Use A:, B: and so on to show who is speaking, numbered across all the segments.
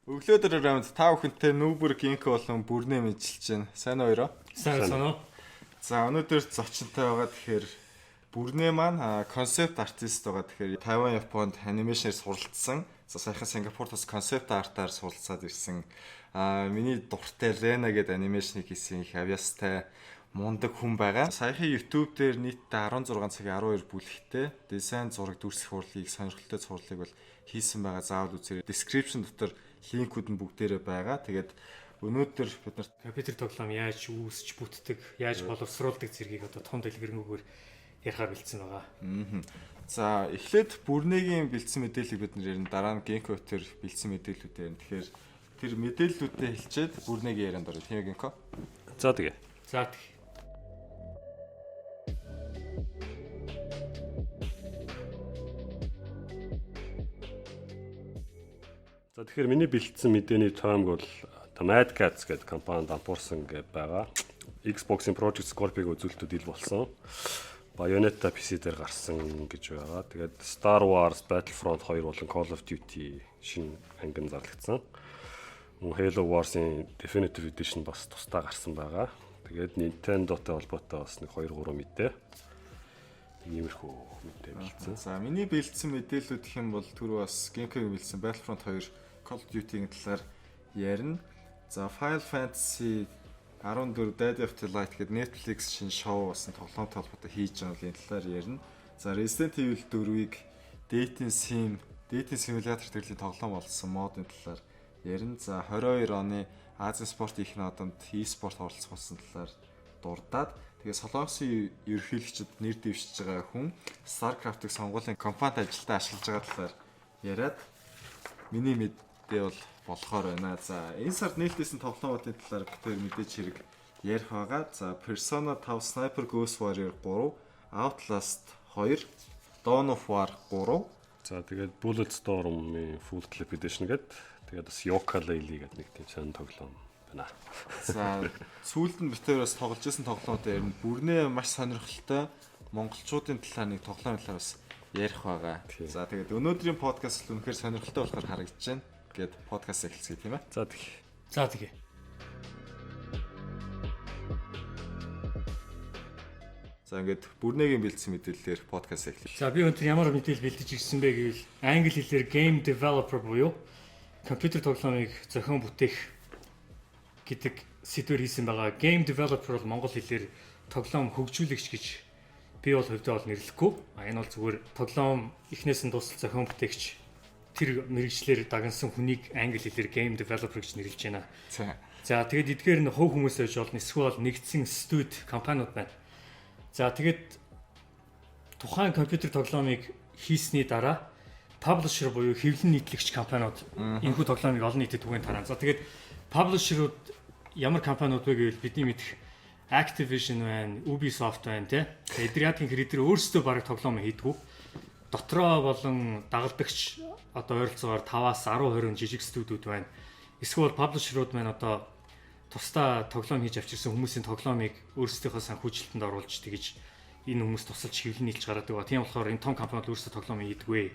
A: Өглөө дээр раунд та бүхэнтэй Нүүбэр Гинко болон Бүрнээ мэдчилж байна. Сайн уу хоёроо?
B: Сайн уу?
A: За, өнөөдөр зочинтой байгаа, тэгэхээр Бүрнээ маань concept artist байгаа. Тэгэхээр Тайван, Японд animation ээр суралцсан. За, саяхан Сингапурт бас concept art аар суралцаад ирсэн. Миний дуртай Lena гэдэг animation ыг хийсэн их авьяастай мундаг хүн байгаа. Саяхан YouTube дээр нийтдээ 16 цагийн 12 бүлэгтэй дизайн, зураг, дүрслэх урлагийг, сонирхолтой цувралыг бол хийсэн байгаа. Заавал үзээрэй. Description дотор link үүд нь бүгдээрээ байгаа. Тэгээд өнөөдөр бид нарт
B: компьютер тоглоом яаж үүсч бүтдэг, яаж боловсруулдаг зэргийг одоо том дэлгэрэнгүйгээр ярихаар бэлдсэн байгаа.
A: За, эхлээд Бүрнээгийн бэлдсэн мэдээллийг бид нар ярина. Дараа нь Гинко төр бэлдсэн мэдээллүүд ярина. Тэгэхээр тэр мэдээллүүдээ хэлчихэд Бүрнээгийн ярианд орё. Тийм ээ, Гинко?
C: За, тэгээ.
B: За, тэг.
C: За, тэгэхээр миний бэлдсэн мэдээний тоомг бол одоо Mad Catz гэдэг компани дампуурсан гэж байгаа. Xbox-ын Project Scorpio-г үзүүлэлтүүд ил болсон. Bayonetta PC дээр гарсан гэж байгаа. Тэгээд Star Wars Battlefront 2 болон Call of Duty шинэ ангин зарлагдсан. Мөн Halo Wars-ын Definitive Edition бас тусдаа гарсан байгаа. Тэгээд Nintendo-той холбоотой бас нэг 2 3 мэдээ. Иймэрхүү мэдээ бэлдсэн.
A: За, миний бэлдсэн мэдээллүүд гэх юм бол түрүү бас Гинкогийн бэлдсэн Battlefront 2, Call of Duty-ийн талаар ярина. За, Final Fantasy 14 Daddy of the Light гэдэг Netflix шинэ шоу болсон тоглоомтой холбоотой хийж байгаа бол энэ талаар ярина. За, Resident Evil 4-ийг dating simulator төрлийн тоглоом болсон mod ын талаар ярина. За, 22 оны Азийн спорт их наадамд e-спорт оролцох болсон талаар дурдаад, тэгээ Солонгосын ерөнхийлөгчд нэр дэвшиж байгаа хүн StarCraft-ыг сонгуулийн компанид ажилдаа ашиглаж байгаа талаар яриад миний мэдээ бол болохоор байна. За, энэ сард нээлттэйсэн тоглоомуудын талаар бид хоёр мэдээж хэрэг ярих байгаа. За, Persona 5, Sniper Ghost Warrior 3, Outlast 2, Dawn of War 3.
C: За, тэгээд Bulletstorm-ийн Full Clip Edition гэдэг, тэгээд бас Yooka-Laylee гэдэг нэг тийм сонин тоглоом байна.
A: За, сүүлд нь бид хоёр бас тоглож исэн тоглоомууд ярина. Бүрнээ маш сонирхолтой монголчуудын талаар нэг тоглоомын талаар бас ярих байгаа. За, тэгээд өнөөдрийн подкаст л үнэхээр сонирхолтой болохоор харагдаж байна. Гээд подкаст эхэлцгээе, тийм ээ.
C: За, тэг.
B: За, тэгээ.
A: За, ингээд Бүрнээгийн бэлдсэн мэдээллээр подкаст эхлэе.
B: За, би өнөөдөр ямар мэдээлэл бэлдэж ирсэн бэ гэвэл англи хэлээр game developer буюу компьютер тоглоомыг зохион бүтээх гэдэг сэдвээр хийсэн байгаа. Game developer бол монгол хэлээр тоглоом хөгжүүлэгч гэж би бол хувьдаа бол нэрлэхгүй. А энэ бол зүгээр тоглоом эхнээс нь дуустал зохион бүтээгч, тэр мэргэжлээр дагнасан хүнийг англи хэлээр game developer гэж нэрлэж байна.
A: За.
B: За, тэгээд эдгээр нь хувь хүмүүс байж болно. Эсвэл нэгдсэн студи компаниуд байна. За, тэгээд тухайн компьютер тоглоомыг хийсний дараа publisher буюу хэвлэн нийтлэгч компаниуд энэхүү тоглоомыг олон нийтэд түгээн тараана. За, тэгээд publisher ууд ямар компаниуд вэ гэвэл бидний мэдэх Activision байна, Ubisoft байна, тий. Тэгээд эдгээр яадаг юм хэрэг эдгээр өөрсдөө бараг тоглоом хийдгүү. Дотроо болон дагалдагч одоо ойролцоогоор 5-аас 10 20 жижиг студиуд байна. Эсвэл publisher ууд маань одоо тусдаа тоглоом хийж авчирсан хүмүүсийн тоглоомыг өөрсдийнхөө санхүүжилтэнд оруулж, тэгэж энэ хүмүүс тусалж хэвлэн нийлж гаргадаг ба. Тийм болохоор энэ том компаниуд өөрсдөө тоглоом хийдэггүй.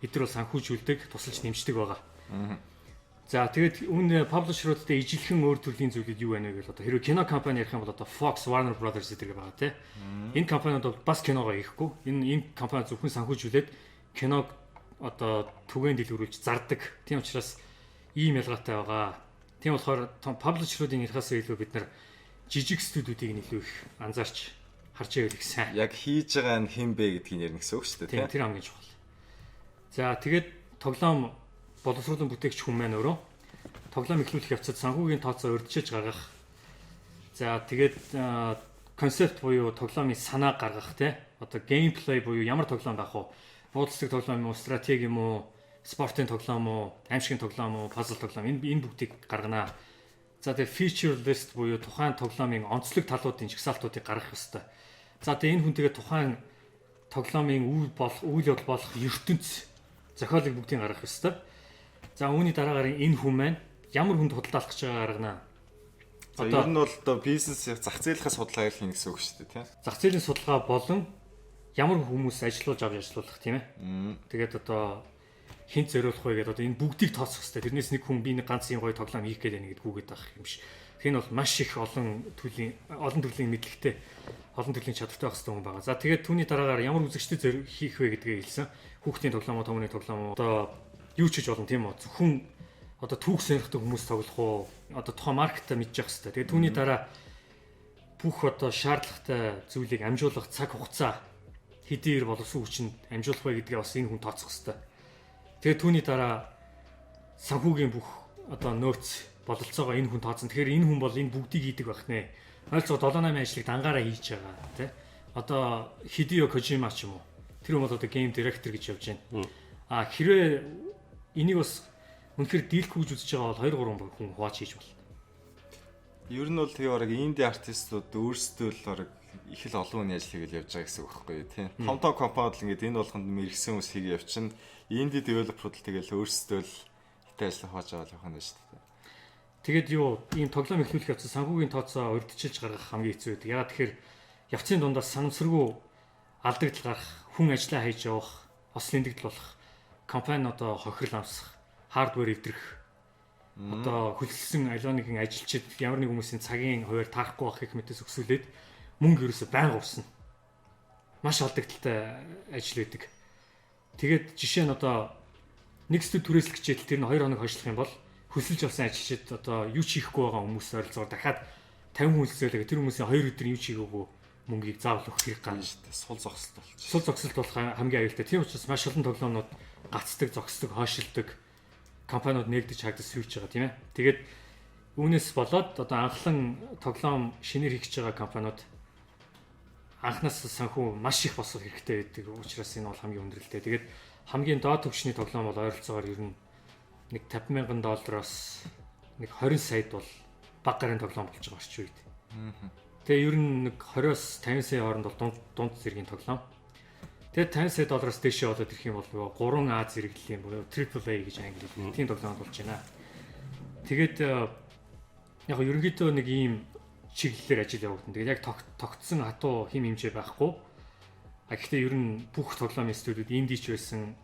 B: Эдгээр бол санхүүжүүлдэг, тусалж нэмждэг байгаа. За, тэгээд үүн publisher уудтай ижилхэн өөр төрлийн зүйлүүд юу байна вэ гэвэл одоо хэрвээ кино компани ярих юм бол одоо Fox, Warner Brothers гэдэг байгаа, тий. Энэ компаниуд бол бас киногоо хийхгүй. Энэ компани зөвхөн санхүүжүүлээд киног одоо түгээн дэлгэрүүлж зардаг. Тийм учраас ийм ялгаатай байгаа. Тийм болохоор publisher уудын ярихаас илүү бид нар жижиг студиудыг нь илүү их анзаарч харж байвал их сайн.
A: Яг хийж байгаа нь хэн бэ гэдгийг ярина гэсэн үг шүү дээ,
B: Тийм, тэр хамгийн чухал. За, тэгээд тоглоом боловсруулан бүтээгч хүн маань өөрөө тоглоом эхлүүлэх явцад санхүүгийн тооцоо урьдчилж гаргах. За, тэгээд концепт буюу тоглоомын санаа гаргах, тий. Одоо gameplay буюу ямар тоглоом байх вэ? Буудалцдаг тоглоом юм уу, стратеги юм уу, спортын тоглоом уу, аймшигын тоглоом уу, пазл тоглоом, энэ бүгдийг гаргана. За, тэгээ feature list буюу тухайн тоглоомын онцлог талуудын жагсаалтуудыг гаргах ёстой. За, тэгээ энэ хүн тэгээ тухайн тоглоомын үйл болох үйл явдал болох ертөнц зохиолыг бүгдийг гаргах ёстой. За, үүний дараагаар энэ хүн маань ямар хүнд худалдаалах гэж байгаа гаргана.
A: За, ер нь бол одоо бизнес зах зээлийнхээ судалгааг хийнэ гэсэн үг шүү дээ, тийм.
B: Зах зээлийн судалгаа болон ямар хүмүүс ажиллуулж авч ажиллуулах, тийм ээ. Тэгээд одоо Хэнд зориулах вэ гэдэг одоо энэ бүгдийг тооцох хэрэгтэй. Тэрнээс нэг хүн би нэг ганц юм гоё тоглоом хийх гээд байна гэдгүүгээд байх юм биш. Тэгэхээр нь бол маш их олон төрлийн мэдлэгтэй, олон төрлийн чадвартай байх хэрэгтэй хүн байгаа. За, тэгээд түүний дараагаар ямар үзэгчдэд зориул хийх вэ гэдгээ хэлсэн. Хүүхдийн тоглоом уу, томны тоглоом уу, одоо юу ч хийж болно, тийм үү? Зөвхөн одоо түүх сонирхдаг хүмүүс тоглох уу? Одоо тухайн market аа мэдчих хэрэгтэй. Тэгээд түүний дараа бүх одоо шаардлагатай зүйлийг амжуулах цаг хугацаа, хэдийн боловсон хүчинд амжуулах вэ гэдгээ бас энэ хүн тооцох хэрэгтэй. Тэгээд түүний дараа санхүүгийн бүх одоо нөөц бололцоогоо энэ хүн тооцсон. Тэгэхээр энэ хүн бол энэ бүгдийг хийдэг байх нэ. Ойролцоогоо 7 8 ажлыг дангаараа хийж байгаа, тий. Одоо Хидео Кожима ч юм уу. Тэр хүн бол одоо game director гэж явж байна. А хэрвээ энийг бас үнэхээр дийлэхгүй гэж үзэж байгаа бол 2 3 хүн хувааж хийж болно.
A: Ер нь бол тэгээ бараг indie артистууд өөрсдөө л бараг их л олон хүний ажил хийгээл явж байгаа гэсэн үг байхгүй юу, тийм. Том том компаниуд л ингээд энэ болгонд мэргэсэн хүмүүс хийгээ явчихна. Indie developer ууд л тэгэл өөрсдөө л хитэ ажил хувааж аваад явах юм байна шүү дээ.
B: Тэгээд юу, ийм тоглоом эхлүүлэх явцад санхүүгийн тооцоо урьдчилж гаргах хамгийн хэцүү байдаг. Яагаад тэгэхээр явцын дундаас санамсаргүй алдагдал гарах, хүн ажиллаа хийж явах, ос лэндэгдэл болох, компани одоо хохирол амсах, hardware эвдрэх, одоо хөлссөн аливаа нэгэн ажилчид ямар нэг хүмүүсийн цагийн хуваар таарахгүй байх гэх мэтээс өксүүлээд мөнгө ерөөсөй байнга увсна. Маш алдагдaltaй ажил байдаг. Тэгээд жишээ нь одоо нэг студи түрээслэх хичээл, тэр нь 2 хоног хойшлох юм бол хөлсөлж авсан ажилчид, одоо юу ч хийхгүй байгаа хүмүүс ойролцоогоор дахиад 50 хүн хөлсөөлөө, тэр хүмүүсийн 2 өдөр юу ч хийгээгүй мөнгийг заавал өгөх хэрэг гарна
A: шүү дээ. Сул зогсолт болчих.
B: Сул зогсолт болох хамгийн аюултай. Тийм учраас маш олон тоглоомнууд гацдаг, зогсдог, хойшилдог, компаниуд нээгдэж хаагдаж сүйрч байгаа, тийм ээ. Тэгээд үүнээс болоод одоо анхлан тоглоом шинээр хийх гэж байгаа компаниуд анхнаас санхүү маш их босгох хэрэгтэй байдаг. Учраас энэ бол хамгийн хүндрэлтэй. Тэгээд хамгийн доод түвшний тоглоом бол ойролцоогоор ер нь нэг 50 мянган доллароос нэг 20 саяд бол бага гарын тоглоом болж байгаа орчин үед. Тэгээ ер нь нэг 20-оос 50 сая хооронд бол дунд дунд зэргийн тоглоом. Тэгээд 50 сая доллароос дээшээ болоод ирэх юм бол 3А зэрэглэлийн буюу triple A гэж англи хэлээр тийм тоглоом болж байна. Тэгээд яг ерөнхийдөө нэг ийм чиглэлээр ажил явагдана. Тэгээд яг тогтсон хатуу хэм хэмжээ байхгүй. А гэхдээ ер нь бүх тоглоомын студиуд, indie ч байсан,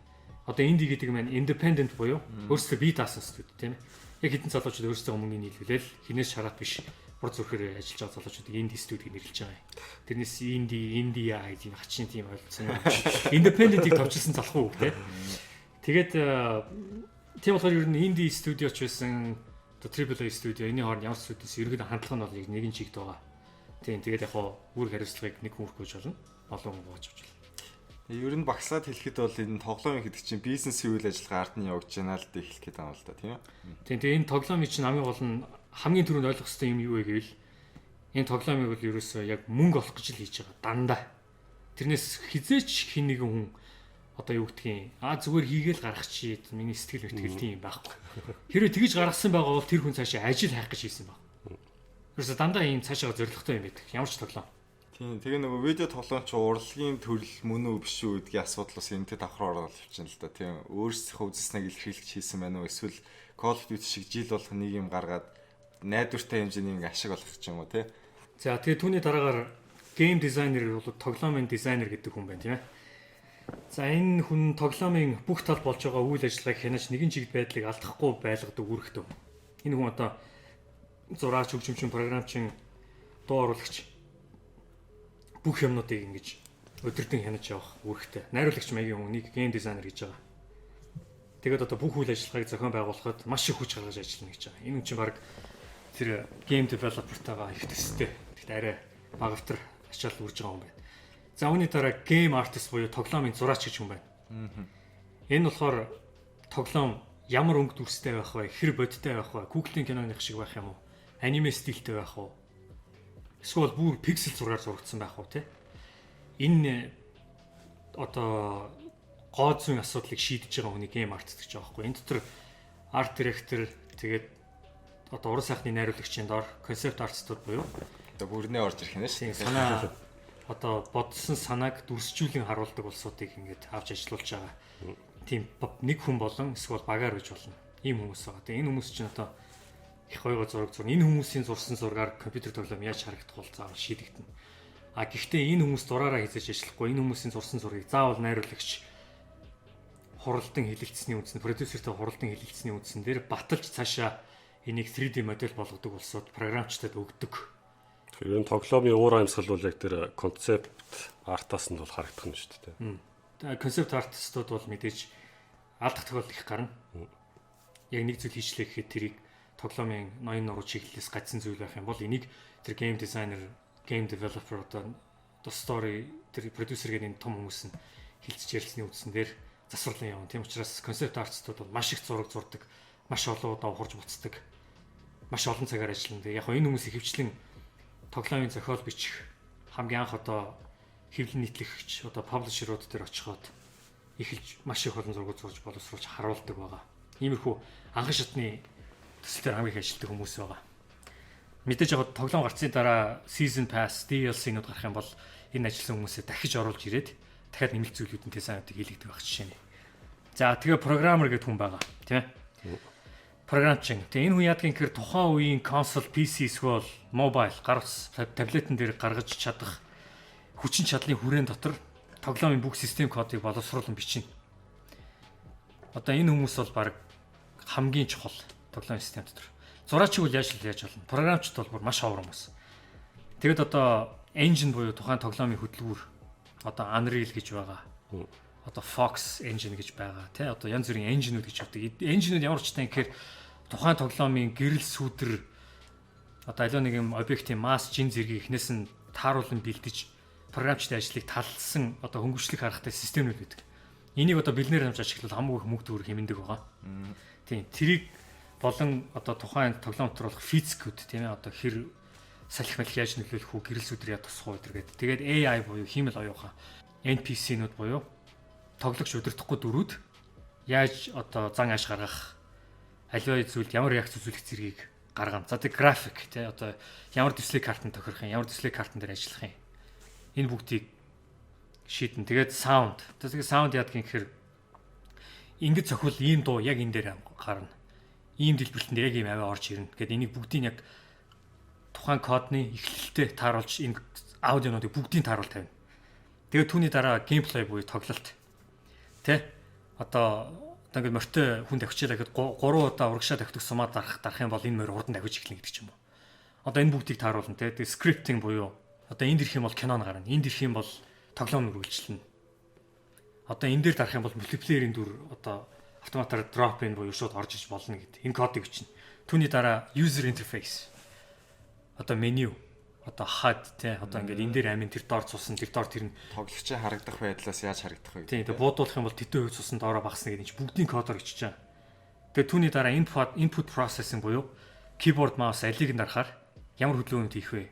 B: одоо indie гэдэг маань independent буюу өөрсдөө бие даасан студи, тийм ээ. Яг хэдэн залуучууд өөрсдөө мөнгөний нийлүүлээл хинээс шараат биш, бур зүрхээр ажиллаж байгаа залуучуудыг indie студи гэж нэрлэж байгаа юм. Тэрнээс indie, India гэж юм хачин тийм ойлцсон юм. Independent-ийг товчилсан залхуу үг, тийм. Тэгээд тийм болохоор ер нь indie студио ч байсан, одоо triple A студио, энэний хооронд ямар студиос ерөнхийдөө хандлага нь бол яг нэгэн чигт байгаа. Тийм, тэгээд яг хоо үүрэг хариуцлагыг нэг хүн өргөж болно. Олон хүн хувааж авч болно.
A: Ер нь багслаад хэлэхэд бол энэ тоглоом гэдэг чинь бизнесийн үйл ажиллагаа ард нь явагдаж байна л дээ хэлэх гээд байгаа юм л да, тийм ээ.
B: Тийм, тэгээ энэ тоглоомын чинь хамгийн гол нь, хамгийн түрүүнд ойлгох хэрэгтэй юм юу вэ гэвэл энэ тоглоомыг бол ерөөсөө яг мөнгө олох гэж л хийж байгаа дандаа. Тэрнээс хэзээ ч хэн нэгэн хүн одоо юу гэдгийг зүгээр хийгээл гаргах чи, миний сэтгэл мэтгэл тийм юм байхгүй. Хэрвээ тэгж гаргасан байгаа бол тэр хүн цаашаа ажил хайх гэж хийсэн баг. Ерөөсөө дандаа ийм цаашаа зорилготой юм байдаг. Ямар ч тоглоом.
A: Тийм, тэгээ нөгөө видео тоглоом чи урлагийн төрөл мөн үү, биш үү гэдгийн асуудал бас энэтэй давхар ороод явчихна л да. Тийм, өөрсдийнхөө үзэсгэлэнг илэрхийлж хийсэн байна уу, эсвэл Call of Duty шиг жил болох нэг юм гаргаад найдвартай хэмжээний нэг ашиг олох ч юм уу, тий.
B: За, тэгээ түүний дараагаар game designer бол тоглоомын дизайнер гэдэг хүн байна, тийм ээ. За, энэ хүн тоглоомын бүх тал болж байгаа үйл ажиллагааг хянаж, нэгэн чигт байдлыг алдахгүй байлгадаг үүрэгтэй. Энэ хүн одоо зураач, хөгжимчин, програмчин, дуу оруулагч, бүх юмнуудыг ингэж удирдан хянаж явах үүрэгтэй. Найруулагч маягийн хүнийг game designer гэж байгаа. Тэгээд одоо бүх үйл ажиллагааг зохион байгуулахад маш их хүч гаргаж ажиллана гэж байгаа. Энэ хүн чинь баг тэр game developer-тайгаа их төстэй. Тэгэхдээ арай багавтар ачаал үрж байгаа юм байна. За, үүний дараа game artist буюу тоглоомын зураач гэж хүн байна. Энэ болохоор тоглоом ямар өнгө дүрстэй байх вэ? Хэр бодиттой байх вэ? Google-ийн киноных шиг байх юм уу? Аниме стилтэй байх уу? Эсвэл бүр пиксел зургаар зурагдсан байх уу, те? Энэ одоо гоо зүйн асуудлыг шийдэж байгаа хүний game artist гэж байгаа байхгүй. Энэ дотор art director, тэгээд одоо уран сайхны найруулагчийн дор concept artist-ууд буюу
A: одоо бүрнээ орж ирэх юм
B: шүү. Санаа, одоо бодсон санааг дүрсжүүлэн харуулдаг улсуудыг ингээд авч ажиллуулж байгаа. Тийм нэг хүн болон эсвэл багаар гэж болно. Ийм хүмүүс байгаа. Тэгээ энэ хүмүүс чинь одоо их гоё зураг зурна. Энэ хүмүүсийн зурсан зургаар компьютер тоглоом яаж харагдах бол заавал шийдэгдэнэ. А гэхдээ энэ хүмүүс зураараа хэзээ ч ажиллахгүй. Энэ хүмүүсийн зурсан зургийг заавал найруулагч хуралдан хэлэлцсэний үндсэн, продюсертэй хуралдан хэлэлцсэний үндсэн дээр баталж цаашаа энийг 3D модель болгодог улсууд програмчдад өгдөг.
C: Тэгэхээр энэ тоглоомын уур амьсгал бол яг тэр concept art аас нь бол харагдах нь шүү
B: дээ. Concept artist ууд бол мэдээж алдах тохиолдол их гарна. Яг нэг зүйл хийчлээ гэхэд тэрийг тоглоомын ноён нуруу чиглэлээс гацсан зүйл байх юм бол энийг тэр game designer, game developer, одоо story тэр продюсер гэдэг энэ том хүмүүс нь хилцэж ярилцсны үндсэн дээр засварлан явна. Тийм учраас concept artist ууд бол маш их зураг зурдаг, маш олон удаа ухарж буцдаг, маш олон цагаар ажиллана. Тэгээ яг энэ хүмүүс ихэвчлэн тоглоомын зохиол бичих, хамгийн анх одоо хэвлэн нийтлэгч, одоо publisher ууд дээр очиход эхэлж маш их олон зураг зурж боловсруулж харуулдаг байгаа. Иймэрхүү анхан шатны төсөл дээр хамгийн их ажилладаг хүмүүс байгаа. Мэдээж яг тоглоом гарцны дараа season pass, DLC-нүүд гарах юм бол энэ ажилласан хүмүүсээ дахиж оруулж ирээд дахиад нэмэлт зүйлүүдийн дизайнуудыг хийлэгдэх байх жишээ нэ. За, тэгээ programmer гэдэг хүн байгаа, тийм ээ. Програмчин. Тэгээ энэ хүн яадаг юм гэхээр тухайн үеийн console, PC эсвэл mobile, гар утас, таблетэн дээр гаргаж чадах хүчин чадлын хүрээнд дотор тоглоомын бүх систем кодыг боловсруулан бичнэ. Одоо энэ хүмүүс бол баг хамгийн чухал тоглоомын систем дотор. Зураачиг бол яаж болно. Програмчд бол бүр маш ховор хүмүүс. Тэгэд одоо engine буюу тухайн тоглоомын хөдөлгүүр, одоо Unreal гэж байгаа. Одоо Fox engine гэж байгаа, тий, одоо янз бүрийн engine үүд гэж явдаг. Engine үүд ямар учиртай юм гэхээр тухайн тоглоомын гэрэл сүүдэр, одоо аливаа нэг юм объектын масс, жин зэргийг эхнээс нь тааруулан бэлдэж програмчдын ажлыг талсан одоо хөнгөвчлөх аргатай системүүд байдаг. Энийг одоо бэлнээр хамж ашиглавал хамаагүй их мөнгө төгрөг хэмнэдэг байгаа. Тийм, тэрийг болон одоо тухайн тоглоом дотор болох физикүүд, тийм ээ, одоо хэр салхи малх яаж нөлөөлөх үү, гэрэл сүдэр яа тусах уу гэдэг. Тэгээд AI буюу хиймэл оюун ухаан, NPC-нүүд буюу тоглогч удирдахгүй дүрүүд яаж одоо зан ааш гаргах, аливаа зүйлд ямар реакц үзүүлэх зэргийг гаргана. За, тэг график, тий, одоо ямар дисплей картанд тохирох юм, ямар дисплей картан дээр ажиллах юм. Энэ бүгдийг шийдэн. Тэгээд sound. Тэгээд sound яадаг юм гэхээр ингэж цохиул ийм дуу яг энэ дээр гарна. Ийм дэлбэрэлтэн дээр яг ийм авиа орж ирнэ. Гэт энийг бүгдийг яг тухайн кодны эхлэлтэй тааруулж энэ аудионуудыг бүгдийг тааруул тавина. Тэгээд түүний дараа gameplay буюу тоглолт. Тэ? Одоо ингээд морьтой хүн давхичлаа гэхэд 3 удаа урагшаа давхдаг сумаа дарах юм бол энэ морь урдан давхиж эхэлнэ гэдэг ч юм уу. Одоо энэ бүгдийг тааруулна, тэ. Тэгээд scripting буюу одоо энд ирэх юм бол кинон гарна. Энд ирэх юм бол тоглоом үргэлжлэнэ. Одоо энэ дээр дарах юм бол multiplayer ийн дүр одоо автоматар drop in буюу шууд орж иж болно гэдэг. Энэ кодыг бичнэ. Түүний дараа user interface. Одоо меню, одоо HUD, те, одоо ингээд энэ дээр амин, тэр доор цусан, тэр доор тэр нь
A: тоглогчийн харагдах байдлаас яаж харагдах вэ?
B: Тийм, тэгээ буудуулах юм бол тэдэн хувь цусан доороо багасна гэдэг чинь бүгдийн кодоор бичиж байгаа. Тэгээ түүний дараа input processing буюу keyboard, mouse алийг нь дарахаар ямар хөдөлгөөнүүд хийх вэ?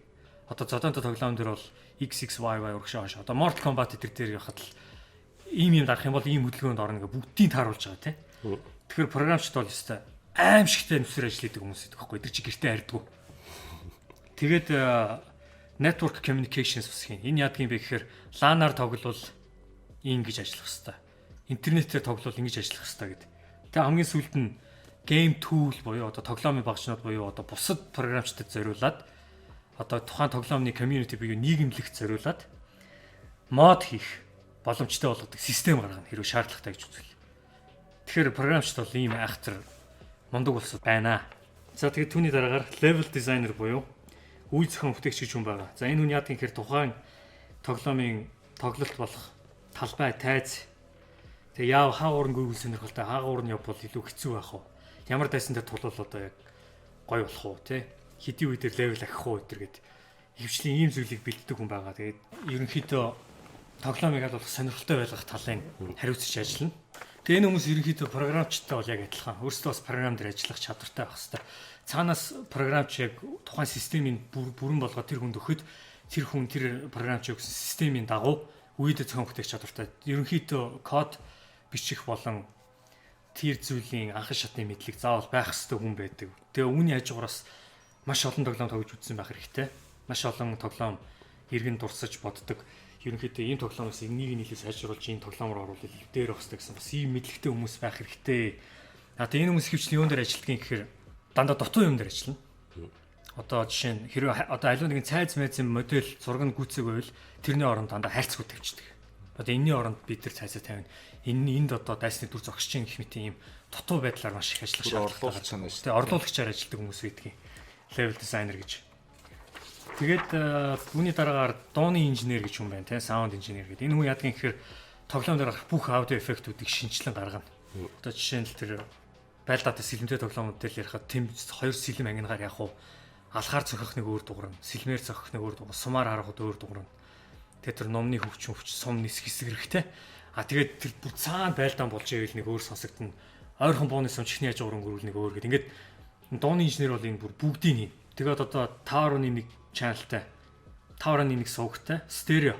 B: Одоо зодонто тоглоом дээр бол X X Y Y урагшаа хойш. Одоо Mortal Kombat тэр дээр явахад л ийм юм дарах юм бол ийм хөдөлгөөнд орно гэх бүгдийг тааруулж байгаа, тий. Тэгэхээр програмчд бол ёстой аимшигтай нүсэр ажил хийдэг хүмүүс гэдэг байхгүй. Тэр чи гэртээ харьдгүй. Тэгээд network communications бас хийн. Энэ яадаг юм бэ гэхээр LAN аар тоглол ингэж ажиллах хэвээр. Интернетээр тоглол ингэж ажиллах хэвээр гэдэг. Тэгээ хамгийн сүүлд нь game tool буюу одоо тоглоомын багчнууд буюу одоо бусад програмчдад зориулаад, одоо тухайн тоглоомны community буюу нийгэмлэгт зориулаад mod хийх боломжтой болгодог систем гаргана хэрвээ шаардлагатай гэж үзвэл. Тэгэхээр програмчд бол ийм айхтар мундаг улсууд байна. За, тэгээд түүний дараагаар level designer буюу үе зохион бүтээгч гэж хүн байгаа. За, энэ хүн яадаг юм гэхээр тухайн тоглоомын тоглолт болох талбай, тайз, тэгээ яав хаагуур нь гүйвэл сонирхолтой, хаагуур нь явбал илүү хэцүү байх уу? Ямар дайсан дээр тулвал одоо яг гоё болох уу, те? Хэдийн үе дээр level ахих уу энэ гээд ихэвчлэн ийм зүйлийг бэлддэг хүн байгаа. Тэгээд ерөнхийдөө тоглоомыг аль болох сонирхолтой байлгах талын хариуцж ажиллана. Тэгээ энэ хүмүүс ерөнхийдөө програмчтай бол яг адилхан. Өөрсдөө бас програм дээр ажиллах чадвартай байх хэрэгтэй. Цаанаас програмч яг тухайн системийн бүрэн болгоод тэр хүнд өгөхөд тэр хүн тэр програмч өгсөн системийн дагуу үед зохион бүтээх чадвартай. Ерөнхийдөө код бичих болон тэр зүйлийн анхан шатны мэдлэг заавал байх ёстой хүн байдаг. Тэгээ үүний хажуугараас маш олон тоглоом тоглож үзсэн байх хэрэгтэй. Маш олон тоглоом эргэн дурсаж боддог. Ерөнхийдөө ийм тоглоомоос энийг нь илүү сайжруулж, ийм тоглоом руу оруулах илүү дээр байх хэрэгтэй гэсэн бас ийм мэдлэгтэй хүмүүс байх хэрэгтэй. А тэгээ энэ хүмүүс хөвчлэн юун дээр ажилладаг юм гэхээр дандаа дутуу юм дээр ажиллана. Одоо жишээ нь хэрвээ одоо аливаа нэгэн цайз майзын модель зураг нь гүйцээг байвал тэрний оронд дандаа хайрцагууд тавьчихдаг. Одоо энэний оронд бид тэр цайзаа тавина. Энэ энд одоо дайсны дүр зогсож гин гэх мэт ийм дутуу байдлаар маш их ажиллах
A: шаардлагатай орлуулагч нь шүү.
B: Тэгээ орлуулагчаар ажилладаг хүмүүс байдгийг. Level designer гэж. Тэгээд үүний дараагаар дууны инженер гэж хүн байна те, sound engineer гэдэг. Энэ хүн яадаг юм гэхээр тоглоом дээр гарах бүх аудио эффектүүдийг шинжилэн гаргана. Одоо жишээ нь л тэр байлдаатай сэлэмтэй тоглоомууд дээр ярихад тэм хоёр сэлэм ангинагаар яг уу алхаар цохих нэг өөр дуурна, сэлмээр цохих нэг өөр дуурна, сумаар харахад өөр дуурна. Тэгээд тэр номны хөвчин хөвч сум нисэх хэсгэрхтэй. А тэгээд тэр бүр цаана байлдаан болж ивэл нэг өөр сонсогдно. Ойрхон бууны сум чихний хажуугаар өнгөрүүл нэг өөр гэдэг. Ингээд дууны инженер бол энэ бүр бүгдийг хийн. Тэгээд одоо 5.1 channel-тай 5.1 сувгтай стерео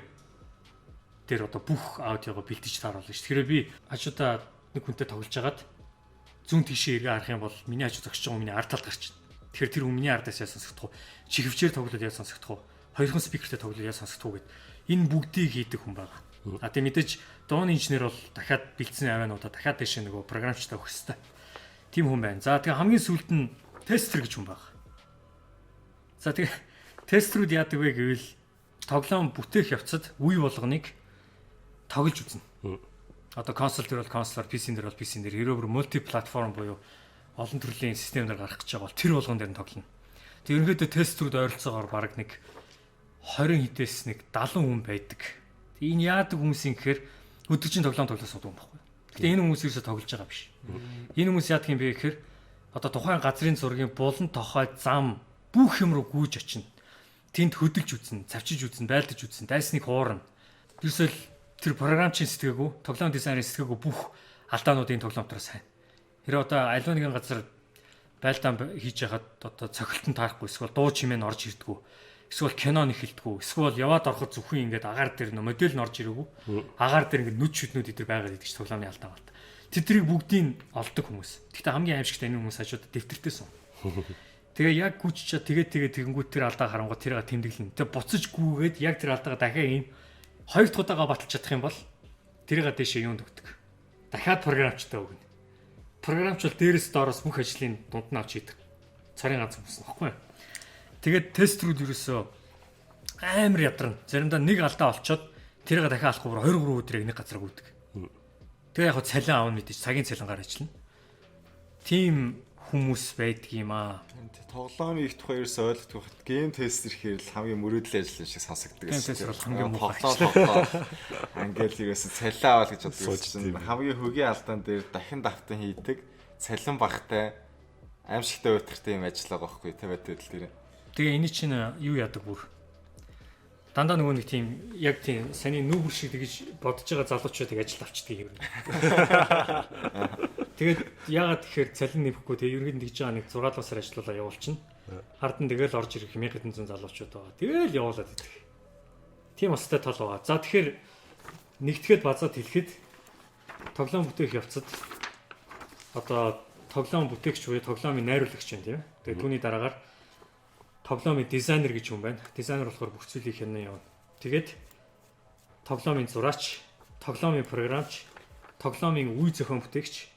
B: дээр одоо бүх аудиогоо бэлтэж тааруулна шүү. Тэгэхээр би хажуудаа нэг хүнтэй тоглож хагаад зүүн тийшээ эргээ харах юм бол миний хажуу зогсож байгаа миний ард талд гарч. Тэгэхээр тэр хүн миний ардаас яа сонсогдох вэ? Чихвчээр тоглоод яа сонсогдох вэ? Хоёрхан спикертэй тоглоод яа сонсогдох вэ гэд энэ бүгдийг хийдэг хүн байгаа. А тэг мэдээж дууны инженер бол дахиад бэлдсэн авиануудаа дахиад дэше нөгөө програмчтай өгөх хэвээр. Тийм хүн байна. За тэгээ хамгийн сүүлд нь тестер гэж хүн байгаа. За тэгээ тестерүүд яадаг вэ гэвэл тоглоом бүтээх явцад үе болгоныг тоглож үзнэ. Одоо консол дээр бол консолоор, PC дээр бол PC дээр хэрвээ бүр мульти платформ буюу олон төрлийн системээр гарах гэж байгаа бол тэр болгон дээр нь тоглоно. Тэг ерөнхийдөө тестерүүд ойролцоогоор бараг нэг 20 хэдээс нэг 70 хүн байдаг. Тэг энэ яадаг хүмүүс юм гэхээр өдөржин тоглоом тоглож суудаг юм байхгүй. Гэтэ энэ хүмүүс ерөөсө тоглож байгаа биш. Энэ хүмүүс яадаг юм бэ гэхээр одоо тухайн газрын зургийн булан тохой зам бүх юм руу гүйж очино. Тэнд хөдөлж үзнэ, цавчиж үзнэ, байлдаж үзнэ, дайсныг хуурна. Ерөөсөө л тэр програмчийн сэтгээгүү, тоглоом дизайнерын сэтгээгүү бүх алдаануудын тоглоом дотор сайн. Хэрэг одоо аливаа нэгэн газар байлдаан хийж яхад одоо цохилт нь таарахгүй, эсвэл дуу чимээ нь орж ирдэггүй, эсвэл кино нь эхэлдэггүй, эсвэл яваад ороход зөвхөн ингээд агаар дээр нөө модель нь орж ирээгүй, агаар дээр ингээд нүд шүднүүд идэр байгаад идэг ч тоглоомны алдаа балт. Тэдрийг бүгдийг олдог хүмүүс. Гэхдээ хамгийн аимшигтай энэ хүмүүс хажууд дэвтэртэй сум. Тэгээ яг гүччээ тэгээ тэгээ тэгэнгүүт тэр алдаа харангуй тэрийг тэмдэглэнэ. Тэгээ буцаж гүгээд яг тэр алдаагаа дахиад ийм хоёр дахь удаага баталж чадах юм бол тэрийг дэшээ юунд өгдөг. Дахиад програмчтай өгнө. Програмч бол дээрээс доороос бүх ажлын дунд нь авч хийдэг. Царын ганц хүмүүс нөхгүй. Тэгээд тестрүүд ерөөсөө амар ядарна. Заримдаа нэг алдаа олцоод тэрийг дахиад алахгүй 2 3 өдрийг нэг газар гүйдэг. Тэгээ яг цалин аавна мэдээж цагийн цалингаар ажиллана. Тийм хүмүүс байдаг юм аа.
A: Тоглоомын их тухай ерөөсөө ойлгохгүй хат гейм тестер ихээр л хамгийн мөрөөдлийн ажил шиг сонсогддог.
B: Гейм тестер бол хамгийн муу
A: ажил. Ангел ерөөсөө цалин аваад гэж боддог чинь хамгийн хөгийн алдаан дээр дахин давтан хийдэг цалин багтай аимшигтай уйтгартай юм ажил байгаа байхгүй тэ байдал дээр.
B: Тэгээ энэ чинь юу яадаг бүр дандаа нөгөө нэг тийм яг тийм саний нүүбэр шиг тэгж бодож байгаа залуучуудыг ажилд авчдаг юм. Тэгээд яагаад тэгэхээр цалин нэмэхгүй тэгээ ерөнхийдөө тэгж байгаа нэг 6 сар ажиллуулаа явуулчихна. Ард нь тэгэл орж ирэх 1700 залуучууд байгаа. Тэгэл явуулаад идэх. Тийм остой тал байгаа. За тэгэхээр нэгтгэхэд базаад хэлэхэд тоглоом бүтээх явцад одоо тоглоом бүтээгч буюу тоглоомын найруулагч байна тийм. Тэгээд түүний дараагаар тоглоомын дизайнер гэж хүн байна. Дизайнер болохоор бүх зүйлийг хянан явна. Тэгээд тоглоомын зураач, тоглоомын програмч, тоглоомын үе зохион бүтээгч,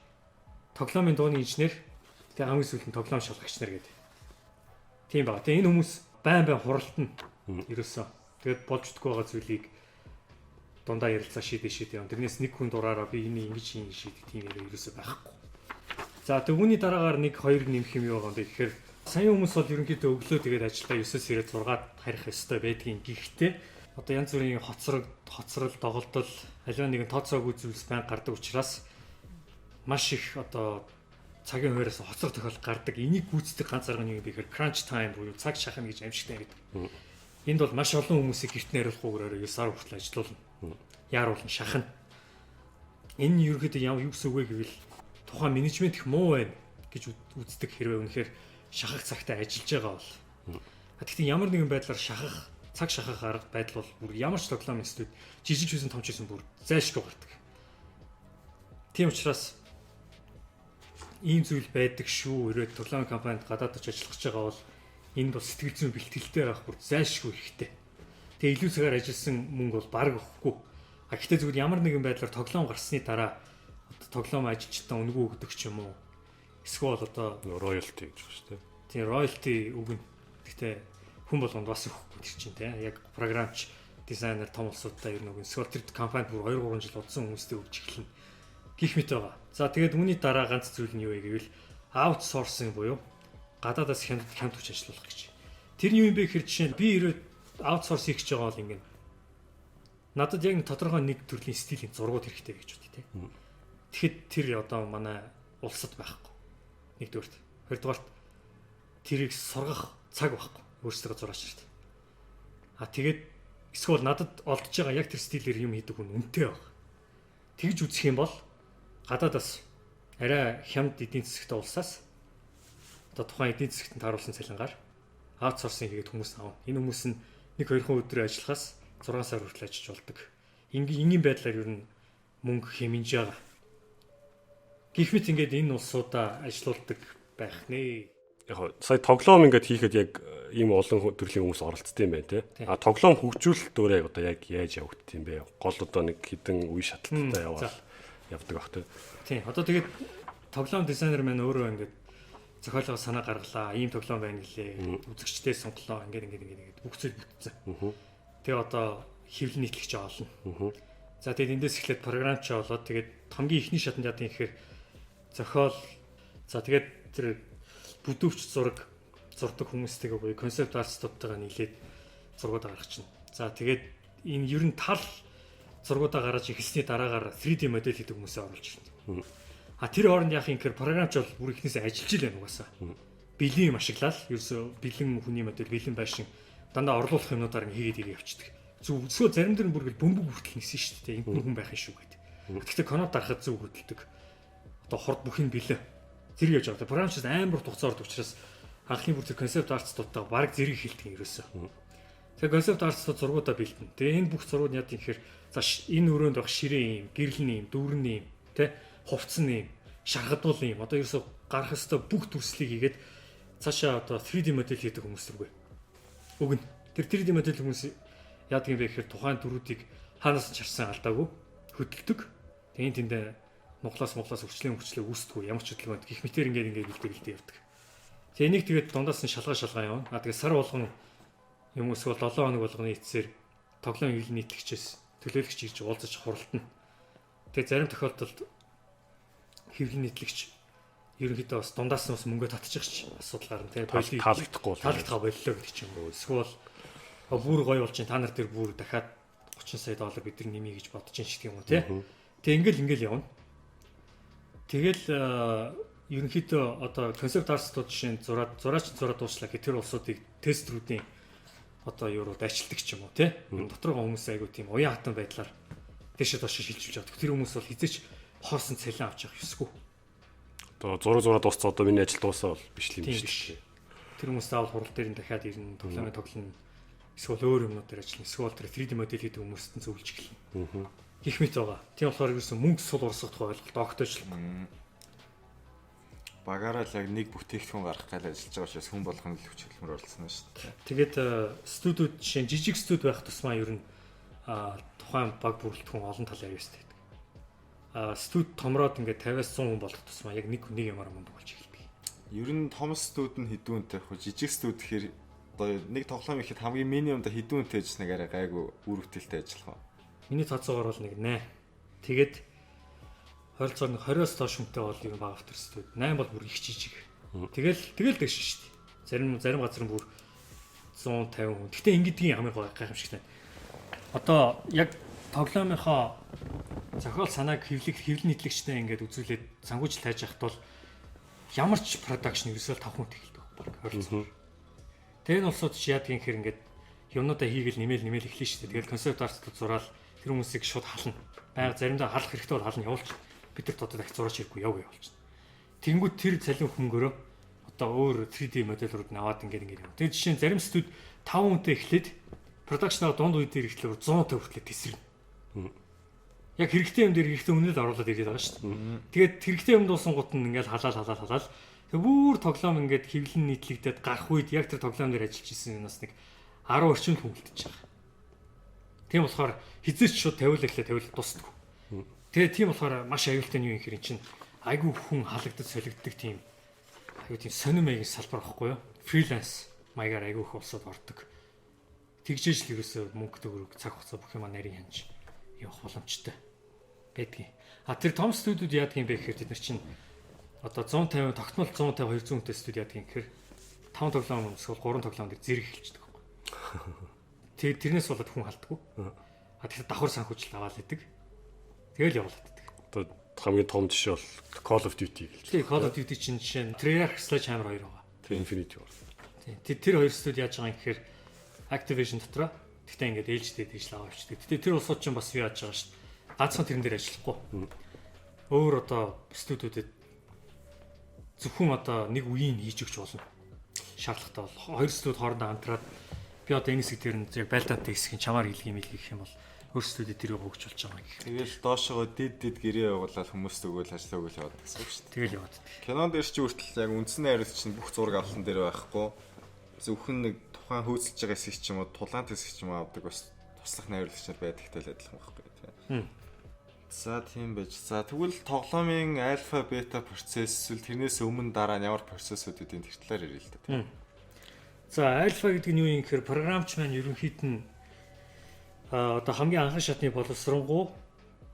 B: тоглоомын дууны инженер, тэгээ хамгийн сүүлд нь тоглоом шалгагч нар гэдэг. Тийм байна. Тэгээ энэ хүмүүс байн байн хуралдана. Ерөөсөө. Тэгээд болж чадахгүй байгаа зүйлийг дундаа ярилцаа шийдэ шийдэ явна. Тэрнээс нэг хүн дураараа би энийг ингэж ингэж шийдэх тийм яриа ерөөсөө байхгүй. За тэг үүний дараагаар 1 2 нэмэх юм юу байгаа юм бэ гэхээр саяын хүмүүс бол ерөнхийдөө өглөө тэгээд ажиллаа 9-өөс ирээд 6-ад харих ёстой байдгийн. Гэхдээ одоо янз бүрийн хоцрол, доголдол, аливаа нэгэн тооцоогүй зүйлс байнга гардаг учраас маш их одоо цагийн хувираас хоцрох тохиолдол гардаг. Энийг гүйцэтгэх ганц арга нь юу юм бэ гэхээр crunch time буюу цаг шахна гэж аимшигтай гэдэг. Энд бол маш олон хүмүүсийг гэрт найруулахгүйгээр 9 сар хүртэл ажилуулна. Яаруулна, шахна. Энэ нь ерөнхийдөө ямар юу гэсэн үг вэ гэвэл тухайн менежмент их муу байна гэж үздэг хэрвээ үнэхээр шахах цагтаа ажиллаж байгаа бол. Гэхдээ ямар нэгэн байдлаар шахах, цаг шахах арга байдал бол бүр ямар ч тоглоом институт жижиг ч байсан том ч байсан бүр зайлшгүй гардаг. Тийм учраас ийм зүйл байдаг шүү. Хэрвээ тоглоом компанид гадаад очиж ажиллах гэж байгаа бол энэ бол сэтгэл зүйн бэлтгэлтэй байх бүр зайлшгүй хэрэгтэй. Тэгээ илүү цагаар ажилласан мөнгө бол бараг өгөхгүй. А гэхдээ зүгээр ямар нэгэн байдлаар тоглоом гарсны дараа одоо тоглоом ажилчдаа үнэгүй өгдөг ч юм уу. Эсвэл одоо
C: роялти гэж байна шүү дээ.
B: Тийм роялти өгнө. Гэхдээ хүн болгонд бас өгөхгүй тэр чинь тийм яг програмч, дизайнер том улсуудаа ер нь өгнө. Эсвэл тэр компанид бүр 2 3 жил удсан хүмүүстэй өгч эхэлнэ. Гэх мэт байгаа. За тэгээд үүний дараа ганц зүйл нь юу вэ гэвэл outsourcing буюу гадаадаас хямд хүч ажилуулах гэж. Тэр нь юу юм бэ гэхээр жишээ нь би ирээд outsource хийх гэж байгаа бол ингэ надад яг тодорхой нэг төрлийн стилийн зургууд хэрэгтэй гэж бодъё те. Тэгэхэд тэр одоо манай улсад байхгүй. Нэгдүгээрт. Хоёрдугаарт тэрийг сургах цаг байхгүй. Өөрсдөө зураач нарт. А тэгээд эсвэл надад олдож байгаа яг тэр стилээр юм хийдэг хүн үнэтэй баг. Тэгж үзэх юм бол гадаадаас арай хямд эдийн засагтай улсаас одоо тухайн эдийн засагт нь тааруулсан цалингаар outsourcing хийгээд хүмүүс авна. Энэ хүмүүс нь нэг хоёрхан өдөр ажиллахаас 6 сар хүртэл ажиллаж болдог. Энгийн байдлаар ер нь мөнгө хэмнэж байгаа. Гэх мэт ингээд энэ улсуудаа ажилуулдаг байх нэ.
C: Яг сая тоглоом ингээд хийхэд яг ийм олон төрлийн хүмүүс оролцдог юм байна те. А тоглоом хөгжүүлэлт өөрөө одоо яг яаж явагддаг юм бэ? Гол одоо нэг хідэн үе шатлалтай яваал явдаг бах те.
B: Тийм. Одоо тэгээд тоглоом дизайнер маань өөрөө ингээд зохиолоо санаа гаргалаа. Ийм тоглоом байна гэлээ. Үзэгчдээ сонголоо. Ингээд ингээд ингээд ингээд бүх зүйл бүтцэн. Тэгээ одоо хэвлэл нийтлэгч олно. За тэгээд эндээс эхлээд програмч олоод тэгээд хамгийн ихний шатанд яадаг юм гэхээр зохиол за тэгээд тэр бүдүүвч зураг зурдаг хүмүүстэйгээ буюу концепт артистуудтайгаа нийлээд зургуудаа гаргах чинь. За тэгээд энэ ер нь тал зургуудаа гаргаж эхэлсний дараагаар 3D модель хийдэг хүмүүсээ оруулж ирнэ. А тэр хооронд яах юм гэхээр програмч бол бүр ихнээсээ ажиллаж л байна угаасаа. Бэлэн юм ашиглаад ерөөсөө бэлэн хүний модель, бэлэн байшин дандаа орлуулах юмнуудаар ингэ хийгээд ирээ явчихдаг. Зүг эсвэл зарим дээр нь бүр гэл бөмбөг хүртэл нисэн шүү дээ. Энд нь хүн байх юм шүү гэдэг. Гэхдээ коноп дарахад зүг хөдөлдөг. Одоо хорд бүх юм бэлэн. Зэрэг явж байгаа. Програмчаас амар хугацаа ордог учраас анхны бүр тэр концепт артистуудтай баг зэрэг хэлдэг юм ерөөсөө. Тэгээ концепт артистууд зургуудаа бэлтэнэ. Тэгээ энэ бүх зургууд яд юм гэхээр за энэ өрөөнд байх ширээ юм, гэрэл нь юм, дүүрэн нь юм, тэ хувцас нь юм, шаргадуул юм. Одоо ерөөсөө гарах ёстой бүх дүрслийг хийгээд цаашаа одоо 3D модель хийдэг хүмүүс рүүгээ өгнө. Тэр 3D модель хүмүүс яадаг юм бэ гэхээр тухайн дүрүүдийг хаанаас ч харсан алдаагүй хөдөлдөг. Тэгээ энэ тэндээ нуглаас өвчлээ үүсдэггүй ямар ч хөдөлгөөнд гих мэтэр ингээд ингээд бэлдээ бэлдээ явдаг. Тэгээ энийг тэгээд дундаас нь шалгаа шалгаа явна. А тэгээ сар болгон юм эсвэл 7 хоног болгоны эцсээр тоглоом хэвлэл нийтлэгчээс төлөөлөгч ирж уулзаж хуралдана. Тэгээ зарим тохиолдолд хэвлэл нийтлэгч ерөнхийдөө бас дундаас нь бас мөнгө татчих ч асуудал гарна тийм
C: таалагдахгүй бол
B: таалагдгаа боллоо гэдэг ч юм уу. Эсвэл бүр гоё болж чинь та нар тэр бүр дахиад 30 сая доллар бид нар нэмье гэж бодож чинь гэдэг юм уу тий. Тэгээ ингээл ингээл явна. Тэгэл ерөнхийдөө одоо концепт артистууд жишээ нь зураач зураад дууслаа гэх тэр улсуудыг тестрүүдийн одоо юу руу дайчилдаг ч юм уу тий. Доторгоо хүмүүс айгуу тийм уян хатан байдлаар тийшээ доош шилжүүлж явдаг. Тэр хүмүүс бол хизээч хоосон цалин авч явах ёсгүй.
C: Одоо зураг зураад дууссан одоо миний ажил дуусаа бол биш л юм биш.
B: Тэр хүмүүс заавал хурал дээр нь дахиад ирнэ, тоглоомын тоглоно. Эсвэл өөр юмнууд дээр ажиллана. Эсвэл тэр 3D модель хийдэг хүмүүст нь зөвлөж эхэлнэ. Гэх мэт байгаа. Тийм болохоор ерөөсөн мөнгө сул урсгах ойлголт огтойчлоо.
A: Багаараа л яг нэг бүтээгдэхүүн гаргах гал ажиллаж байгаа учраас хүн болгоно л хүч хөдөлмөр оролцсон шүү дээ.
B: Тэгээд студиуд жишээ нь жижиг студ байх тусмаа ер нь тухайн баг бүрэлдэхүүн олон талаар явж байдаг. Студ томроод ингээд 50-аас 100 хүн болох тусмаа яг нэг нэг юмар мундаг болж эхэлдэг.
A: Ер нь том студ нь хэдэн үнэтэй вэ? Жижиг студ гэхээр одоо нэг тоглоом ихэд хамгийн минимумда хэдэн үнэтэй ажиллах нэг арай гайгүй үр бүтээлтэй ажиллах уу?
B: Миний тооцоогоор бол нэг 8. Тэгээд ойролцоогоор 20-оос доош хүнтэй бол ер нь бага автор студ. 8 бол бүр их жижиг. Тэгэл тэгш шүү дээ. Зарим газар нь бүр 150 хүн. Гэтэ ингэдгийн хамгийн гой гайхамшигтай. Одоо яг тоглоомынхоо зохиол санааг хэвлэл нийтлэгчтэй ингээд үзүүлээд санхүүжил хайж явахд бол ямар ч production ерөөсөө 5 хүнтэй эхэлдэг баг ойролцоогоор. Тэр нь улсууд чи яадаг юм хэр ингээд юмнуудаа хийгээл нэмэл эхлэн шүү дээ. Тэгэл концепт артууд зураал тэр хүмүүсийг шууд хална. Байга заримдаа халах хэрэгтэй бол хална явуулчих. Бид нар одоо дахь зураач ирэхгүй яв явуулчих. Тэнгүүд тэр цалин хөнгөрөө одоо өөр 3D модель руу наваад ингээд ингээд яв. Тэр жишээ нь зарим студ 5 хүнтэй эхлээд production-аа дунд үе дээр эхлэхээр 150 хүртэл тесрэнэ. Яг хэрэгтэй юм дээр хэрэгтэй үнэл оруулаад ирээд байгаа шүү дээ. Тэгээд хэрэгтэй юм дуусан гут нь ингээд халаал. Тэг бүр тоглоом ингээд хэвлэн нийтлэгдээд гарах үед яг тэр тоглоом дээр ажиллаж исэн юмнаас нэг 10 орчим хүн үлдчихэж байгаа. Тийм болохоор хизээч шууд тавиул эхлээ тавиул дуустдаг. Тэгээ тийм болохоор маш аюултай нь юу юм хэрэг чинь айгүй хүн халагдаж солигддог тийм айгүй тийм сонин маягийн салбар байхгүй юу? Фриланс маягаар айгүй их улсад ордог. Тэгжээж л ерөөсөө мөнгө төгрөг цаг хугацаа бүх юма нарийн хянаж явах боломжтой. Байдгийн. А тэр том студиуд яадаг юм бэ гэхээр тэд нар чинь одоо 150 тогтмол 150 200 хүнтэй студи яадаг юм гэхээр 5 тоглоом эсвэл 3 тоглоом дээр зэрэг эхэлчихдэг байхгүй. Тэр тэрнээс болоод хүн халдаггүй. А тэгэхээр давхар санхүүжилт аваад идэг. Тэгэл явуулаад идэг.
C: Одоо хамгийн том жишээ бол Call of Duty гэж.
B: Тэгээ Call of Duty чинь жишээ нь Treyarch Sledgehammer 2 байгаа.
C: Тэр Infinity Ward.
B: Тийм. Тэр хоёр студи яаж байгаа юм гэхээр Activision дотроо гэхдээ ингээд ээлжтэй тэгж л аваа авчдаг. Гэтэ тэр улсууд чинь бас юу яаж байгаа шүү дээ. Ганцхан тэрэн дээр ажиллахгүй. Өөр одоо студиудэд зөвхөн одоо нэг үеийг хийж өгч болно. Шаардлагатай бол хоёр студи хоорондоо хамтраад би одоо энэ хэсэг дээр нь яг байлдаантай хэсгийг чамаар хийлг юм хийх юм бол өөр студи тэрийг өгч болж байгаа гэх.
A: Тэгэл доошогоо дид дид гэрээ явуулаад хүмүүст өгөөл ажиллаа өгөөл яваад гэсэн үг шүү дээ.
B: Тэгэл яваад.
A: Кинон дээр чи хүртэл яг үндсэн найруулагч чинь бүх зураг авалтан дээр байхгүй. Зөвхөн нэг тухайн хөөцөлж байгаа хэсэг ч юм уу, тулаан хэсэг ч юм уу авдаг бас туслах найруулагч нар байдагтай л адилхан байхгүй тийм. За тийм байж. За тэгвэл тоглоомын альфа, бета процесс эсвэл тэрнээс өмнө дараа нь ямар процессууд гэдгийг тэр талаар ярил л да тийм.
B: За альфа гэдэг нь юу юм гэхээр програмч маань ерөнхийд нь одоо хамгийн анхан шатны боловсронгуй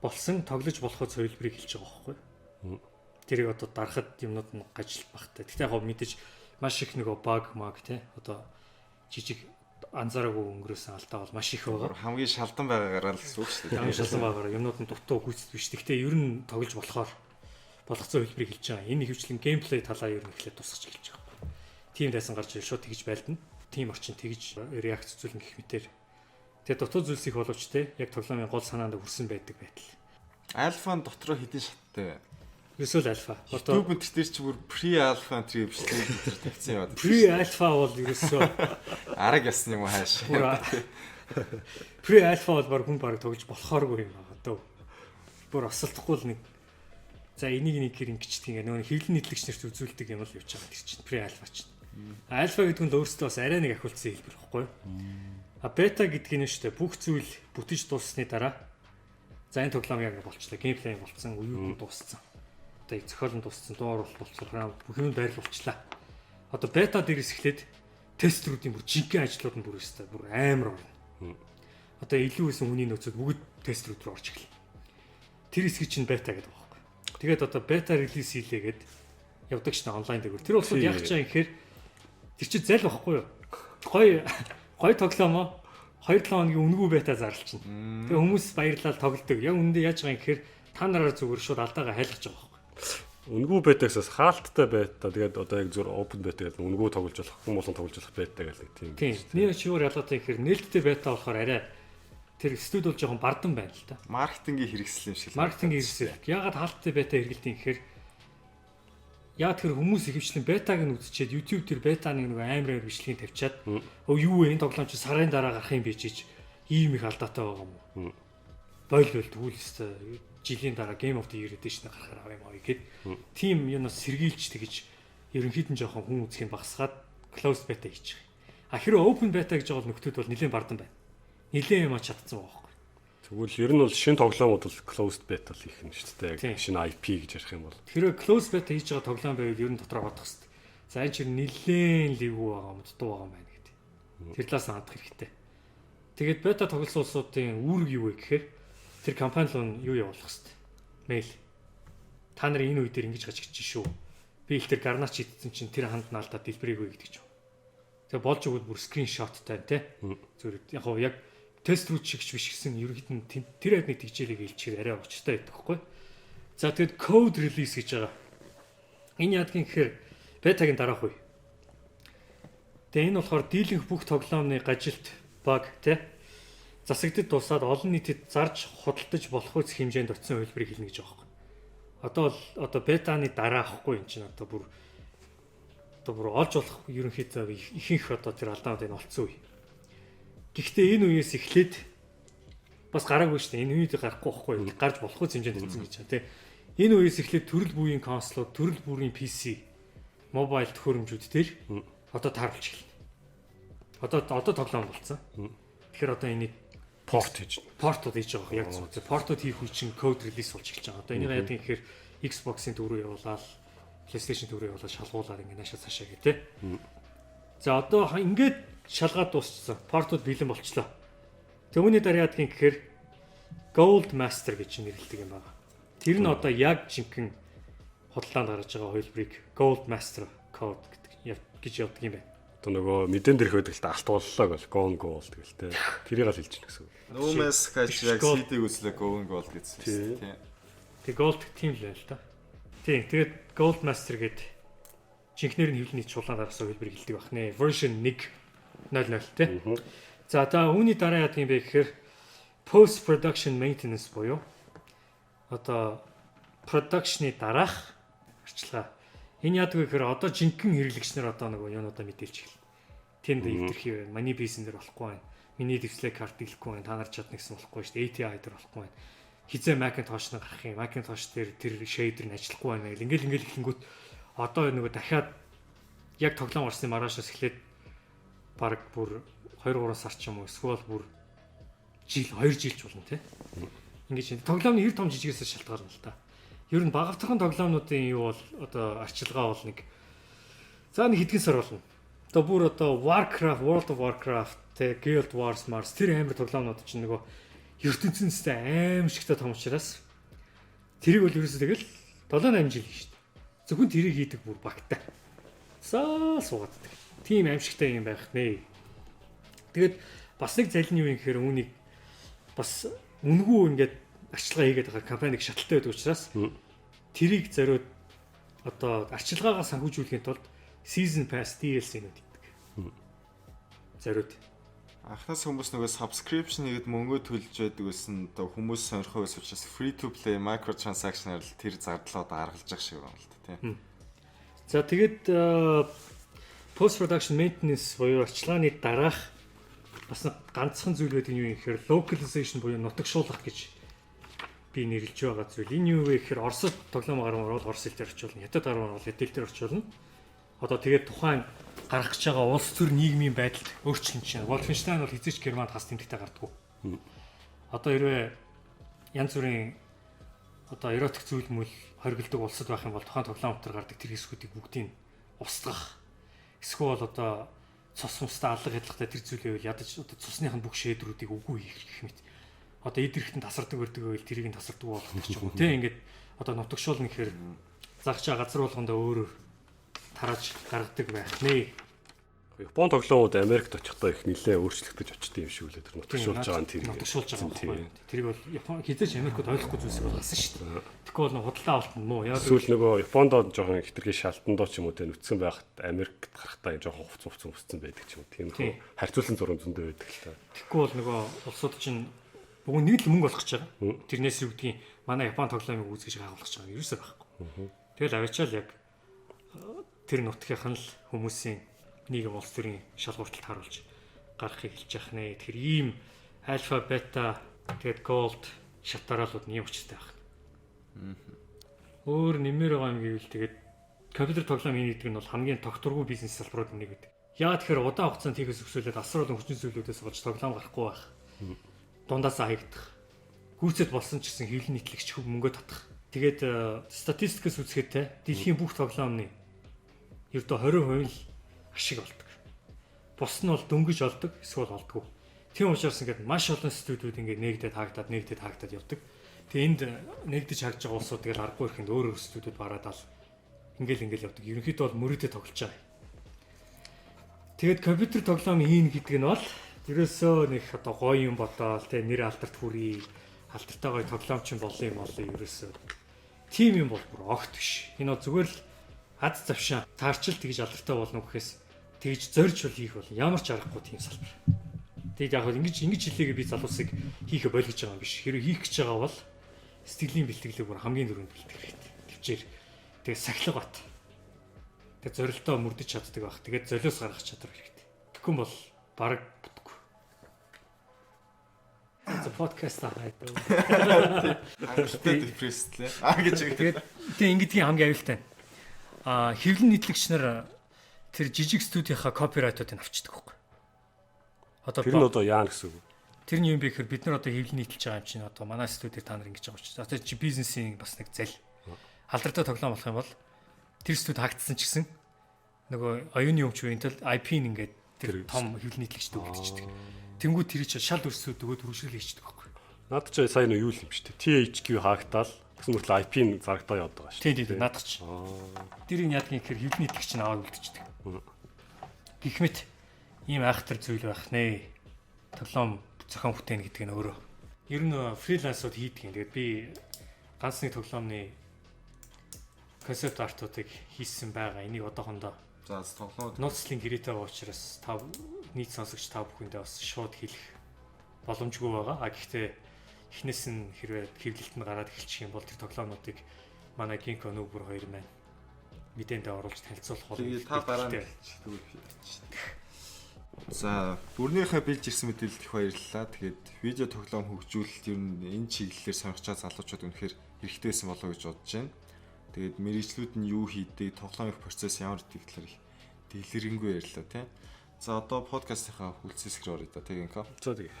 B: болсон тоглож болох хувилбарыг хэлж байгаа байхгүй. Тэрийг одоо дарахад юмнууд нь гажил багтай. Гэхдээ яг мэдээж маш их нөгөө баг маг те одоо жижиг анзаараагүй өнгөрөөсөн алдаа бол маш их байгаа.
A: Хамгийн шалдан байгаагаараа л гэсэн үг шүү дээ.
B: Хамгийн шалдан байгаагаараа юмнууд нь дутуу гүйцэд биш. Гэхдээ ер нь тоглож болохоор болгоцсон хувилбарыг хэлж байгаа. Энэ хөвчлэн геймплей талаа ер нь эхлээд тусгаж хэлж байгаа. Тим дайсан гарч ирээ шууд тэгж байлдана. Тим орчин тэгж реакц үзүүлнэ гэх мэтэр. Тэгээ дутуу зүйлс их боловч те яг тоглоомын гол санаанд хүрсэн байдаг байтал.
A: Альфа нь дотроо хэдэн шаттай вэ?
B: Ерөөсөө л альфа.
A: Одоо YouTube энэ төр чи бүр pre альфа энэ төр бичлэг энэ тавьсан яваад.
B: Pre альфа бол ерөөсөө
A: араг ясны юм уу хааш.
B: Pre альфа бол баг хүн баг тоглож болохооргүй юм байна. Одоо бүр осолдохгүй л нэг за энийг нэг хэр ингэчдэг ингээ нөгөө хэвлэн нийтлэгч нарт үзүүлдэг юм л явж байгаа тэр чинь pre альфа чинь. Альфа гэдэг нь өөрөөсөө бас арай нэг ахиулсан хэлбэр баггүй юу? А бета гэдэг нь шүү дээ бүх зүйл бүтэж дууссаны дараа за энэ тоглоом яг болчлаа. Геймплей болцсон, үеүүд нь дууссан. Одоо зохиол нь дууссан, дуу оруулалт болцсон, програм бүх юм байрлал болчлаа. Одоо бета дээрээс эхлээд тестрүүдийн бүр жинхэнэ ажлууд нь бүр өстэй бүр амар орно. Одоо илүү исэн хүний нөөцүүд бүгд тестрүүд рүү орж эхэлнэ. Тэр хэсгийг чинь бета гэдэг байгаа байхгүй. Тэгээд одоо бета релиз хийлээгээд явдаг шнэ онлайн дээр. Тэр улсууд яг чаа гэхээр тэр чинь зал байхгүй юу? Гой гой тоглоомоо 2-7 хоногийн үнэгүй бета зарлчихна. Тэгээ хүмүүс баярлал тоглодог. Яг үүндээ яаж байгаа юм гэхээр та нараар зүгээр шууд алдаагаа хайлгаж байгаа байхгүй.
C: Үнэгүй бета гэсээс хаалттай бета. Тэгээд одоо яг зүгээр open beta гэдэг үнэгүй тоглож болох, хүн болгон тоглож болох бета гэдэг нэг тийм.
B: Тийм. Нэг чи өөр ялгаатай гэхээр нээлттэй бета болохоор арай тэр студ бол жоохон бардан байна л та.
A: Маркетингийн хэрэгсэл юм шиг.
B: Маркетингийн хэрэгсэл. Яагаад хаалттай бета хэрэгэлдэг юм гэхээр яа тэр хүмүүс ихэвчлэн бетаг нь үзчихэд YouTube дээр бетаны нэг амар амар бичлэгийг тавьчаад өө юу вэ энэ тоглоом чи сарын дараа гарах юм бэ чиж ийм их алдаатай байгаа юм уу? Бойл бойл тэгвэл өстой жилийн дараа Game of the Year Edition гарахаар авах юм аа гэхэд тийм юунаас сэргийлж тэгж ерөнхийд нь жоохон хүн үзхийг багасгаад closed beta хийж байгаа. А хэрвээ open beta гэж байгаа бол нөхдүүд бол нэлээд бардан байна. Нэлээд юм чадсан байгаа байхгүй.
C: Тэгвэл ер нь бол шинэ тоглоомууд бол closed beta л их юм шүү дээ. Яг шинэ IP гэж ярих юм бол.
B: Хэрвээ closed beta хийж байгаа тоглоом байвал ер нь дотроо бодох хэрэгтэй. За энэ чинь нэлээд ливүү байгаа юм, дутуу байгаа юм байна гэдэг. Тэр талаас нь хандах хэрэгтэй. Тэгээд бета тоглосон улсуудын үүрэг юу вэ гэхээр тэр компани руу юу явуулах хэрэгтэй. Мэйл. Та нар энэ үе дээр ингэж гажигч шүү. Би их тэр гарнач идсэн чинь тэр ханд наалдаад дэлбэрээгүй гэдэг ч юм. Тэгээ болж өгвөл бүр скриншоттай тий. Зүгээр яг хоо яг тест рүү чигч биш гэсэн ерөнхийд нь тэр айд нэг тэгжээлийг илчээр арай учиртай байдаг хгүй. За тэгэд code release гэж байгаа. Энэ яадгийн гэхээр бетагийн дараах үе. Тэгээ энэ болохоор дийлэнх бүх тоглоомныгажилт баг тий засагдад тусаад олон нийтэд зарж худалдаж болох үс хэмжээнд очисон хувилбарыг хэлнэ гэж байгаа байхгүй. Одоо бол одоо бетаны дараа ахгүй юм чинь одоо бүр олж болох ерөнхийдөө ихэнх одоо тэр алдаануудыг олцсон үе. Гэхдээ энэ үеэс эхлээд бас гараагүй шүү дээ. Энэ үед гарахгүй байхгүй. Гарч болох үс хэмжээнд очисон гэж байна тий. Энэ үеэс эхлээд төрөл бүрийн консолууд, төрөл бүрийн PC, мобайл төхөөрөмжүүд дээр одоо тааруулж эхэлнэ. Одоо тоглоом болцсон. Тэгэхээр одоо энийг
C: порт хийж.
B: Портууд хийж байгаа яг зөв. Портууд хийх үе чинь код релиз болж эхэлж байгаа. Одоо энийг яадаг юм гэхээр Xbox-ын төв рүү явуулаад, PlayStation төв рүү явуулаад шалгуулаад ингэ наашаа цаашаа гэх тээ. За одоо ингээд шалгаад дуусчихсан. Портууд бэлэн болчлоо. Түүний дараа яадаг юм гэхээр Gold Master гэж нэрлэдэг юм байна. Тэр нь одоо яг жинхэнэ худалдаанд гаргаж байгаа хувилбарыг Gold Master Code гэдэг гэж явдаг юм байна.
C: Одоо нөгөө мэдэн дэрх байдаг л та алт боллоо гэл Gone Gold гэл те. Тэрийг л хэлж байна гэсэн үг.
A: No Man's Sky яг CD-г үзлээ Gone Gold гэсэн тийм.
B: Тэг Gold тийм л байна л та. Тийм. Тэгээд Gold Master гээд жинхнэр нь хэвлэл нийт чулаан гаргасан хувилбарыг хэлдэг байх нэ. Version 1.0.0 тий. За та үүний дараа яадаг юм бэ гэхээр post production maintenance буюу одоо production-ы дараах арчилгаа. Энэ яадаг вэ гэхээр одоо жинхэнэ хэрэглэгч нар одоо нөгөө юунуудаа мэдээлж эхэлнэ. Тэнд эвдэрхий байна. Миний PC-н дээр болохгүй байна. Миний дэвслээ карт дийлэхгүй байна. Та нар чадна гэсэн болохгүй шүү дээ. ATI дээр болохгүй байна. Хизээ Macintosh нь гарах юм. Macintosh дээр тэр shader нь ажиллахгүй байна гэл ингээл ингээл эхлэнгүүт одоо нөгөө дахиад яг тоглоом гарсны маргаашаас эхлээд баг бүр 2 3 сар ч юм уу эсвэл бүр жил 2 жил ч болно тий. Ингэж тоглоомны хэр том жижигээс шалтгаална л та. Ер нь багавтархан тоглоомнуудын юу бол одоо арчилгаа бол нэг за нэг хэдхэн сар болно. Одоо бүр одоо Warcraft, World of Warcraft, тэ Guild Wars, Mars тэр амар тоглоомнууд чинь нөгөө ертөнцийн аимшигтай том учраас тэрийг бол ерөөсөө тэгэл 7 8 жил хийж шүү дээ. Зөвхөн тэрийг хийдэг бүр багтай. Саа суугааддаг. Тийм аимшигтай юм байх нэ. Тэгээд бас нэг зал нь юу юм гэхээр үүнийг бас үнгүй ингээд арчилгаа хийгээд байгаа компаниг шаталтай байдаг учраас тэрийг зориуд одоо арчилгаагаа санхүүжүүлэхийн тулд season pass DLC-нүүд хийдэг. Зориуд.
A: Анхнаас хүмүүс нөгөө subscription хийгээд мөнгө төлж байдаг байсан, одоо хүмүүс сонирхоо байсан учраас free to play micro transaction-аар л тэр зардлаа одоо аргалж байгаа шиг байна л та, тийм.
B: За, тэгээд post production maintenance буюу арчилгааны дараах бас нэг ганцхан зүйл байдаг нь юу юм гэхээр localization буюу нутагшуулах гэж би нэрлэж байгаа зүйл. Энэ юу вэ гэхээр Оросд тоглоом гармаар бол орос хэл дээр орчуулна. Хятад гармаар бол хятад хэл дээр орчуулна. Одоо тэгээд тухайн гарах гэж байгаа улс төр нийгмийн байдалд өөрчлөн чинь. Wolfenstein бол хэзээ ч Германд хас тэмдэгтэй гардаггүй. Одоо хэрвээ янз бүрийн одоо эротик зүйл мүл хоригддаг улсад байх юм бол тухайн тоглоом дотор гардаг тэр хэсгүүдийг бүгдийг устгах. Эсвэл одоо цус мустай алга хядлагтай тэр зүйлээ үл ядаж одоо цусных нь бүх shader үүдийг үгүй хийх гэх мэт. Одоо эд эрэхтэн тасардаг өрдөг байвал тэрийг нь тасардаг болгох ч юм уу. Тэ ингээд одоо нутагшуулна гэхээр загчаа газар болгондоо өөрөөр тарааж гаргадаг байх нэ.
C: Япон тоглоомууд Америкт очихдоо их нэлээ өөрчлөгдөж очдөг юм шиг үлээ, тэр нутагшуулж байгаа нь тэр.
B: Нутагшуулж байгаа юм байна. Тэрийг бол Япон хэзээ ч Америкт ойлгохгүй зүйлсийг бол гасан шүү дээ. Тэгэхгүй бол худалдаа авалт нь муу.
C: Яг эсвэл нөгөө Японд жоохон хэтэрхий шалтандоо ч юм уу те нүцгэн байхад Америкт гарахдаа жоохон хувц хувц өмссөн байдаг ч юм уу. Тийм хөө харьцуулсан зураг зөндөө байдаг л та.
B: Тэгэхгүй бол нөгөө улсууд чинь бүгд нэг л мөнгө олох гэж байгаа. Тэрнээс юу гэдгийг манай Япон тоглоомыг үүсгэж байгуулах гэж байгаа юм ерөөсөө байхгүй. Тэгэл аваачаал яг тэр нутгийнх нь л хүмүүсийн нийгэм улс төрийн шалгуурталд харуулж гаргахыг хэлж яах нэ. Тэгэхээр ийм альфа, бета, тэгээд gold шатараалууд нь юм учиртай байна. Өөр нэмэр байгаа юм гэвэл тэгээд компьютер тоглоом хийнэ гэдэг нь бол хамгийн тогтворгүй бизнес салбарууд нэг гэдэг. Яагаад тэгэхээр удаан хугацаанд хийхээс өксөөлөд асар олон хүчин зүйлүүдээс болж тоглоом гарахгүй байх. Дундаасаа хаягдах. Гүйцэд болсон ч гэсэн хэвлэл нийтлэгч хөв мөнгө татах. Тэгээд статистикээс үзэхэд те дэлхийн бүх тоглоомны ердөө 20% л ашиг олдог. Бус нь бол дөнгөж олдог, эсвэл олдгүй. Тийм учраас ингээд маш олон студиуд ингээд нэгдээд хаагдаад, нэгдээд хаагдаад явдаг. Тэгээ энд нэгдэж хаагдж байгаа улсууд тэгэл аргагүй ихэнд өөр өөр студиуд бараад ал ингээл ингээл явдаг. Ерөнхийдөө бол мөрөдөө тоглож байгаа. Тэгээд компьютер тоглоом хийн гэдэг нь бол ерөөсөө нэг одоо гоё юм бодоол те нэр алдарт хүрье, алдартай гоё тоглоом чинь болно юм болоо, ерөөсөө тийм юм бол бүр огт биш. Энэ бол зүгээр л ад завшаа таарчил тэгж алдартай болно гэхээс тэгж зорж бол хийх бол ямар ч аргагүй тийм салбар. Тэгээд яг хөө ингэж ингэж хэлээгээ би залуусыг хийхэ болгож байгаа юм биш. Хэрвээ хийх гэж байгаа бол сэтгэлийн бэлтгэлийг бүр хамгийн түрүүнд бэлтгэх хэрэгтэй. Төвчээр тэгээд сахилга бат. Тэгээд зорилтоо мөрдөж чаддаг байх. Тэгээд золиос гаргах чадвар хэрэгтэй. Тэгэхгүй бол бараг бүтгүй. За, подкаст аа.
A: Хангалттай depressed лээ. Аа гэж.
B: Тэгээд тэг ингэдгийн хамгийн аюултай. Аа, хэвлэн нийтлэгч нар тэр жижиг студийнхаа copyright уудыг авчдаг байхгүй.
C: Одоо тэр нь одоо яана гэсэн үг?
B: Тэр нь юм бэ гэхээр бид нар одоо хэвлэн нийтэлж байгаа юм чинь одоо манай студиэр та нар ингэж байгаа учраас одоо чи бизнесийн бас нэг зал. Алдартай тоглоом болох юм бол тэр студи хаагдсан ч гэсэн нөгөө оюуны өмч үеийн тул IP нь ингээд тэр том хэвлэн нийтлэгчд өгдчихдэг. Тэнгүү тэр чинь шал өрсөд өгөөд хөрвшрэл хийчихдэг байхгүй.
C: Наад чи сайн юу юм шүү дээ. THQ хаагдтал гэсэн мөртлөө IP нь зарагдаа яваад байгаа шүү.
B: Тийм тийм наадах чи. Тэрийг яадгийн гэхээр хэвлэл нийтлэгч нь аваад үлдчихдэг. Гэх мэт ийм айхтар зүйл байх нэ. Тоглоом зохион бүтээн гэдэг нь өөрөө. Ер нь фрилансууд хийдэг юм. Тэгээд би ганц нэг тоглоомны концепт артуудыг хийсэн байгаа. Энийг одоохондоо
A: За тоглоом
B: нууцлын гэрээтэй байгаа учраас та нийт сонсогч та бүхэндээ бас шууд хэлэх боломжгүй байгаа. А гэхдээ эхнээс нь хэрвээ хэвлэлт нь гараад эхэлчих юм бол тэр тоглоомнуудыг манай Ginko Nubur 2 маань мэдээндээ оруулж танилцуулах болно.
A: Тэгээ та дараа нь хэлчих. За бүрнийхээ бэлж ирсэн мэдээлэлд их баярлалаа. Тэгээд видео тоглоом хөгжүүлэлт ер нь энэ чиглэлээр сонирхож байгаа залуучууд үнэхээр хэрэгтэй байсан болоо гэж бодож байна. Тэгээд мэрэгчлүүд нь юу хийдэг, тоглоом их процесс ямар гэдэг талаар их дэлгэрэнгүй ярьлаа тийм. За одоо подкастынхаа үлдсэн хэсэг рүү оръё да тийм инка.
C: За тэгээ.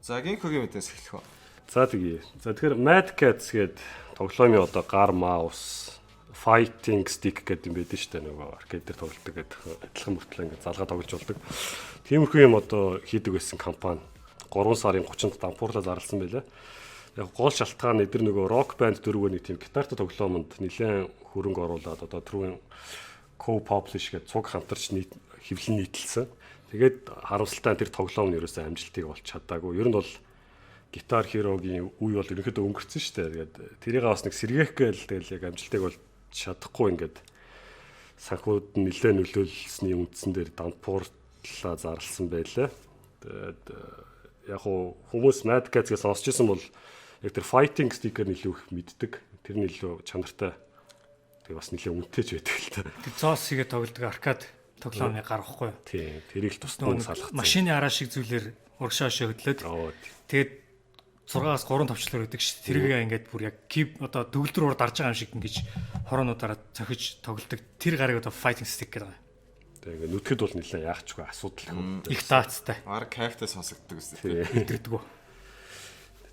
A: За Гинкогийн мэдээс эхлэх үү.
C: За тэгье. За тэгэхээр Mad Cats гээд тоглоомын одоо гар маус fighting stick гэдэг юм байдаг шүү дээ нөгөө аркейд дээр тоглолдог гэдэг адилхан мөртлөө ингээд залгаа тоглож болдог. Тиймэрхүү юм одоо хийдэг байсан компани 3 сарын 30-нд дампуурлаа зарласан байлаа. Яг гол шалтгаан эдгээр нөгөө Rock Band 4-өө нэг тийм гитартай тоглоомонд нэлээд хөрөнгө оруулаад одоо түрүүн co-publish гэдэг цуг хамтарч хэвлэн нийтэлсэн. Тэгээд харамсалтай нь тэр тоглоом нь ерөөсөө амжилтыг олж чадаагүй. Ер нь бол Guitar Hero-гийн үе бол ерөнхийдөө өнгөрцөн шүү дээ. Тэгээд тэрийг бас нэг сэргээх гээл тэгэл яг амжилтыг бол чадахгүй ингээд санхүүд нь нэлээд нөлөөлсөний үндсэн дээр дампуурлаа зарласан байлаа. Тэгээд яг хуу хүмүүс Mad Cats-гээ сонсч ирсэн бол яг тэр fighting sticker нь илүү их мэддэг. Тэр нь илүү чанартай. Тэгээ бас нэлээд үнэтэй ч байдаг л та.
B: Тэр зоос хийгээд тоглодог аркад тоглоомны гар ихгүй юу?
C: Тийм. Тэрийг л тусдаа салгацсан.
B: Машины араа шиг зүйлээр урагшаа хөдлөөд тэгээд 6-аас 3 товчлоор өгдөг шүү. Тэргээ ингээд бүр яг кип одоо төгөлдөр уур дарж байгаа юм шиг ингэж хороонуудаараа цохиж тоглодог. Тэр гарыг одоо fighting stick гэдэг байгаа.
C: Тэгээ ингээд нүтгэд бол нэлээд яахчгүй асуудал их.
B: Их даацтай.
A: Бараг кайфтай сонсогддог үстэй.
B: Өдөрдгөө.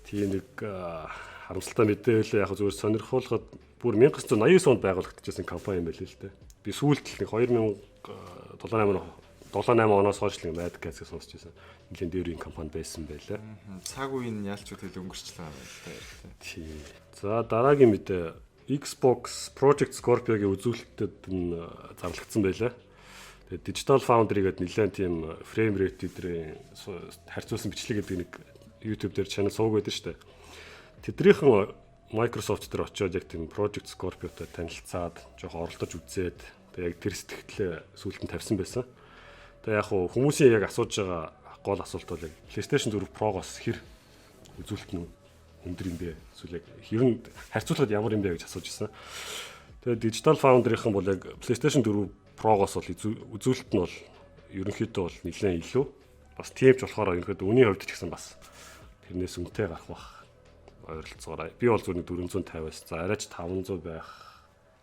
C: Тийм нэг харамсалтай мэдээ байлаа. Яг зүгээр сонирхолтой бүр 1989 онд байгуулагдчихсан компани юм байл л дээ. Би сүүлд л нэг 2007 8 78 оноос хойш л Mad Cats-ыг сонсч байсан. Нэлийн дээр үеийн компани байсан байлаа.
A: Цаг үе нь ялч тэгэл өнгөрчлөө юм байна л та.
C: Тийм. За дараагийн мэдээ Xbox Project Scorpio-гийн үзүүлэлтэд нь зарлагдсан байлаа. Тэгээд Digital Foundry гэдэг нэлээд тийм frame rate өдрийн харьцуулсан бичлэг гэдэг нэг YouTube дээр channel сууг байдаг шүү дээ. Тэднийхэн Microsoft дээр очиод яг тийм Project Scorpio-тай танилцаад жоохон оролдож үзээд тэгээд яг тэр сэтгэлээ сүүлд нь тавьсан байсан. Тэгээд яг хуу хүмүүсийн яг асууж байгаа гол асуулт бол яг PlayStation 4 Pro-гоос хэр үзүүлэлт нь өндөр юм бэ? Эсвэл яг ер нь харьцуулахад ямар юм бэ гэж асууж ирсэн. Тэгээд Digital Foundry-ийн бол яг PlayStation 4 Pro-гоос бол үзүүлэлт нь бол ерөнхийдөө бол нэлээд илүү. Бас тийм ч болохоор ерөнхийдөө үнийн хувьд ч гэсэн бас тэрнээс үнэтэй гарах бах ойролцоогоор. Би бол зүгээр 450-аас за арайч 500 байх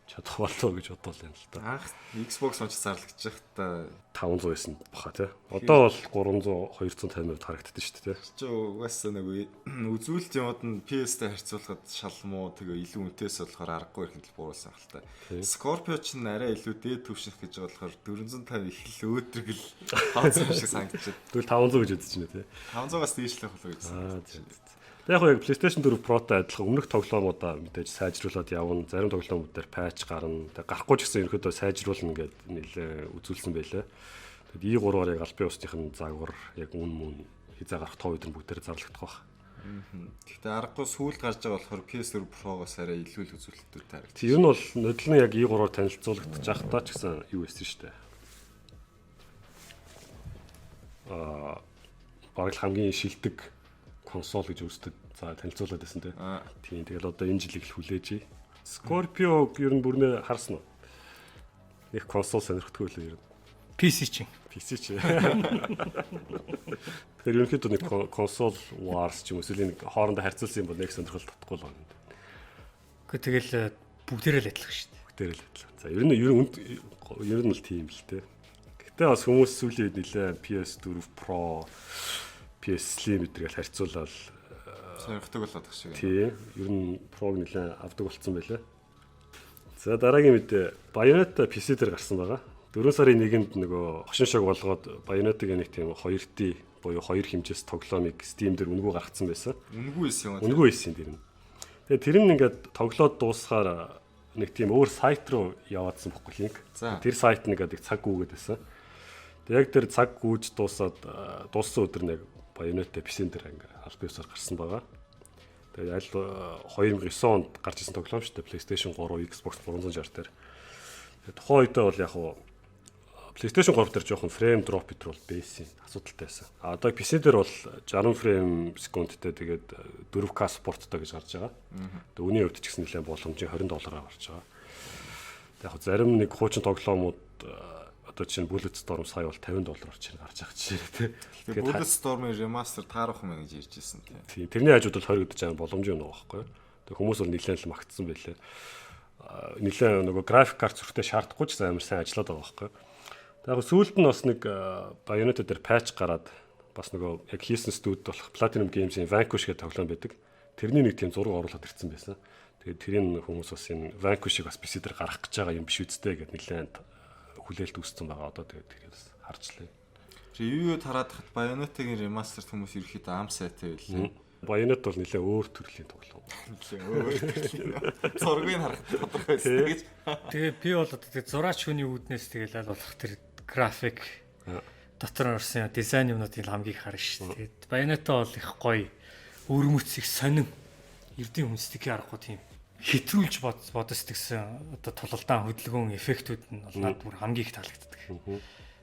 C: чадах болов гэж бодлоо юм л та.
A: Анх Xbox One ч зарлагдчих та
C: 500 байсан баха тий. Одоо бол 300 250 хувьд харагддаг шүү дээ тий.
A: Чи угаасаа нэг үзүүлэлт юмуд нь PS-тэй харьцуулахад шал муу тэгээ илүү үнэтэйс болохоор аргагүй ирэхэд л бууруулсан хэл та. Scorpio ч н арай илүү дээд түвшинх гэж байгаа болохоор 450 их л өөдрөг л хоосон юм шиг санагдчих.
C: Тэгвэл 500 гэж үзэж байна тий.
A: 500-аас дээшлэх болов гэж санагдчих.
C: Яг яг PlayStation 4 Pro-тай адилхан өмнөх тоглоомудаа мэдээж сайжруулад явна. Зарим тоглоомууд дээр patch гарна. Тэг гарахгүй ч гэсэн ерөнхийдөө сайжруулна гэд нэлээ үзүүлсэн байлаа. Тэгэд E3-аар яг албан ёсных нь загвар яг үн мөн хизээ гарах тоо өдөр бүгдээр зарлагдах байх.
A: Гэхдээ аргагүй сүүлд гарч байгаа болохоор PS4 Pro-гоос арай илүү л үзүүлэлтүүд харагдчих.
C: Тэг ер нь бол нодол нь яг E3-аар танилцуулагдчих байхдаа ч гэсэн юу байсан шүү дээ. Бараг л хамгийн шилдэг консол гэж өөрсдөө за танилцуулаад байсан те. Тийм тэгэл одоо энэ жилийг л хүлээж. Scorpio ер нь бүрнээ харсан уу? Нэг консол сонирхдаггүй л ер нь.
B: PC чинь.
C: PC чи. Тэгэхээр ерөнхийдөө нэг консол wars ч юм уу эсвэл нэг хоорондоо харьцуулсан юм бол нэг сонирхол татахгүй л байна.
B: Гэхдээ тэгэл бүгдээрээ л адилхан шүү дээ.
C: Бүгдээрээ л адилхан. За ер нь л тийм л те. Гэтэ бас хүмүүс сүүлийн үед нэлээ PS4 Pro PS Slim гэдэргээл харьцуулаад
A: сонирхдаг болоод тах шиг.
C: Тийм. Ер нь Pro-г нэлээ авдаг болцсон байлаа. За, дараагийн мэдээ Bayonetta PC дээр гарсан байгаа. 4 сарын 1-нд нөгөө хошин шог болгоод Bayonetta-гийн нэг тийм 2D буюу хоёр хэмжээс тоглоомыг Steam дээр үнэгүй гаргацсан байсан.
A: Үнэгүй исэн юм уу?
C: Үнэгүй исэн тэр нь. Тэгээ тэр нь ингээд тоглоод дуусахаар нэг тийм өөр сайт руу яваадсан бохгүй link. Тэр сайт нэг гэдэг цаг гүгээд байсан. Тэгээ яг тэр цаг гүйж дуусаад дууссан өдөр нэг Bayonetta PC дээр ингээд аль биесээр гарсан байгаа. Тэгээ аль 2009 онд гарч ирсэн тоглоом шүү дээ. PlayStation 3, Xbox 360 дээр. Тэгээ тухайн үедээ бол яг хуу PlayStation 3 дээр жоохон frame drop энэ бол байсан, асуудалтай байсан. А одоо PC дээр бол 60 frame секундтэй, тэгээд 4K support той гэж гарч байгаа. Тэгээ үнийн хувьд ч гэсэн нэлээд боломжийн 20 доллараар гарч байгаа. Тэгээ яг зарим нэг хуучин тоглоомууд, одоо жишээ нь Bulletstorm сая бол 50 доллараар чинь гарч байгаа жишээ, тий.
A: Тэгээ Bulletstorm-ын remaster таарах юм гэж ярьж ирсэн, тий.
C: Тийм. Тэрний хажууд бол 20 гэдэг чинь боломжийн үнэ байхгүй юу? Тэгээ хүмүүс бол нэлээд л магтсан байлээ. Нэлээд нөгөө график карт зүрхтэй шаардахгүй ч амар сайн ажиллаад байгаа байхгүй юу? Тэгээ яг сүүлд нь бас нэг Bayonetta дээр patch гараад, бас нөгөө яг хийсэн студи болох Platinum Games-ийн Vanquish гэдэг тоглоом байдаг. Тэрний нэг тийм зураг оруулаад ирсэн байсан. Тэгээд тэрийн хүмүүс бас энэ Vanquish-ыг бас PC дээр гаргах гэж байгаа юм биш үсттэй гэдээ нэлээд хүлээлт үүссэн байгаа. Одоо тэгээд тэрийг бас харжлаа.
A: Review тараад хат Bayonetta-гийн remaster хүмүүс ерөөхдөө ам сайтай байлээ.
C: Bayonetta бол нэлээд өөр төрлийн тоглоом.
A: Нэлээд өөр төрлийн. Зургийг харахад тодорхой байсан гэж.
B: Тэгээ би бол одоо тэг зураач хүний үүднээс тэгэл аль болох тэр график дотор орсон дизайн юмнуудыг хамгийн их харна шүү дээ. Тэгээд Bayonetta бол их гоё, өвөрмөц, их сонин, эрдийн хүнсдэг аргагүй тийм хэтрүүлж бодос тэгсэн одоо тулалдаан хөдөлгөөн эффектүүд нь бол надад бүр хамгийн их таалагддаг.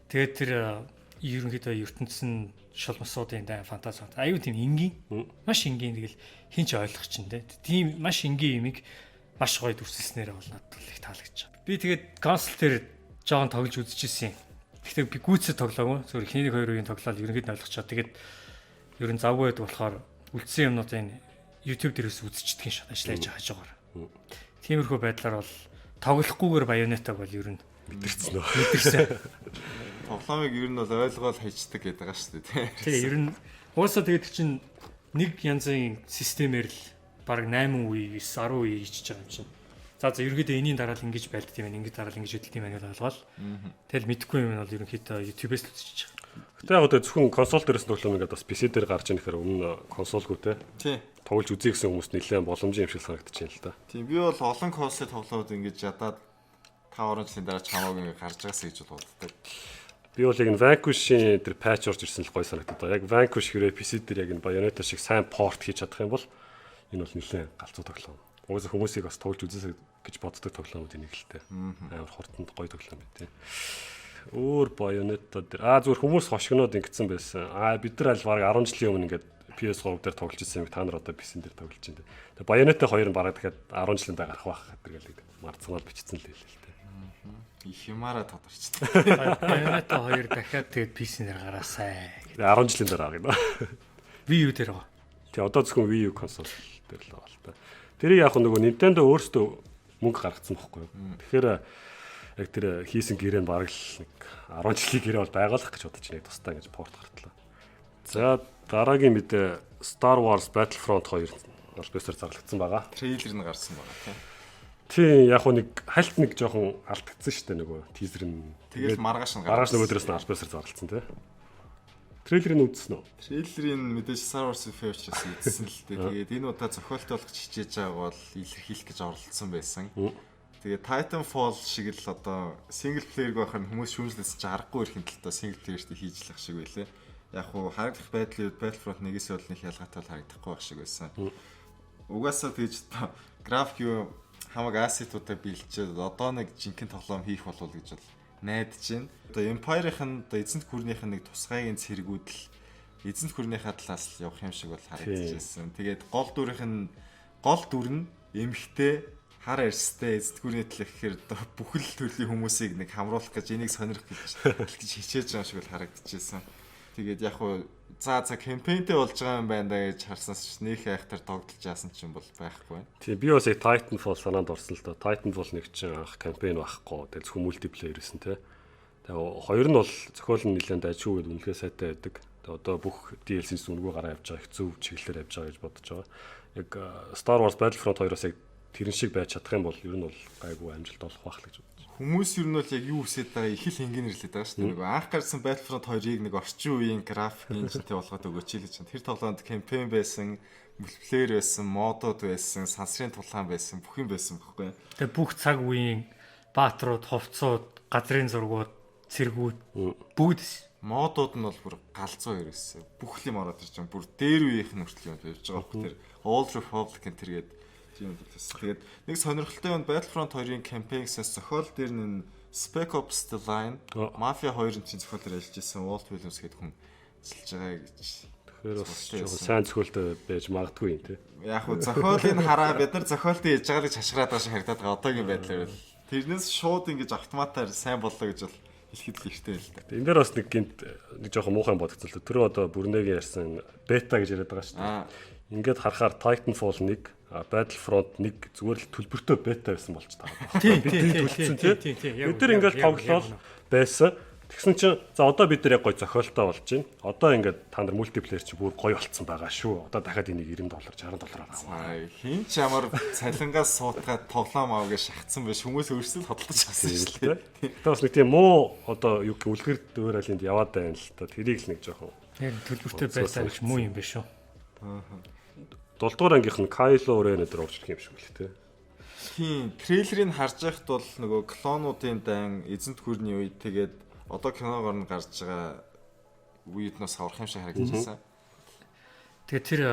B: Тэгээд тэр ерөнхийдөө ертөнцийн шулмсуудын дай фантази аюу тийм энгийн, маш энгийн, тэгэл хин ч ойлгох чинь те. Тийм маш энгийн юмыг маш гоё дүрсэлснээр бол надад бол их таалагдж байгаа. Би тэгээд консол дээр жоохон тоглож үзчихсэн юм. Гэхдээ би гүйцэд тоглоогүй. Зөвхөн эхний нэг хоёр үеийн тоглоод ерөнхийдөө ойлгочоо. Тэгээд ер нь завгүй байдаг болохоор үлдсэн юмнуудын YouTube дээрээс үзчихдэг юм шиг ажиллаж байгаа хажуугаар. Тиймэрхүү байдлаар бол тоглохгүйгээр Bayonetta бол ер нь
C: мэдэрсэн үү?
B: Мэдэрсэн.
A: Тоглоомыг ер нь бол ойлгоол хайчдаг гэдэг байгаа шүү дээ.
B: Тий, ер нь угаасаа тэгээд чинь нэг янзын системээр л баг 8 үе, 9, 10 үе хийчихэж байгаа юм чинь. За, ерөнхийдөө энэний дараа л ингэж байлдсан юм байна, ингэж дараа л ингэж хөдөлт юм байна гэж ойлгоол. Тэгэл мэдхгүй юм нь бол ерөнхийдөө YouTube-ээс л үзчихэж байгаа.
C: Гэтэ яг одоо зөвхөн консол дээрээс тоглоом ингээд бас PC дээр гарч ирэх хэрэг өмнө консолгүй те.
A: Тий.
C: Тоглож үзье гэсэн хүмүүст нэлээд боломжийн юм шиг санагдаж байна л да.
A: Тийм, би бол олон консол тоглоод ингэж ядаад 5 10 жилийн дараа чамааг ингэ гарч байгаас гэж бол боддог.
C: Би бол яг энэ Vanquish-ийн тэр patch орж ирсэн л гой санагдаад байгаа. Яг Vanquish хэрэг PC дээр яг энэ Bayonetta шиг сайн port хийж чадах юм бол энэ бол нэлээд галзуу тоглоом. Угаасаа хүмүүсийг бас тоглож үзээсэй гэж боддог тоглоомууд энийг л дээ. Амар хурданд гоё тоглоом байт тийм. Өөр Bayonetta дээр зүгээр хүмүүс хошигноод ингэсэн байсан. Бид нар аль бараг 10 жилийн өмнө ингээд PS3 дээр тоглож ирсэн юм, та нар одоо PC дээр тоглож байна. Тэгээ Bayonetta 2 нь бараг дахиад 10 жилийн дараа гарах байх гэдэг л марцгаал бичсэн л байлээ л дээ.
A: Их юмараа тодорчтой.
B: Bayonetta 2 дахиад тэгээд PC дээр гараасай.
C: Тэгээ 10 жилийн дараа гарна.
B: Wii U дээр байгаа.
C: Тэгээ одоо зөвхөн Wii U консол дээр л байгаа л та. Тэрийг яг нөгөө Nintendo өөрсдөө мөнгө гаргацсан бохгүй юу. Тэгэхээр яг тэр хийсэн гэрээ нь бараг л нэг 10 жилийн гэрээ бол байгаалах гэж бодож нэг тусдаа ингэж port гартлаа. За, дараагийн мэдээ Star Wars Battlefront 2 аль биесээр зарлагдсан байгаа.
A: Трейлер нь гарсан байгаа, тийм.
C: Тийм, яг хуу нэг хальт нэг жоохон алдагдсан шүү дээ нөгөө teaser нь.
A: Тэгэл маргааш нь
C: маргааш нөгөөдрөөс нь аль биесээр зарлагдсан, тийм. Трейлерыг үзсэн үү?
A: Трейлерыг мэдээж Star Wars fan учраас үзсэн л дээ. Тэгээд энэ удаа зохиолтой болгож хичээж байгааг бол илэрхийлэх гэж оролдсон байсан. Тэгээд Titanfall шиг л одоо single player байх нь хүмүүс шүүмжлэсэн чи аргагүй ирэхин талтаа single player-тэй хийж лах шиг байлээ. Яг хуу харагдах байдлын үед Battlefront 1-ээс бол нэг ялгаатай бол харагдахгүй байх шиг байсан. Угаасаа тэгж одоо график юу хамаг asset уудаа бэлчээд одоо нэг жинхэнэ тоглоом хийх болов гэж бол найдаж байна. Одоо Empire-ийн, одоо эзэнт гүрнийх нь нэг тусгайгийн цэргүүд л эзэнт гүрнийхээ талаас л явах юм шиг бол харагдчихсэн. Тэгээд гол дүрийнх нь, гол дүр нь эмхтэй, хар арьстай, эзэнт гүрний талаар гэхээр одоо бүхэл төрлийн хүмүүсийг нэг хамруулах гэж, энийг сонирх гэж хичээж байгаа шиг бол харагдчихсэн. Тэгээд яг хуу за campaign тэй болж байгаа юм байна да гэж харсанаас ч нөх айхтар догдолж яасан ч юм бол байхгүй байна.
C: Тийм, би бас яг Titanfall санаанд орсон л доо. Titanfall нэг чинь анх campaign байхгүй. Тэгээд зөвхөн multiplayer байсан, тий. Тэгээ хоёр нь бол зохиол нь нэлээд дайжгүй гэдэг үнэлгээ сайтай байдаг. Тэгээ одоо бүх DLC-с үнэгүй гараа явж байгаа, их зөв чиглэлээр явж байгаа гэж бодож байгаа. Яг Star Wars Battlefront 2-оос яг Тэрэн шиг байж чадах юм бол ер нь бол гайгүй амжилт олох байх л гэж бодож байна.
A: Хүмүүс ер нь бол яг юу хүсэж байгаа их л хингэн нэрлээд байгаа шүү дээ. Нөгөө анх гарсан Battlefront 2-ыг нэг орчин үеийн график engine тэй болгоод өгөөч л гэж. Тэр тоглоомд кампайн байсан, multiplayer байсан, mod ууд байсан, сансрын тулаан байсан, бүх юм байсан байхгүй.
B: Тэгээ бүх цаг үеийн баатрууд, хувцсууд, газрын зургууд, цэргүүд бүгд
A: Mod ууд нь бол бүр галзуу ерөөсөө. Бүх юм ороод ирж байгаа. Бүр дээр үеийнх нь хүртэл юм явж байгаа байхгүй. Тэр Old Republic энэ тэргээд тийм юм байсан. Тэгээд нэг сонирхолтой юм, Battlefront 2-ын campaign-аас зохиол дээр нь Spec Ops: The Line, Mafia 2-ын чинь зохиол дээр ажиллаж исэн Walt Williams гэдэг хүн ажиллаж байгаа гэж.
C: Тэгэхээр бас жоохон сайн зохиолтой байж магадгүй юм те.
A: Яг хуу зохиолыг хараа бид нар зохиолтой хийж байгаа л гэж хашгираад байгаа шиг харагдаад байгаа одоогийн байдлаар бол. Тэрнээс шууд ингэж автоматар сайн боллоо гэж бол хэлэхэд л ихтэй л да.
C: Энэ дээр бас нэг гинт нэг жоохон муухай бодогдсон л дээ. Түрүү одоо бүрнэгийн ярьсан бета гэж яриад байгаа шүү дээ. Ингээд харахаар Titanfall 1, Battlefront 1 зүгээр л төлбөртэй бета байсан болж таараад
B: байна. Тийм.
C: Бид нар ингээд тоглоод байсан. Тэгсэн чинь за одоо бид нар яг гой зохиолтой болж байна. Одоо ингээд та нар multiplayer чи бүр гоё болцсон байгаа шүү. Одоо дахиад энийг 90 доллар, 60 доллараар
A: аваа. Хин ч ямар цалингаас суутгаад тоглоом аав гэж шахацсан байж, хүмүүс өөрсдөө хөдөлж авсан шүү
C: дээ. Тэгээ бас нэг тийм муу одоо юу гэх үлгэр дөөр алинд яваад байна л та. Тэрийг л нэг жоохон.
B: Яг төлбөртэй байлаа гэж муу юм биш үү?
C: Аа. 7 дугаар ангийнх нь Kylo Ren өдр орж ирэх юм шиг үлээ те.
A: Тийм, трейлерыг харж байхад бол нөгөө клонуудын дан эзэнт гүрний үед, тэгээд одоо киногоор нь гарч байгаа үеэднээс аврах юм шиг харагдчихсан.
B: Тэгээд тэр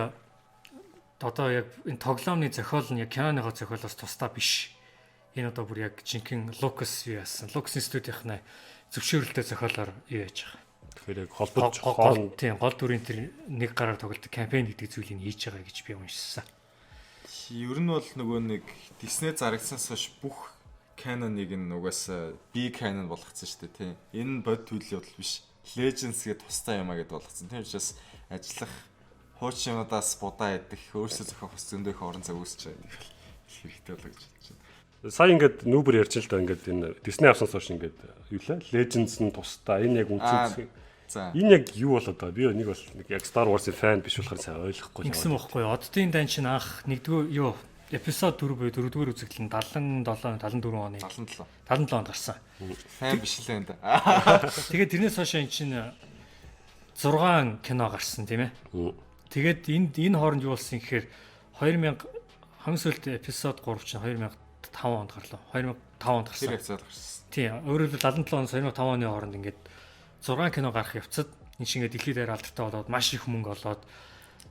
B: одоо яг энэ тоглоомны зохиол нь яг киноныхоо зохиолоос тусдаа биш. Энэ одоо бүр яг жинхэнэ Lucas юу яасан. Lucas студийнхны зөвшөөрөлтөй зохиолоор юу яаж байгаа.
C: Тэгэхээр яг холбож
B: гол, тийм, гол дүрийн тэр нэг гараар тоглодог кампайн гэдэг зүйлийг хийж байгаа гэж би уншсан.
A: Ер нь бол нөгөө нэг Disney зарагдсанаас хойш бүх canon-ыг нь угаасаа B canon болгоцсон шүү дээ, тийм. Энэ нь бодит үйл явдал биш. Legends гэдэг тусдаа юм а гэдээ болгоцсон. Тийм учраас ажиллах хуучин юмудаас будаа идэх, өөрсдөө зохиох бас зөндөө их орон зай үүсэж байгаа гэдэг хэрэгтэй болоо гэж бодож
C: байна. Сая ингээд нүүбэр ярьж л да, ингээд энэ Disney авснаас хойш ингээд юу лээ? Legends нь тусдаа. Энэ яг үндсэн.
A: За.
C: Энэ яг юу болоод байгаа? Би нэг бол нэг яг Star Wars-ын fan биш болохоор сайн ойлгохгүй.
B: Ингэсэн бохгүй. Оддын дан чинь анх нэгдүгээр юу episode 4 буюу дөрөвдүгээр үзэгдэл нь 77 74 оны
A: 77.
B: 77 онд гарсан.
A: Fan биш л энэ.
B: Тэгээд тэрнээс хойш эн чинь 6 кино гарсан, тийм ээ. Тэгээд энд энэ хооронд юу болсон гэхээр 2000, хамгийн сүүлд episode 3 чинь 2005 онд гарлаа. 2005 онд гарсан.
A: Тэр явцад гарсан.
B: Тийм. Өөрөөр хэлбэл 77 оноос 2005 оны хооронд ингээд 6 кино гарах явцад энэ чинь ингээд дэлхийд дээр алдартай болоод, маш их мөнгө олоод,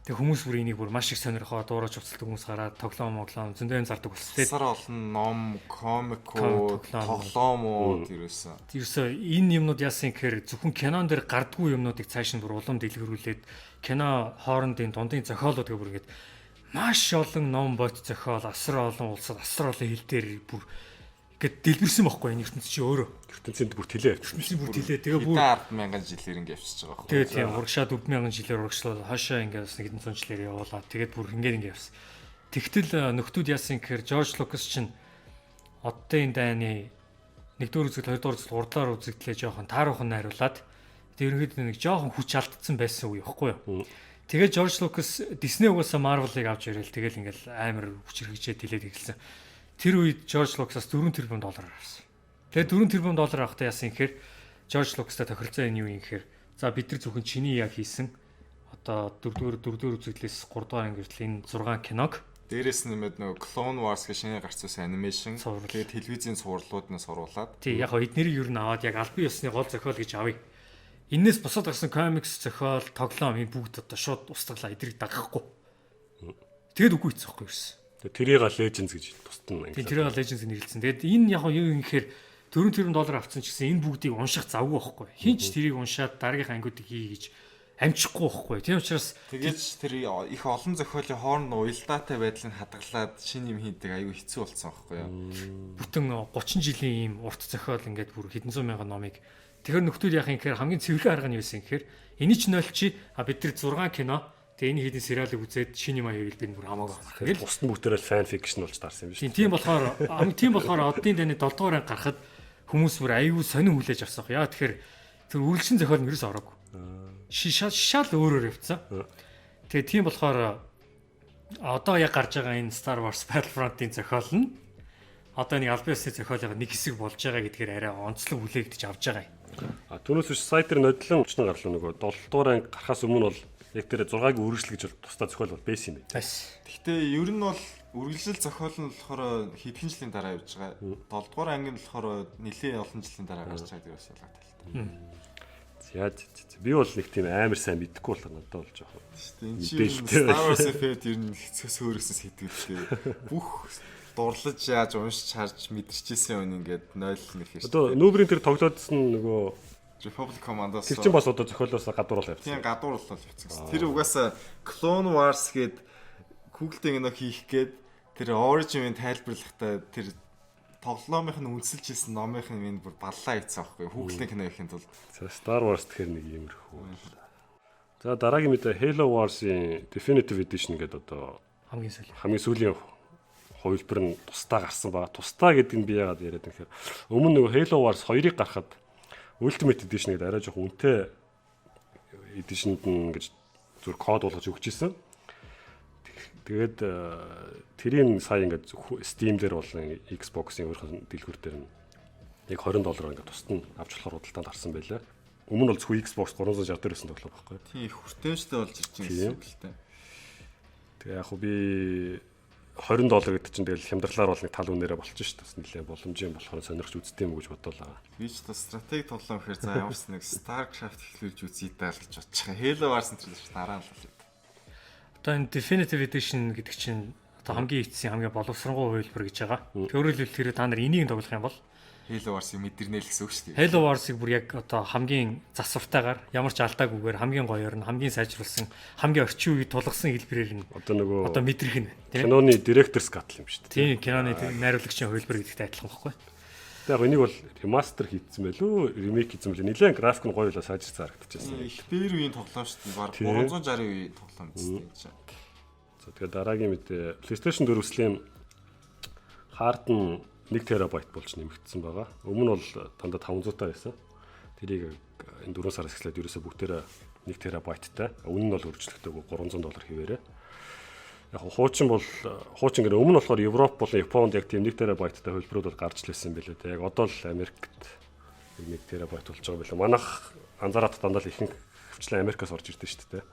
B: тэг хүмүүс бүр энийг бүр маш их сонирхоод, дуурайж хувцалдаг хүмүүс гараад, тоглоом моглоом зөндөө юм зардаг болсон.
A: Асар олон ном, комикууд, тоглоомууд ерөөсөн.
B: Ерөөсөө энэ юмнууд яасан гэхээр зөвхөн кинон дээр гардггүй юмнуудыг цааш нь бүр улам дэлгэрүүлээд, кино хоорондын дундын зохиолууд гэх бүр ингээд маш олон ном, бот зохиол, асар олон улсад, асар олон хэл дээр бүр ингээд дэлбэрсэн байхгүй, энэ ертөнц чи өөрөө.
C: Ертөнцийн бүр тэлээ явчихсан.
B: Ертөнцийн бүр тэлээ. Тэгээ бүр
A: 100000 жилээр ингээд явчихж байгаа байхгүй.
B: Тэгээ тийм, урагшаа 4000 жилээр урагшлаад, хойшоо ингээд бас нэг хэдэн зуун жилээр явуулаад, тэгээд бүр ингээд ингээд явсан. Тэгтэл нөхдүүд яасан гэхээр Жорж Лукас чинь Оддын дайны нэгдүгээр үзэгдэл, хоёрдугаар үзэгдэл, гуравдугаар үзэгдлээ жоохон тааруухан найруулад, тэг ерөнхийдөө нэг жоохон хүч алдсан байсан үе байхгүй юу. Тэгээд Жорж Лукас Disney угаасаа Marvel-ыг авч ирээл, тэгэл ингээл амар хүч хэрэгжээ тэлээд эхэлсэн. Тэр үед Жорж Лукасаас 4 тэрбум доллар авсан. Тэгээд 4 тэрбум доллар авахдаа яасан гэхээр Жорж Лукастай тохиролцоо энэ юу юм гэхээр за бид нар зөвхөн чиний яг хийсэн одоо дөрөвдүгээр үзэгдлээс 3 дугаар анги хүртэл энэ 6 киног
A: Дээрээс нэмээд нөгөө Clone Wars гэх шинэ гарц байсан animation, тэгээд телевизийн цувралууднаас оруулаад.
B: Тий, яг гоо эднэрийг юу н аваад яг албан ёсны гол зохиол гэж авъя. Энээс бусад гарсан комикс, зохиол, тоглоом энэ бүгд одоо шууд устгалаа, эдрийг дагахгүй. Тэгээд үгүй хийсэн байхгүй юу?
C: Тэрийг Legends гэж тусдан
B: ангилаа. Тэрийг Legends нэрлэлсэн. Тэгээд энэ яг юу юм гэхээр 4 тэрбум доллар авсан ч гэсэн энэ бүгдийг унших завгүй байхгүй. Хин ч тэрийг уншаад дараагийнх ангиудыг хий гэж амжихгүй байхгүй. Тийм учраас
A: тэгээж тэр их олон зохиолын хооронд уялдаатай байдлыг хадгалаад шинэ юм хийдэг аюу хэцүү болсон байхгүй юу.
B: Бүтэн 30 жилийн ийм урт зохиол ингээд бүр хэдэн зуун мянган номыг, тэгэхээр нөхдүүд яах юм гэхээр хамгийн цэвэрхэн арга нь юу юм гэхээр эний ч нольчи, а бид нар 6 кино, тэгээ энэ хэдэн сериалыг үзээд шинэ юм аяа бид бүр хамаагүй байна.
C: Тэгэл бусд нь бүгдээрээ fan fiction болж таарсан юм биш.
B: Тийм болохоор оддын дайны 7 дугаар анги гарахад хүмүүс бүр аюу сонин хүлээж авсан. Яа тэгэхээр тэр үргэлжлэн зохиол нь ерөөс ороогүй. Шал өөрөөр явцсан. Тэгээ тийм болохоор Одоо яг гарч байгаа энэ Star Wars Battlefront-ын зохиол нь одоо нэг албан ёсны зохиолын нэг хэсэг болж байгаа гэдгээр арай онцлог хүлээгдэж авч байгаа юм.
C: А түүнээс биш сайт дээр нодлон өчнө гарлаа нөгөө 7 дугаар анги гарахаас өмнө бол яг тэр 6-гийн үргэлжлэл гэж бол тусдаа зохиол бол байсан юм байна.
A: Гэхдээ ер нь бол үргэлжлэл зохиол нь болохоор хэдхэн жилийн дараа явж байгаа. 7 дугаар анги нь болохоор нэлээд олон жилийн дараа гарч байгаа гэдэг бас ялгаатай л та.
C: За би бол нэг тийм амар сайн мэдэхгүй болохоор надад бол жоохон.
A: Тийм чинь Star Wars Effect ер нь хэцүү сөөрөсөн сэтгэлтэй. Бүх дурлаж яаж уншиж харж мэдэрчээсэн юм ингээд 0 нэг
C: хэрэг. Одоо нүүбрийн тэр тоглоодсон нөгөө
A: Republic Commando-с
C: тэр чинь бас одоо зохиолоос гадуур бол
A: явсан. Тийм гадуур бол явсан. Тэр угаасаа Clone Wars гээд Google-ийн кино хийх гээд тэр Origin-ийн тайлбарлахдаа тэр тоглоомынх нь үнсэлж хийсэн номынх нь минь бүр баллаа хийцэн аахгүй. Google-ийн кино хийхин тулд.
C: За Star Wars тэгэхээр нэг иймэрхүү. За дараагийн мэдээ Halo Wars-ийн Definitive Edition гэдэг одоо хамгийн сүүлийн хувилбар нь тусдаа гарсан байгаа. Тусдаа гэдэг нь би яагаад яриад юм гэхээр өмнө нөгөө Halo Wars 2-ыг гаргахад Ultimate Edition гэдэг арай жоохон үнэтэй edition-д нь ингэж зүр код болгож өгч ирсэн. Тэгээд тэрийг сая ингээд Steam дээр болон Xbox-ын өөрийнхөө дэлгүүр дээр нь яг $20 ингээд тусад нь авч болохоор худалдаанд гарсан байлаа. Өмнө нь бол зөвхөн Xbox 360 дээр байсан тоглоом байхгүй.
A: Тийм их хүртээмжтэй болж ирж байгаа гэсэн үг л дээ.
C: Тэгээ яг хөө би $20 гэдэг чинь тэгэл хямдралаар бол нэг тал үнээрээ болчих шүү дээ. Бас нэлээ боломжийн болохоор сонирхч үздэг юм гэж бодлоо.
A: Би ч бас стратеги тоглоом гэхээр за ямар ч нэг StarCraft эхлүүлж үзье даа л гэж бодож байгаа. Halo Wars энэ төр дараа нь л болоо.
B: Одоо энэ Definitive Edition гэдэг чинь одоо хамгийн эцсийн хамгийн боловсронгуй хувилбар гэж байгаа. Өөрөөр хэлбэл тэр та нар энийг тоглох юм бол
A: Halo Wars-ыг мэдэрнэ л гэсэн үг шүү дээ.
B: Halo Wars-ыг бүр яг одоо хамгийн засвартайгаар ямар ч алдаагүйгээр хамгийн гоёор нь хамгийн сайжруулсан хамгийн орчин үед тулгасан хэлбэрээр нь
C: одоо нөгөө
B: одоо мэдрэх нь
C: тийм киноны director's cut юм шүү
B: дээ. Тийм киноны найруулагчийн хувилбар гэдэгтэй адилхан байхгүй.
C: Тэгээ яг энийг бол remaster хийцэн байлүү, remake хийцэн байлээ. Нилээн график нь гоё л сайжирсан харагдчихсан.
A: Их дээр үеийн тоглоом шүү дээ. Бараг 360 үеийн тоглоом биз дээ.
C: За тэгээ дараагийн мэдээ PlayStation 4 Slim хард нь 1 терабайт болж нэмэгдсэн байгаа. Өмнө нь бол дандаа 500 таа байсан. Тэрийг энэ 4 сараас эхлээд ерөөсө бүгдээрээ 1 терабайттай. Үнэ нь бол өөрчлөгдөөгүй $300 хэвээрээ. Яг хуучин бол хуучин гэнэ өмнө болохоор Европ болон Японд яг тийм 1 терабайттай хувилбарууд бол гарч лээсэн байлээ. Тэг яг одоо л Америкт 1 терабайт болж байгаа байлаа. Манайх анзаараад дандаа л ихэнх хвчлэн Америкаас орж ирдэ шүү дээ.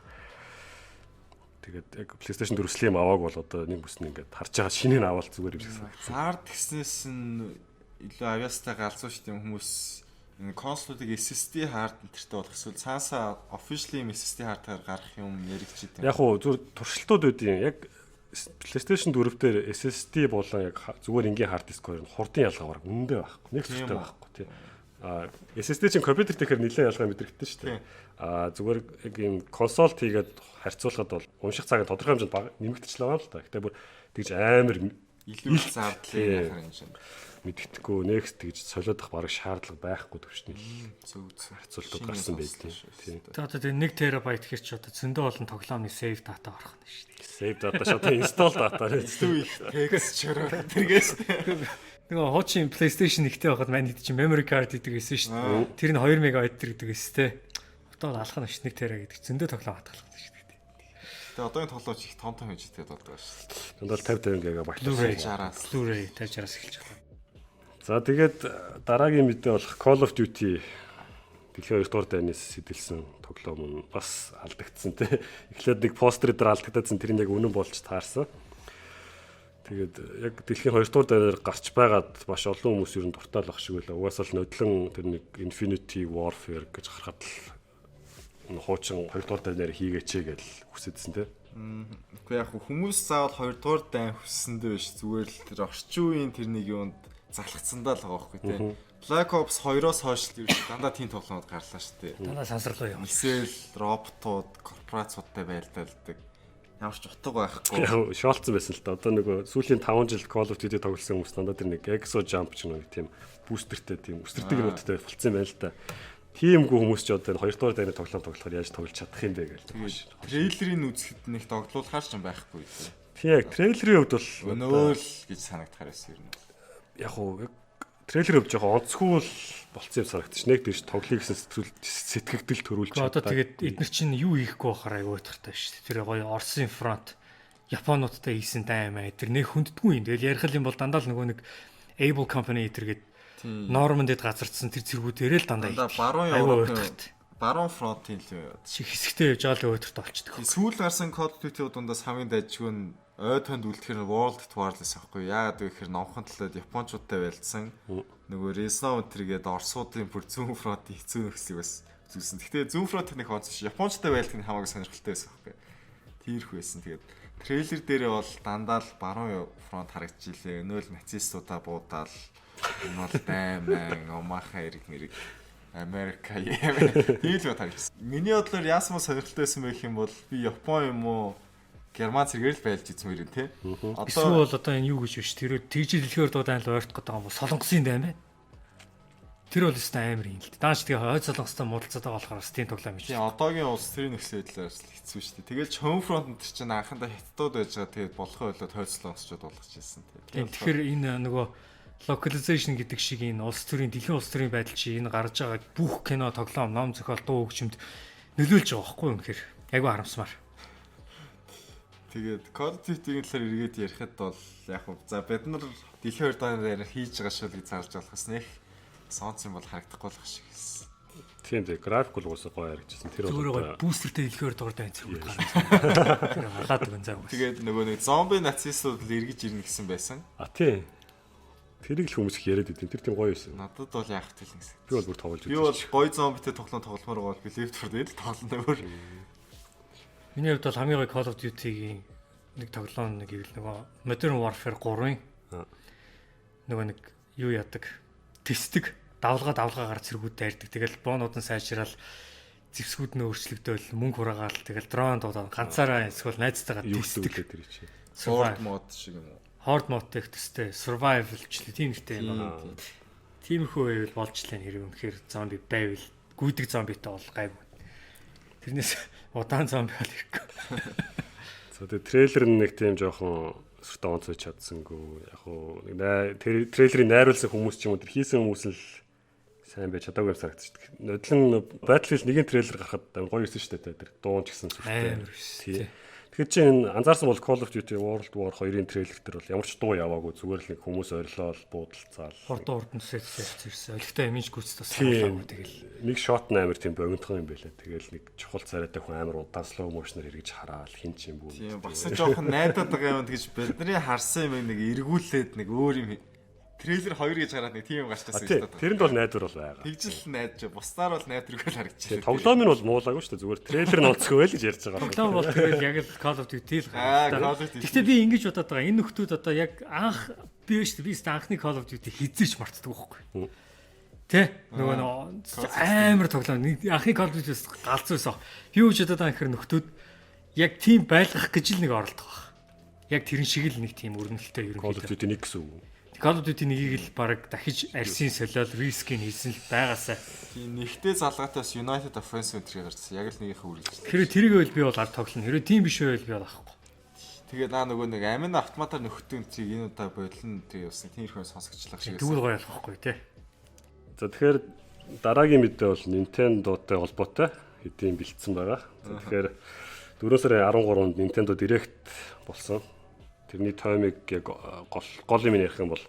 C: Тэгээд яг PlayStation 4 Slim авааг бол одоо нэг бүс нь ингээд харж байгаа шинийг нь аваад зүгээр юм шиг санагдсан.
A: Зард гиснээс нь илүү авьяастай галзуу шүү дээ хүмүүс энэ консолуудыг SSD hard энтертэй болох эсвэл цаасаа officially SSD hard-аар гарах юм яригдчихэд
C: юм. Яг уу зүгээр туршилтууд үүдийн яг PlayStation 4 дээр SSD болон яг зүгээр энгийн hard disk хоёр нь хурдын ялгаа бараг үнэндээ байхгүй. Нэг зүгтэй байхгүй тий. А SSD чинь компьютер тэгэхээр нэлээд ялгаа мэдрэгдэн шүү дээ. А зүгээр яг ийм консолт хийгээд харьцуулахад бол унших цаг нь тодорхой хэмжээнд бага нэмэгдэж л байгаа л та. Гэтэ бүр тэгж амар
A: илүү зардлын яхаар юм шиг
C: мэддэхгүй next тэгж солиодох бараг шаардлага байхгүй төвшний
A: зөв зөв
C: харьцуултууд гарсан байлээ.
B: Тийм. Тэгээ одоо тэгээ 1 терабайт гэхэр чи одоо зөндөө олон тоглоомны save data орох нь шүү дээ.
C: Save data шат install data
A: илүү их текст чөрөө тэргээс.
B: Нөгөө хуучин PlayStation 1-тэй байхад мань хэд чинь memory card гэдэг байсан шүү дээ. Тэр нь 2 мегабайт гэдэг байсан те. Одоо бол алах нь 1 тера гэдэг зөндөө тоглоом хадгалах шүү дээ.
A: Тэгээ одоогийн тоглооч их том том хэмжээтэй болдог шүү дээ.
C: Дандаа 50 50 гигабайт.
B: Blu-ray 60-аас Blu-ray 50 60-аас эхэлж байгаа.
C: За тэгээд дараагийн мэдээ болох Call of Duty дэлхийн 2 дугаар дайнаас сэтэлсэн тоглоом нь бас алдагдсан тий. Эхлээд нэг постэр дээр алдагдаадсан тэр нь яг үнэн болж таарсан. Тэгээд яг дэлхийн 2 дугаар дайнаар гарч байгаад маш олон хүмүүс ер нь дуртай л ах шиг байлаа. Угаасаа л нодлон тэр нэг Infinity Warfare гэж гарахад л хуучин 2 дугаар дайнаар хийгээч гэж хүсэдсэн тий.
A: Үгүй яг хүмүүс заавал 2 дугаар дайн хүссэндээ биш зүгээр л тэр орчин үеийн тэр нэг юунд залхацсандаа л байгаа байхгүй тий. Black Ops 2-оос хойш л ер нь дандаа тийм тоглоомод гарлаа шүү дээ.
B: Дандаа сансарлуу юм.
A: Эсвэл роботууд, корпорациудтай байлдаалдаг. Ямар ч утга байхгүй.
C: Яг шоолцсон байсан л та. Одоо нөгөө сүүлийн 5 жил Call of Duty тоглосон хүмүүс дандаа тэр нэг Exo Jump ч нэг тийм бүүстертэй тийм өсөрдөг юмнуудтай болцсон юм байна л та. Тиймгүй хүмүүс ч одоо энэ 2 дугаар дайны тоглоом тоглохоор яаж тоглож чадах юм бэ гэж.
A: Трейлерыг үзэхэд нэг тоглуулахар ч юм байхгүй.
C: Тийм яг трейлерийн хувьд бол
A: өнөөл гэж санагдахаар байсан юм.
C: Яг уу яг трейлерийн хувьд жоохон онцгүй л болцсон юм санагдчих. Нэг дэвш тоглоё гэсэн сэтгэгдэл төрүүлж
B: чаддаг. Одоо тэгээд эдгээр чинь юу хийхгүй байхаар аюу уйтгартай шүү дээ. Тэр гоё Орсын фронт Японуудтай хийсэн даймаа тэр нэг хүнддгүй юм. Тэгэл ярих юм бол дандаа л нөгөө нэг Able Company тэргээд Нормандид газардсан тэр цэргүүдээрээ л дандаа
A: Дандаа баруун Европын баруун фронтын л юу.
B: Шиг хэсэгтээ явж байгаа л өдөрт олчдөг.
A: Сүүл гарсан Call of Duty дундаас хамгийн дайжгүй нь ой тонд үлдэхэр World at War л байсан байхгүй. Яагаад вэ гэхээр номхон талаад японочдтой байлдсан. Нөгөө Резнов тэргээд Оросуудын бүр зүүн фронтын хэцүү нөхцөлийг бас үзүүлсэн. Гэхдээ зүүн фронт нэг онц биш. Японочтой байлдах нь хамаагүй сонирхолтой байсан байхгүй. Тийрхүү байсан. Тэгээд трейлер дээрээ бол дандаа л баруун фронт харагдчихлээ. Өнөө л нацистуудаа буудаал энэ бол дайман, Омаха эрэг мэрэг Америка юм. Тийм л харагдчихсан. Миний бодлоор яасан мó сонирхолтой байсан байх юм бол би Япон юм уу Герман цэргээр л байлж үзмээр юм те.
B: Одоо бол одоо энэ юу гэж биш. Тэр тэгжил дэлхийн өрд дайн л ойртох гэдэг юм бол Солонгосын дайн байна. Тэр бол өстой амар юм л дээ. Даанч тэгээ хойд Солонгостой муудалцаад байгаа болохоор бас тийм тоглоом биш.
A: Тийм одоогийн улс төрийн нөхцөл байдлаар хэцүү шүү дээ. Тэгэл Home Front энэ чинь анхандаа хятадууд байж байгаа. Тэгээд болохоо болоод хойд Солонгосчууд болгож ирсэн.
B: Тийм тэгэхээр энэ нөгөө localization гэдэг шиг энэ улс төрийн дэлхийн улс төрийн байдал чи энэ гарч байгаа бүх кино, тоглоом, ном зохиол, дуу хөгжимд нөлөөлж байгаа байхгүй юу үнэхээр. Айгүй харамсмаар.
A: Тэгээд Call of Duty-ийн талаар эргээд ярихад бол яг хөө за бид нар дэлхийн хоёр дахь дайраар хийж байгаа шүү гэж зарлж болох бас нэх сонц юм бол харагдахгүй л шиг хэлсэн.
C: Тийм тийм график бол уусаа гоё харагдчихсан.
B: Тэр бол гоё бүүстертэй дэлхийн хоёр дугаар дайн цэргүүд гарсан. Тэр халаад өгөн заа.
A: Тэгээд нөгөө нэг зомби нацистууд л эргэж ирнэ гэсэн байсан.
C: А тийм. Тэрийг л хүмүүс их яриад идэв. Тэр тийм гоё байсан.
A: Надад бол яах вэ гэсэн.
C: Би бол бүр тоглож
A: үзсэн. Би бол гоё зомбитэй тоглоом тогломоор бол би Left 4 Dead л тоглоно өөр.
B: Миний хувьд бол хамгийн гоё Call of Duty-гийн нэг тоглоом нэг ивэл нөгөө Modern Warfare 3-ын нөгөө нэг юу яадаг тестдэг давлгаа давлгаагаар цэргүүд дайрдаг. Тэгэл боонууд нь сайжраал зэвсгүүд нь өөрчлөгдөөл мөнгө хураагаал тэгэл дрон дуудаад ганцаараа эсвэл найзтайгаа тестдэг.
C: Тэр чинь.
A: Horde mode шиг юм уу?
B: Horde mode их төстэй survival ч тийм нэртэй юм байна. Тиймэрхүү байвал болж лээ хэрэг үнэхээр зомби байвал гүйдэг зомбитай бол гайгүй. Тэрнээс удаан зомби бол ирэхгүй.
C: За тэгээ трейлер нь нэг тийм жоохон сүртэй онцгой чадсангүй. Яг уу нэг трейлерыг найруулсан хүмүүс ч юм уу тэр хийсэн хүмүүс л сайн байж чадаагүй юм санагдчихдаг. Нодлон Battlefield 1-ийн трейлер гарахад амар гоё байсан шүү дээ. Тэр дуун ч гэсэн сүртэй. Тэгэхээр чи энэ анзаарсан бол Call of Duty World War 2-ын трейлер дээр бол ямар ч дуу яваагүй зүгээр л нэг хүмүүс орилоол буудалцаал.
B: Хурдан хурдан төсөөс ирсэн. Олигтой имиж гүйцэд бас харуулаагүй
C: тэгэл. Нэг шот нь амар тийм богинотхон юм байлаа. Тэгэл нэг чухал царайтай хүн амар удаан slow motion-оор эргэж хараал хин ч юм бүү.
A: Тийм бас жоохон найдаад байгаа юм гэж бидний харсан юм нэг эргүүлээд нэг өөр юм трейлер 2 гэж хараад нэг тийм юм гарч ирсэн
C: шүү дээ. Тэрэнд бол найдвар бол байгаа.
A: Тэгжил найдаж, бусдаар бол найдваргүй л харагдчихлаа.
C: Тоглоом нь бол муулаагүй шүү дээ. Зүгээр трейлер нь онцгүй байл гэж ярьж байгаа.
B: Тоглоом бол тэгэл яг л Call of Duty л
A: гараа.
B: Гэхдээ би ингэж бодоод байгаа. Энэ нөхдүүд одоо яг анх би шүү дээ. Би өстө анхны Call of Duty хизээч мартдаг байхгүй. Тэ нөгөө амар тоглоом. Анхны Call of Duty-с галзуу байсан. Би юу гэж бодоод байгаа гэхээр нөхдүүд яг тийм байлгах гэж л нэг оролдох байх. Яг тэрэн шиг л нэг тийм өрнөлттэй
C: ерөнхийдөө. Call of Duty 1 гэсэн үг.
B: Call of Duty 1-ийг л баг дахиж арсын солиол рискийг хийсэн л байгаасай.
A: Тийм нэгтэй залгаатай бас United Offensive тэрийг гарсан. Яг л нэгийнхээ үргэлжлэл.
B: Хэрвээ тэрийг байл би бол ард тоглоно. Хэрвээ тийм биш байвал би бол авахгүй.
A: Тэгээд наа нөгөө нэг амин автоматар нөхдөг тэрийг энэ удаа болон тэр явсан. Тиймэрхүү сонсогчлах
B: шиг. Тэгвэл гоё болохгүй тий.
C: За тэгэхээр дараагийн мэдээ бол Nintendo-тай холбоотой хэдийн бэлдсэн байгаа. За тэгэхээр 4 сарын 13-нд Nintendo Direct болсон. Тэрний тоймыг яг гол гол юм ярих юм бол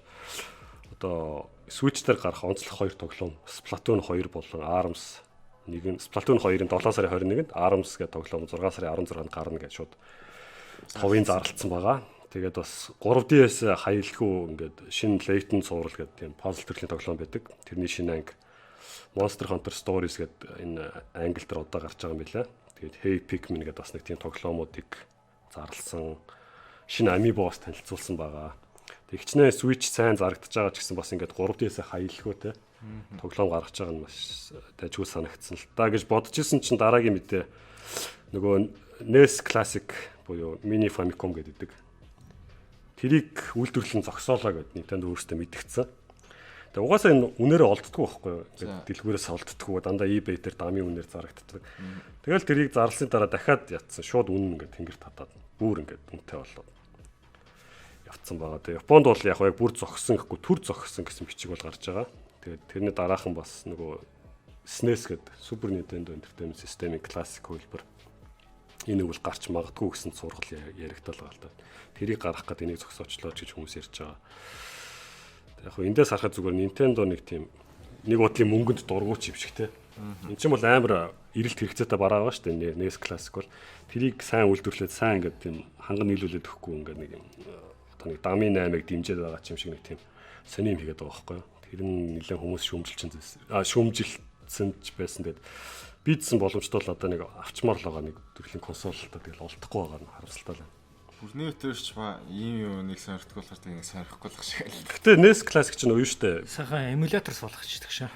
C: одоо Switch дээр гарах онцлог хоёр тоглоом Splatoon 2 болон ARMS нэг нь Splatoon 2-ын 7 сарын 21-нд ARMS гэдэг тоглоом 6 сарын 16-нд гарна гэж шууд товын зарлцсан байгаа. Тэгээд бас 3DS хаялгүй ингээд шинэ Layton цуврал гэдэг тийм пазл төрлийн тоглоом байдаг. Тэрний шинэ анги Monster Hunter Stories гэдэг энэ англи дээр одоо гарч байгаа юм билээ. Тэгээд Hey Pikmin гэдэг бас нэг тийм тоглоомуудыг зарласан шинэ Amiibo бас танилцуулсан байгаа. Тэг хичнээн Switch сайн зарагдаж байгаа ч гэсэн бас ингээд 3DS хаялгүй те тоглоом гаргаж байгаа нь маш дайжгүй санагдсан л та гэж бодож исэн чинь дараагийн мэдээ нөгөө NES Classic буюу Mini Famicom гэдэг. Тэрийг үйлдвэрлэн зогсоолоо гэд Nintendo өөрсдөө мэдгдсэн. Тэгээ угаасаа энэ үнээрээ олддгоо байхгүй юу? Ингээд дэлгүүрээс олддгоо дандаа eBay дээр дамын үнээр зарагддаг. Тэгэл тэрийг зарлсны дараа дахиад ятсан. Шууд үнэн ингээд тэнгэр татаад бүр ингээд үнэтэй болоод явцсан байгаа. Тэгээ Японд бол яг яг бүр зогссон гэхгүй төр зогссон гэсэн бичиг бол гарч байгаа. Тэгээд тэрний дараахан бас нөгөө SNES гэдэг Super Nintendo Entertainment System-ийн классик хөлбөр Энэ нэг бол гарч магадгүй гэсэн сургал яригдал байгаа л да. Тэрийг гаргах гээд энийг зогсоочлоо ч гэж хүмүүс ярьж байгаа. Яг хөө эндээс харахад зүгээр Nintendo нэг тийм нэг бодлын мөнгөнд дургуйч юм шиг те. Энд чинь бол амар эрэлт хэрэгцээтэй бараа байгаа шүү дээ. NES Classic бол тэрийг сайн үйлдвэрлээд сайн ингээд тийм ханган нийлүүлээд өгөхгүй ингээд нэг юм одоо нэг дамын 8-ыг дэмжиж байгаа ч юм шиг нэг тийм сони юм хийгээд байгаа байхгүй юу. Тэр нь нэлээд хүмүүс шүүмжилсэн байсан. Шүүмжилсэн ч байсан. Тэгээд бидсэн боломжтой бол одоо нэг авчмаар л байгаа нэг төрлийн консол л та тэгэл олдохгүй байгаа нь харамсалтай л байна.
A: Бүрний өтөрч ба ийм юм нэг сонирхдаг болохоор тэг нэг сонирхгүй л шиг л.
C: Гэтэ NES Classic чинь уян штэ.
B: Сайхан эмулятор суулгачихдаг шээ.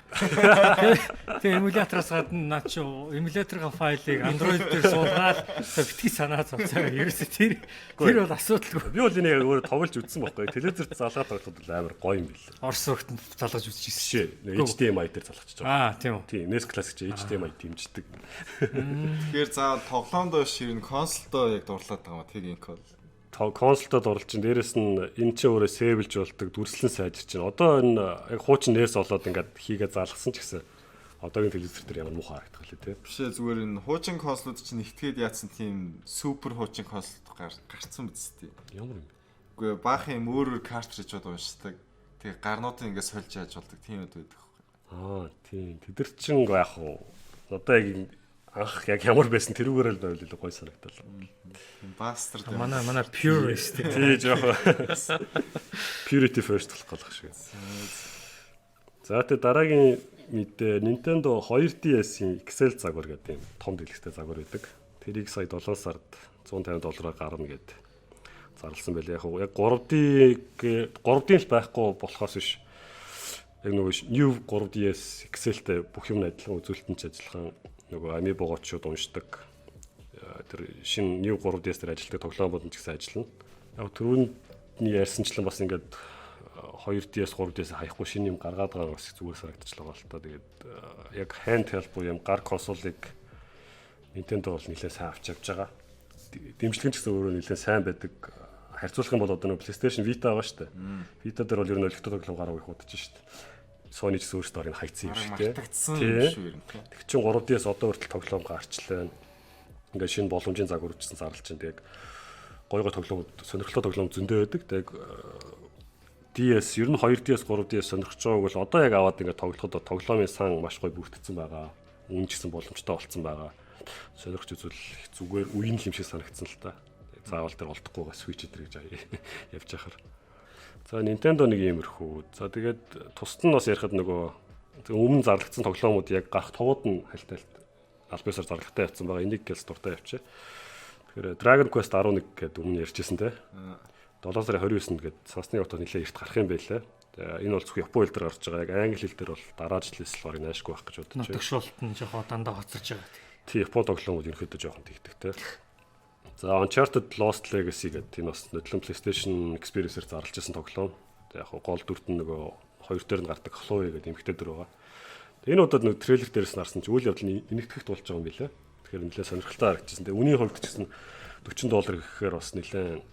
B: Тэгээ эмулятороос гадна наа чи эмуляторын файлыг Android дээр суулгаад битгий санаа зовцоо. Ерөөсө тэр бол асуудалгүй.
C: Би бол энийг өөрөө тоглож үзсэн байхгүй. Телевизэрт залгаад тоглоход бол амар гоё юм билээ.
B: Орос өргөтөнд залгаж үзчихсэн.
C: HDMI дээр залгачих
B: жоо. Тийм үү.
C: Тийм, NES Classic чи HDMI дэмждэг.
A: Тэгэхээр заавал тоглоомдоо биш ер нь консолдоо яг дурлаад байгаа юм а тэг инк бол.
C: Консолдод оруулж чинь дээрэс нь энэ чинь өөрөө сейвлж болдог, дүрслэн сайжирч чинь. Одоо энэ яг хуучин NES олоод ингээд хийгээ залгасан ч гэсэн одоогийн телевизэр дээр ямар муухай харагдах лээ те.
A: Биш ээ зүгээр энэ хуучин консолууд чинь ихтгээд яатсан тийм супер хуучин консолд гарцсан биз дээ.
C: Ямар юм?
A: Үгүй баах юм өөр өөр картриджууд уншдаг. Тэгээ гарнуудыг ингээд сольж яаж болдог тийм үү байдаг
C: байхгүй. Тийм. Тэд нар чинь яг уу одоо яг анх яг ямар байсан тэрүүгээр л байвал илүү гоё санагдал.
A: Бастер
B: манай purist
C: тий жоохон purity first болох гол шиг. За тэгээ дараагийн мэдээ Nintendo 2DS-ийн XL загвар гэдэг юм том дэлгэцтэй загвар байдаг. Тэрийг сая 7 сард $150 гарна гэд зарласан байлээ. Яг 3D л байхгүй болохоос биш. Яг нөгөө New 3DS XL-тэй бүх юм адилхан, үзүүлэлт нь ч адилхан. Нөгөө Amiibo-гочууд уншдаг. Тэр шинэ New 3DS дээр ажилладаг тоглоомууд нь ч гэсэн ажиллана. Яг түрүүний ярьсанчлан бас ингээд 2DS 3DS хаяхгүй шинэ юм гаргаад байгаа бас зүгээр санагдчихлаа л та. Тэгээд яг handheld буюу юм гар консолыг Nintendo бол нэлээд сайн авч явж байгаа. Дэмжлэг нь ч гэсэн өөрөө нэлээд сайн байдаг. Харьцуулах юм бол одоо нөгөө PlayStation Vita байгаа шүү дээ. Vita дээр бол ер нь олигтой тоглоом гарах их удаж шүү дээ. Sony ч гэсэн өөрсдөө орыг хайцсан юм шиг
A: тийм. Мартагдсан юм шүү ер нь.
C: Тэг чин 3DS одоо хүртэл тоглоом гарчлаа. Ингээд шинэ боломжийн загвар үүссэн зарлж чинь тэг гой гой тоглоом сонирхолтой тоглоом зөндөө байдаг. Тэг DS ер нь 2DS 3DS сонирхож байгааг бол одоо яг аваад ингээд тоглоход тоглоомын сан маш гоё бүртгэсэн байгаа. Үн ч гэсэн боломжтой болцсон байгаа. Сонирхч үзвэл зүгээр үеийн юм шиг санагдсан л та. Заавал тэр олдохгүйгээ Switch дээр гэж явж байхаар. За Nintendo нэг иймэрхүү. За тэгээд тусад нь бас ярихад нөгөө өмнө зарлагдсан тоглоомууд яг гарах товууд нь хальталт аль биесээр зарлагтай явцсан байгаа. Энийг гэлс дуртай явчих. Тэгэхээр Dragon Quest 11 гэдэг өмнө ярьжсэн те. 7 сарын 29-нд гээд сансны отоо нэлээд эрт гарах юм байлээ. Тэгээ энэ бол зөвхөн Япон хэл дээр гарч байгаа. Яг англи хэл дээр бол дараа жилээс л барыг наашгүй байх гэж бодож байна.
B: Нотгшуулт нь жоохон дандаа хоцорж байгаа.
C: Тий, Япон тоглоомууд ерөнхийдөө жоохон тэгдэг те. За Uncharted Lost Legacy гэдэг энэ бас нодлон PlayStation Experience-ээр зарлж байсан тоглоом. Тэгээ яг гол дүрт нь нөгөө хоёр дээр нь гардаг Chloe гэдэг эмэгтэй дүр байгаа. Тэгээ энэ удаад нөгөө трейлер дээрээс нь харсан чи үйл явдал нь энэгтгэхт болж байгаа юм билээ. Тэгэхээр нэлээд сонирхолтой харагдчихсан. Тэгээ үнийн хувьд ч гэсэн $40 гэхээр бас нэлээд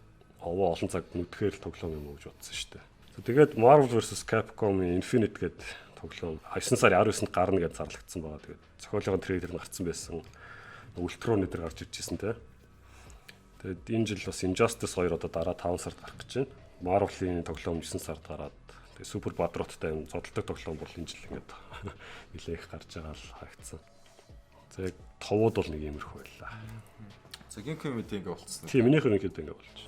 C: овоо олон цаг нүдэхээр л тоглоом юм уу гэж бодсон шүү дээ. Тэгээд Marvel vs Capcom Infinite гэдэг тоглоом 9 сарын 19-нд гарна гэж зарлагдсан байгаа. Тэгээд зохиолын трейлер нь гарцсан байсан. Ultron нэтэр гарч ирж байсан те. Тэгээд энэ жил бас Injustice 2 одоо дараа 5 сард гарах гэж байна. Marvel-ийн тоглоом 9 сард гараад тэгээд Super Бадроттай юм зодтолдог тоглоом бол энэ жил ингээд нэлээ их гарч байгаа л харагдсан. За яг товууд бол нэг иймэрхүү байлаа.
A: За гинкэ мэдээ ингэ болцсон.
C: Тийм минийх ерөнхийдөө ингэ болж.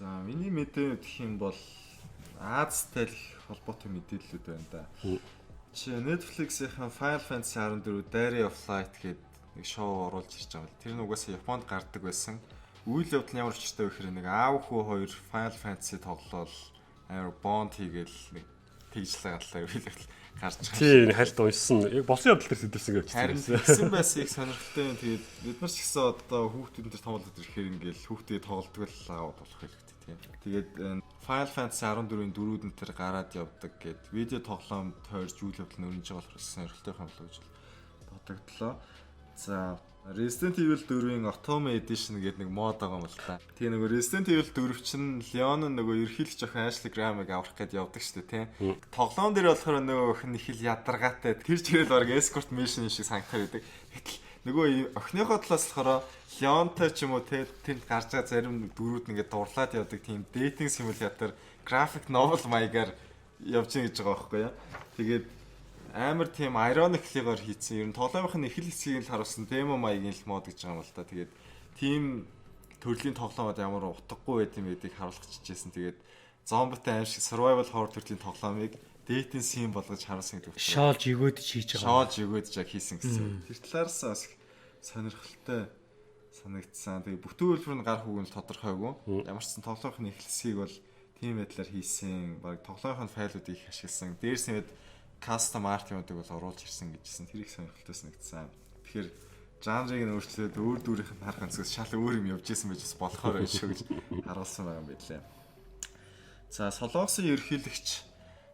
A: За миний мэдээ гэх юм бол Азтай л холбоотой мэдээллүүд байна да. Чи Netflix-ийн Final Fantasy 14 Diary of Light гэдэг нэг шоу оруулж ирж байгаа юм. Тэр нь угаасаа Японд гардаг байсан. Үйл явдал нь ямар учиртай вэ гэхээр нэг аав хүү хоёр Final Fantasy тоглоол амар бонд хийгээл нэг тэгж л галлаа үйл явдал гарч байгаа.
C: Тийм хальт уншсан. Яг болсон явдал дээр сэдвсэн гэж
A: хэлсэн. Харин тэгсэн байсан их сонирхолтой юм. Тэгээд бид нар ч гэсэн одоо хүүхдүүд дээр тоглоод ирэхээр ингээл хүүхдээ тоглодог л аваад болох хэрэгтэй тийм. Тэгээд Final Fantasy 14-ийн дөрүүдэн тэр гараад явдаг гэд видео тоглоом тойрж үйл явдал нь өрнөж байгаа болохоор сонирхолтой юм болоо гэж бодогдлоо. За, Resident Evil 4-ийн Otome Edition гэдэг нэг mod байгаа юм л та. Тэгээ нөгөө Resident Evil 4 чинь Leon нөгөө ерөнхийлөгч охин Ashley Graham-ыг аврах гээд явдаг шүү дээ, тийм. Тоглоом дээр болохоор нөгөө охин их л ядаргаатай. Тэр чигээр л баг escort mission шиг санагдаад байдаг. Гэтэл нөгөө охиныхоо талаас болохоор Leonтой ч юм уу те тэнд гарч байгаа зарим дүрүүд ингээд дурлаад явдаг тийм dating simulator graphic novel маягаар явж байгаа гэж байгаа байхгүй юу. Тэгээд амар тийм ironically-гоор хийцэн. Ер нь тоглоомын эхэл хэсгийг л харуулсан demo маягийн л mod гэж байгаа юм л та. Тэгээд тийм төрлийн тоглоомод ямар утгагүй байд юм гэдгийг харуулах чижсэн. Тэгээд зомбитай аим шиг survival horror төрлийн тоглоомыг dating sim болгож харуулсан гэдэг.
B: Шоолж өгөөд хийж байгаа.
A: Шоолж өгөөд яг хийсэн гэсэн. Тэр талаараас бас сонирхолтой санагдсан. Тэгээ бүтэн үйлдвэр нь гарах үг нь тодорхойгүй. Ямар ч сан тоглоомын эхэл хэсгийг бол тийм байдлаар хийсэн. Баг тоглоомын файлуудыг их ашигласан. Дээрс нь custom art юмудыг бол оруулж ирсэн гэжсэн. Тэр их сонирхолтой санагдсан. Тэгэхээр жанрыг нь өөрчлөөд өөр дүрийнх нь харах өнцгөөс шал өөр юм явж исэн байж бас болохоор байх шүү гэж харуулсан байгаа юм билээ. За, Солонгосын ерөнхийлөгч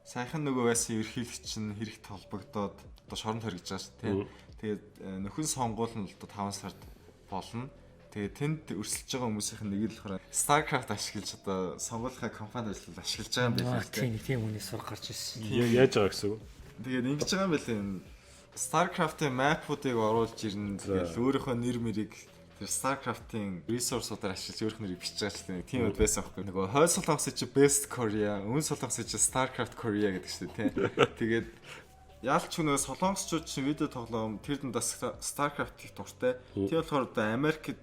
A: саяхан нөгөө байсан ерөнхийлөгч нь хэрэгт холбогдоод одоо шоронд хоригдож байгаа шүү дээ. Тэгээд нөхөн сонгуул нь одоо 5 сард болно. Тэгээд тэнд өрсөлдөж байгаа хүмүүсийнх нь нэг л болохоор StarCraft ашиглаж одоо сонгуулийнхаа компанид ажиллаж ашиглаж байгаа юм
B: байна. Тийм, тийм үний сур гарч ирсэн.
C: Яаж байгаа гэсэн үг?
A: Тэгээд ингэж байгаа юм билээ. StarCraft-ын map-уудыг оруулж ирнэ. Тэгээд өөрийнхөө нэр мэрийг тэр StarCraft-ын resource-уудаар ашиглаж өөрийнх нэрийг бичиж байгаа ч тийм тийм байсан байхгүй. Нөгөө хойд Солонгосын чи Best Korea, өмнө Солонгосын чи StarCraft Korea гэдэг чинь тийм. Тэгээд яалч нөгөө солонгосчууд чинь видео тоглоом тэр дундаас StarCraft их дуртай. Тийм болохоор одоо Америкт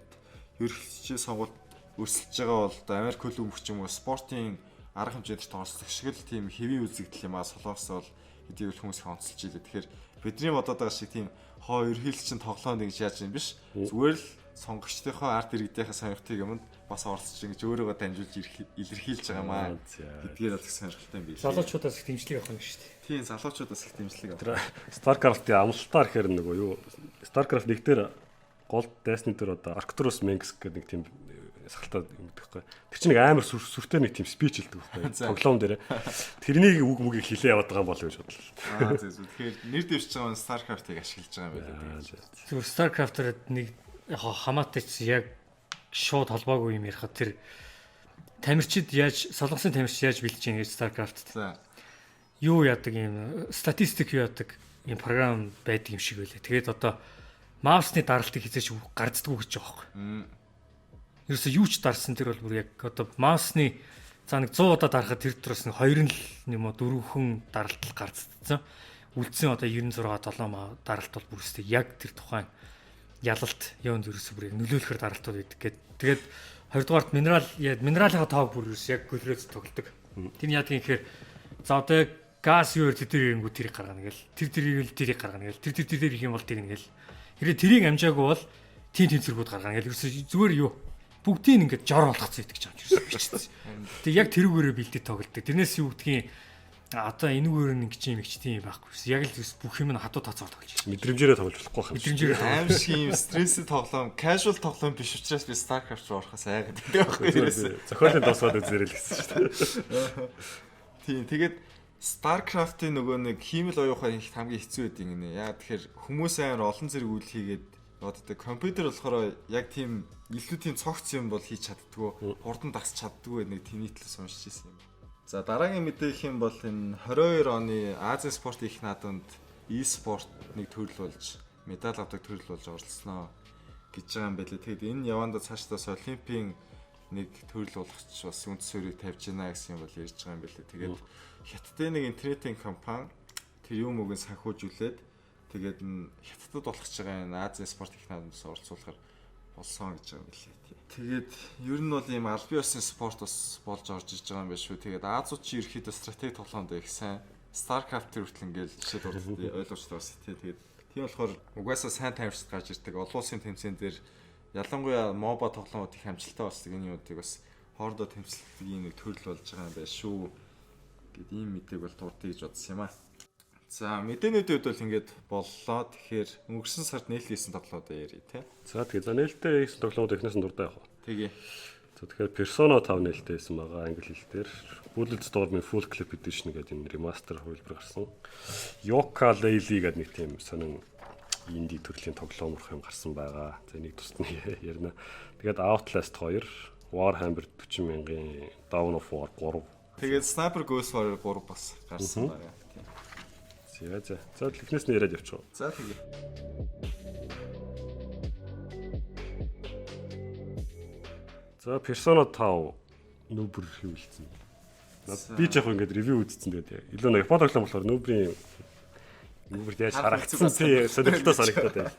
A: ерөнхийлөгчийн сонгуульд өрсөлдөж байгаа бол одоо Америк хөл өмгч юм уу спортын арга хэмжээнд оролцох шиг л тийм хэвийн үзэгдэл юм а Солонгос бол гэдгийг хүмүүс их онцолж илээ. Тэгэхээр бидний бодоод байгаа шиг тийм хоо ерөнхийлөгч нь тоглоом гэж яаж юм биш. Зүгээр л сонгогчдынхоо ард иргэдийнхээ сонирхтыг юмд бас оролцож ингэж өөрийгөө дамжуулж илэрхийлж байгаа маа гэдгээр бол их сонирхолтой юм билээ.
B: Залуучуудаас их дэмжлэг авах юм шүү дээ.
A: Тийм, залуучуудаас их дэмжлэг авах.
C: StarCraft-ийн амлалтаар гэхээр нөгөө юу StarCraft 1 дээр гол дайсны дээр одоо Arcturus Mengsk гэдэг нэг тийм сахалтаа юм гэдэг байхгүй. Тэр чинь нэг амар сүртэй нэг тийм speech хэлдэг байхгүй. Тоглоом дээр. Тэрнийг үг мөгийг хилээ яваад байгаа юм болов гэж бодлоо.
A: Аа зөв зөв. Тэгэхээр нэр дэвшиж байгаа нь StarCraft-ыг ашиглаж байгаа юм байна.
B: Зүгээр StarCraft-аар нэг яг хамаатай ч яг шууд холбоогүй юм ярихад тэр тамирчид яаж Солонгосын тамирчид яаж бэлдэж байгаа гэж StarCraft-д.
A: За.
B: Юу яадаг юм статистик юу яадаг юм програм байдаг юм шиг байлаа. Тэгээд одоо mouse-ны даралтыг хизээч гарцдаггүй гэж байгаа байхгүй. Ерөөсө юу ч дарсан тэр бол бүр яг одоо mouse-ны за нэг 100 удаа дарахад тэр дотроос нэг 2 л юм уу дөрвөн даралт гарцдсан. Үлдсэн одоо 96 7 даралт бол бүр өстэй яг тэр тухайн ялалт юунд ерөөсө бүр яг нөлөөлөхөр даралтууд байдаг гэд. Тэгээд хоёрдугаарт минерал минералынхаа тоог бүр ерөөсө яг гөлрөөс тоглодог. Тэр нь яадаг юм гэхээр за одоо яг газ юу тэр тэр ирэнгүү тэрийг гаргана гэл. Тэр тэрийг л тэрийг гаргана гэл. Тэр тэр тэр их юм бол тэгнэ гэл. Хэрэг тэрийг амжаагүй бол тийм тийм зэргүүд гаргана гэл. Ерөөсө зүгээр юу бүгдийг ингээд жор болгоцсон гэдэг ч юм ерөөсө бичсэн. Тэг яг тэрүүгээрээ бэлдээ тоглолдог. Тэрнээс юу гэдгийг одоо энэгээр нь ингэж юм ихч тийм байхгүй. Яг л бүх юм нь хатуу тооцоор тоглож байна.
C: Мэдрэмжээрээ тоглож болохгүй байх юм.
B: Мэдрэмжээрээ
A: аим шиг юм стресс тоглоом, casual тоглоом биш учраас би StarCraft руу орохоос айгаад байдаг байхгүй ерөөсөө.
C: Зохиолын дуусгаад үзээрэй л гэсэн шүү дээ.
A: Тийм, тэгээд StarCraft-ын нөгөө нэг хиймэл оюухаар их хамгийн хэцүү байдаг гинэ. Яа тэгэхээр хүмүүс амар олон зэрэг үйл хийгээд одоо компьютер болохоор яг тийм илүү тийм цогц юм бол хийж чаддгүй, хурдан дасч чаддгүй нэг тийм нийтлэл уншиж ирсэн юм. За, дараагийн мэдээ гэх юм бол энэ 22 оны Азийн спорт их наадамд e-спорт нэг төрөл болж медаль авдаг төрөл болж оролцсноо гэж байгаа юм байлээ. Тэгэд энэ явандаа цаашдаа Олимпийн нэг төрөл болгоч бас үндэс суурийг тавьж байна гэсэн юм бол ярьж байгаа юм байлээ. Тэгээд Хятадын нэг интернетийн компани тэр юм үгийг санхүүжүүлээд тэгээд Хятадд болох гэж байгаа энэ Азийн спорт их наадамд оролцуулахар болсон гэж байгаа юм билээ. Тэгээд ер нь бол ийм аль бие усны спорт бас болж орж иж байгаа юм байна шүү. Тэгээд Азууд чи ерөөхдөө стратеги тоглоомд их сайн. StarCraft төр хүртэл ингээл жишээ дурддаг ойлгомжтой бас тий. Тэгээд тийм болохоор угаасаа сайн тамирчид гарч ирдэг. Олон улсын тэмцээн дээр ялангуяа MOBA тоглоомууд их амжилттай болсдог энэ юмудыг бас хоорондоо тэмцэлдэг ийм нэг төрөл болж байгаа юм байна шүү. Гэт ийм мэдээг бол дурдъя гэж бодсон юм аа. За, мэдээнүүдийн хувьд бол ингээд боллоо. Тэгэхээр өнгөрсөн сард нээлт хийсэн тоглоомоо ярья тий.
C: За тэгээ за нээлттэй хийсэн тоглоомууд эхнээс нь дурдаа явах уу.
A: Тэгээ.
C: За, тэгэхээр Persona 5 нээлттэй хийсэн байгаа англи хэл дээр. Bulletstorm-ын Full Clip Edition гэдэг энэ remaster хувилбар гарсан. Yooka-Laylee гэдэг нэг тийм сонин Indie төрлийн тоглоом урах юм гарсан байгаа. За энийг тусад нь ярина. Тэгээд Outlast 2, Warhammer 40,000-ын Dawn of War 3.
A: Тэгээд Sniper Ghost Warrior 3 бас гарсан байгаа. Тийм.
C: За за. За эхнээс нь яриад явчих.
A: За тэгээ.
C: За Persona 5 нүүбэр хэвлэлсэн. Би ч яг ингээд ревю үзсэн, тэгээд илүү нэг Япон тоглоом болохоор нүүбрийн нүүбэрт яаж харагдсан тий сонирхолтой санагдаад байна.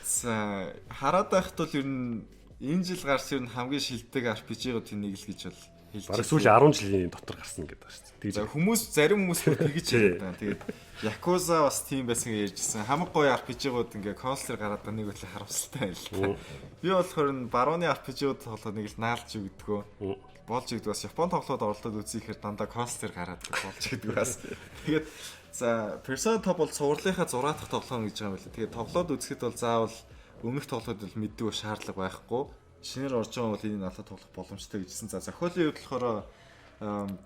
A: За хараад байхад бол ер нь энэ жил гарсан ер нь хамгийн шилдэг RPG-уудын нэг л гэж бол
C: хэлж. Бараг сүүлийн 10 жилийн дотор гарсан гэдэг байна шүү дээ.
A: Тэгж хүмүүс зарим хүмүүс бүр тэгж яриад байна. Тэгээд Yakuza бас тийм байсан гэж ярьжсэн. Хамаг гоё RPG-ууд ингээ консолоор гараад байгаа нэг үл харамсалтай байл та. Би болохоор нь барууны RPG-ууд тоглоход нэг л наалж өгдөгөө. Болж өгдөг, бас Япон тоглоод оролдоод үзэхээр дандаа консолоор гараад болж өгдөг бас. Тэгээд за Persona 5 бол цувралынхаа 6 дахь тоглоом гэж байгаа юм байна. Тэгээд тоглоод үзэхэд бол заавал өмнөх тоглоход бол мэддэг шаардлага байхгүй. Шинээр орж байгаа бол энийг алаад тоглох боломжтой гэжсэн. За зохиолын хувьд болохоор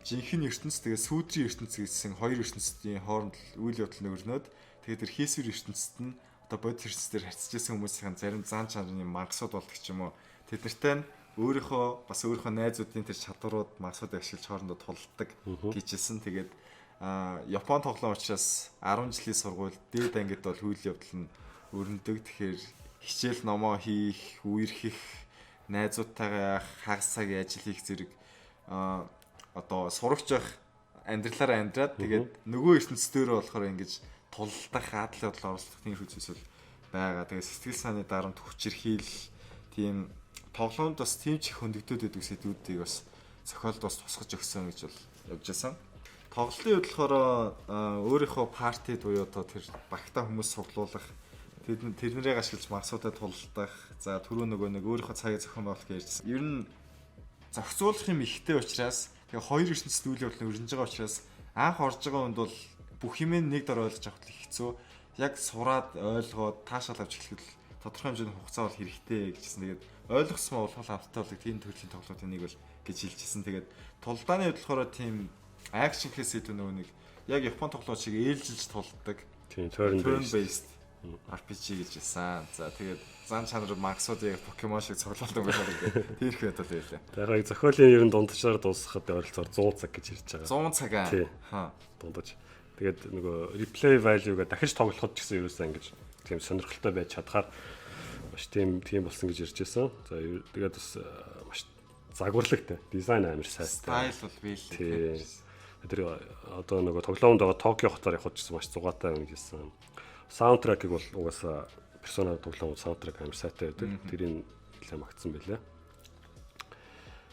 A: жинхэнэ ертөнц, тэгээ сүүдрийн ертөнц гэсэн хоёр ертөнцийн хооронд үйл явдал нөрнөөд, тэгээ тэр хийсвэр ертөнцид нь одоо бодит ертөнцийн харьцаж байсан хүмүүсийн зарим зан чанарын мангасууд болдог ч юм уу. Тэд нартай нь өөрийнхөө бас өөрийнхөө найзуудын тэр чадварууд мангасууд ашиглаж хоорондоо тулалдаг гэжсэн. Тэгээд Япон тоглоом учраас 10 жилийн сургууль дээд ангид бол үйл явдал нь өрнөдөг. Тэгэхээр хичээл номоо хийх, үерхэх, найзуудтайгаа хагас цагийн ажил хийх зэрэг одоо сурагч байх амьдралаараа амьдраад, тэгээд нөгөө ертөнцийн болохоор ингэж тулалдах, адал явдал оролцох тийм зүйлс байгаа. Тэгээд сэтгэл санааны дарамт, хүчирхийл, тийм тоглоомд бас тийм ч их хөндөгдөд байдаг сэдвүүдийг бас зохиолд бас тусгаж өгсөн гэж бол явж байсан. Тоглолтын үед болохоор өөрийнхөө party буюу одоо тэр багтаа хүмүүс цуглуулах, тэрнэрийг ашиглаж мансуудад тулалдах, за түрүү нөгөө нэг өөрийнхөө цагийг зохион байгуулах гэж ярьжсэн. Ер нь зохицуулах юм ихтэй учраас, тэгээ хоёр ертөнцид үйл явдал өрнөж байгаа учраас анх орж байгаа хүнд бол бүх юм нэг дор ойлгож авах хэцүү. Яг сураад ойлгоод таашаал авч эхлэхэд тодорхой хэмжээний хугацаа бол хэрэгтэй гэжсэн. Тэгээд ойлгосон болох амттай болдог тийм төрлийн тоглоомын нэг бол гэж хэлжсэн. Тэгээд тулдааны хувьд болохоор тийм action гэхээс илүү нөгөө нэг яг Япон тоглоом шиг ээлжилж тулддаг.
C: Тийм, turn
A: based RPG гэж хэлсэн. За тэгээд зан чанар мангасууд яг Покемон шиг цуглуулдаг байх гэдэг. Тэр их бодол байлаа.
C: Тэгэхээр зохиолын ер нь дундчаар дуусгахад ойролцоогоор 100 цаг гэж ярьж байгаа.
A: 100 цаг аа.
C: Хаа. Дундаж. Тэгээд нөгөө replay value-га дахиж тоглоход ч гэсэн ерөөсөө ингэж тийм сонирхолтой байж чадхаар маш тийм болсон гэж ярьж байсан. За тэгээд бас маш загварлагтай. Дизайн амар сайтай.
A: Style бол биелээ.
C: Тэр одоо нөгөө тоглоомд байгаа Токио хотоор явхад ч гэсэн маш зугаатай байна гэсэн. Soundtrack-ыг бол угаасаа Persona тоглоом soundtrack амар сайтай байдаг. Тэрийг нэлээд магтсан байлаа.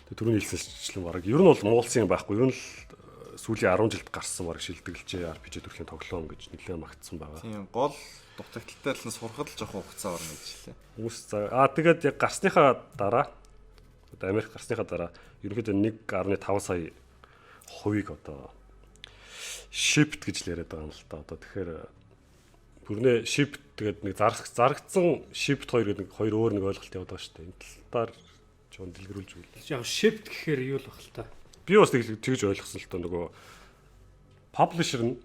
C: Тэгээ түрүүний хэлсэнчлэн бараг ер нь бол муулсан юм байхгүй. Ер нь л сүүлийн 10 жилд гарсан бараг шилдэглжээ RPG төрлийн тоглоом гэж нэлээд магтсан байгаа.
A: Тийм, гол дутагдaltaй л нь сурахад л жоохон хугацаа орно гэж хэлээ.
C: Хүмүүс за тэгээд яг гарсныхаа дараа, одоо Америк гарсныхаа дараа ерөнхийдөө 1.5 сая хувийг одоо shipped гэж л яриад байгаа юм л та. Одоо тэгэхээр бүрнээ shipped, тэгээд нэг зарагдсан, shipped 2 гэдэг нэг хоёр өөр нэг ойлголт яваад байгаа шүү дээ. Энэ талаар жоон дэлгэрүүлж өгвөл.
B: Яг shipped гэхээр юу л бах л та.
C: Би бас тэгж ойлгосон л та, нөгөө publisher нь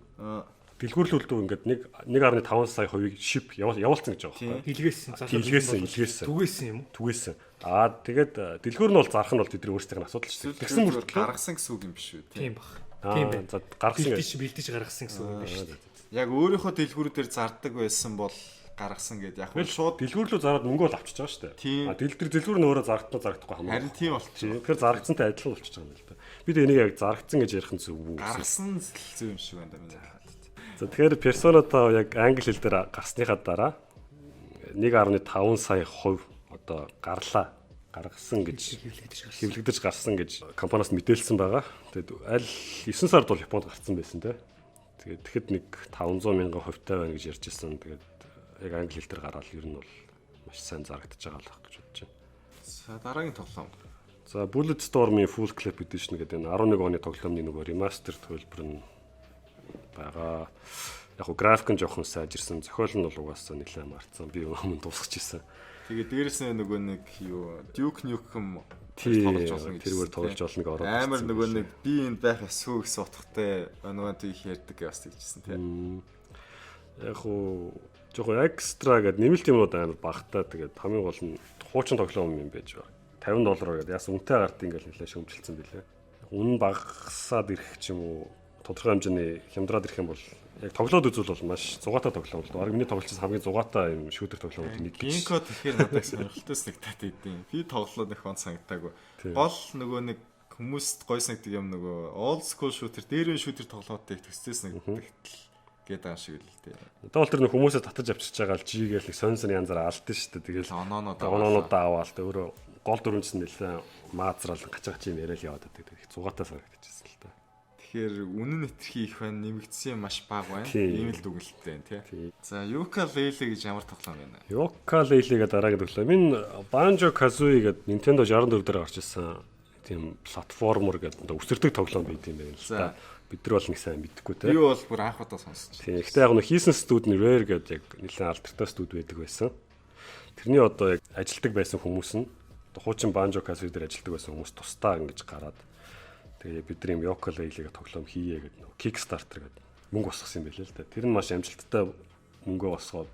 C: дэлгүүрлүүлдэг ингээд 1.5 сая хувийг ship явуулсан гэж байгаа
B: байхгүй. Илгээсэн.
C: Илгээсэн, илгээсэн.
B: Түгээсэн юм уу?
C: Түгээсэн. Аа тэгээд дэлгүүр нь бол зарах нь бол тэдний өөрсдийнх нь асуудал шүү дээ.
A: Тэгсэн мөртлөө гаргасан гэсэн үг юм биш үү?
B: Тийм баг. Тийм байна.
C: За гаргасан.
B: Бэлдэж гаргасан гэсэн үг юм биш үү?
A: Яг өөрийнхөө дэлгүүрүүдээр зардаг байсан бол гаргасан гэдээ яг
C: нь шууд дэлгүүр рүү зараад мөнгө бол авчиж байгаа шүү дээ. А дэлгүүр нь өөрөө зарагдана зарагдахгүй хамаагүй.
A: Харин тийм болчих.
C: Тэгэхээр зарагдсантай адилхан болчихж байгаа юм л да. Би тэгээ энийг яг зарагдсан гэж ярих нь зөв үү?
A: Гаргасан зөв юм шиг байна да миний бодлоор.
C: За тэгэхээр Persona 5 яг англи хэл дээр гарсныхаа дараа 1.5 сая хувь одоо гарлаа, гаргасан гэж, хэвлэгдэж гарсан гэж компаниас мэдээлсэн байгаа. Тэгээд аль 9 сард бол Японд гарсан байсан те. Тэгээд тэгэхэд нэг 500 мянган хувьтай байна гэж ярьж ирсэн. Тэгээд яг англи хэл дээр гараад ер нь бол маш сайн зарагдаж байгаа л байх гэж бодож байна.
A: За дараагийн тоглоом.
C: За Bulletstorm-ийн Full Clip Edition гэдэг энэ 11 оны тоглоомны нөгөө remaster төлбөр нь байгаа. Яг го график нь жоохон сайжирсан. Зохиол нь бол угаасаа нэлээд мартсан. Би өмнө дуусгаж ирсэн.
A: Тэгээд дээрэс нь нөгөө нэг юу Duke Nukem
C: тоглож болно гэж. Тэргээр тоглож болно гэж ороод.
A: Амар нөгөө нэг би энд байх ёсгүй гэсэн утгатай нөгөө тийг ярьдаг гэж бас тэгжсэн тийм.
C: Яг уу Жохон extra гэдэг нэмэлт юмнууд амар багтаа. Тэгээд хамгийн гол нь хуучин тоглоом юм байж байна. $50 гэдэг яасан үнэтэй гарт ингээл нэлээ шөмжилсэн билээ. Үнэн багасаад ирэх ч юм уу, тодорхой хэмжээний хямдраад ирэх юм бол яг тоглоод үзвэл бол маш зугаатай тоглоом бол. Бараг миний тоглолцсон хамгийн зугаатай юм shooter тоглоомууд нэг гэж.
A: Гинко тэгэхээр надад сонирхолтой санагдаад идэв. Би тоглоод их он санагдаагүй. Гол нөгөө нэг хүмүүст гой санагддаг юм нөгөө old school shooter, дээрэн shooter тоглоомтой их төстэй санагддаг гэдэг юм шиг л дээ.
C: Одоо бол тэр нэг хүмүүсээ татаж авчирч байгаа л жигээл нэг сонь сонь янзаар алдсан шүү дээ. Тэгэл
A: оноонууд
C: аваал тэ өөрөө гол дүрмжсэн нэлээ маазраал гачаа гачаа юм яриад яваад байдаг. Их зугаатай санагдчихсэн л та.
A: Тэгэхээр үнэн хэтэрхий их байна, нэмэгдсэн юм маш бага байна. Ийм л дүгнэлттэй байна тий. За, Yooka-Laylee гэж ямар тоглоом байна?
C: Yooka-Laylee гэдэг дараагийн тоглоом. Энэ Banjo Kazooie гэдэг Nintendo 64 дээр гарч ирсэн тийм platformer гэдэг одоо үсэрдэг тоглоом байт юм байна л та. Бид нар бол нэг сайн мэдэхгүй те.
A: Би бол бүр анх удаа сонсч.
C: Тийм. Гэхдээ яг нэг хийсэн студи нь Rare гэдэг яг нэлээд алдартай студи байдаг байсан. Тэрний одоо яг ажилтдаг байсан хүмүүс нь одоо хуучин Banjo Kazooie дээр ажилтдаг байсан хүмүүс тусдаа ингэж гараад тэгээ бид нар юм Yooka-Laylee тоглоом хийе гэдэг нэг Kickstarter гэдэг мөнгө босгосон юм байлээ л да. Тэр нь маш амжилттай мөнгө босгоод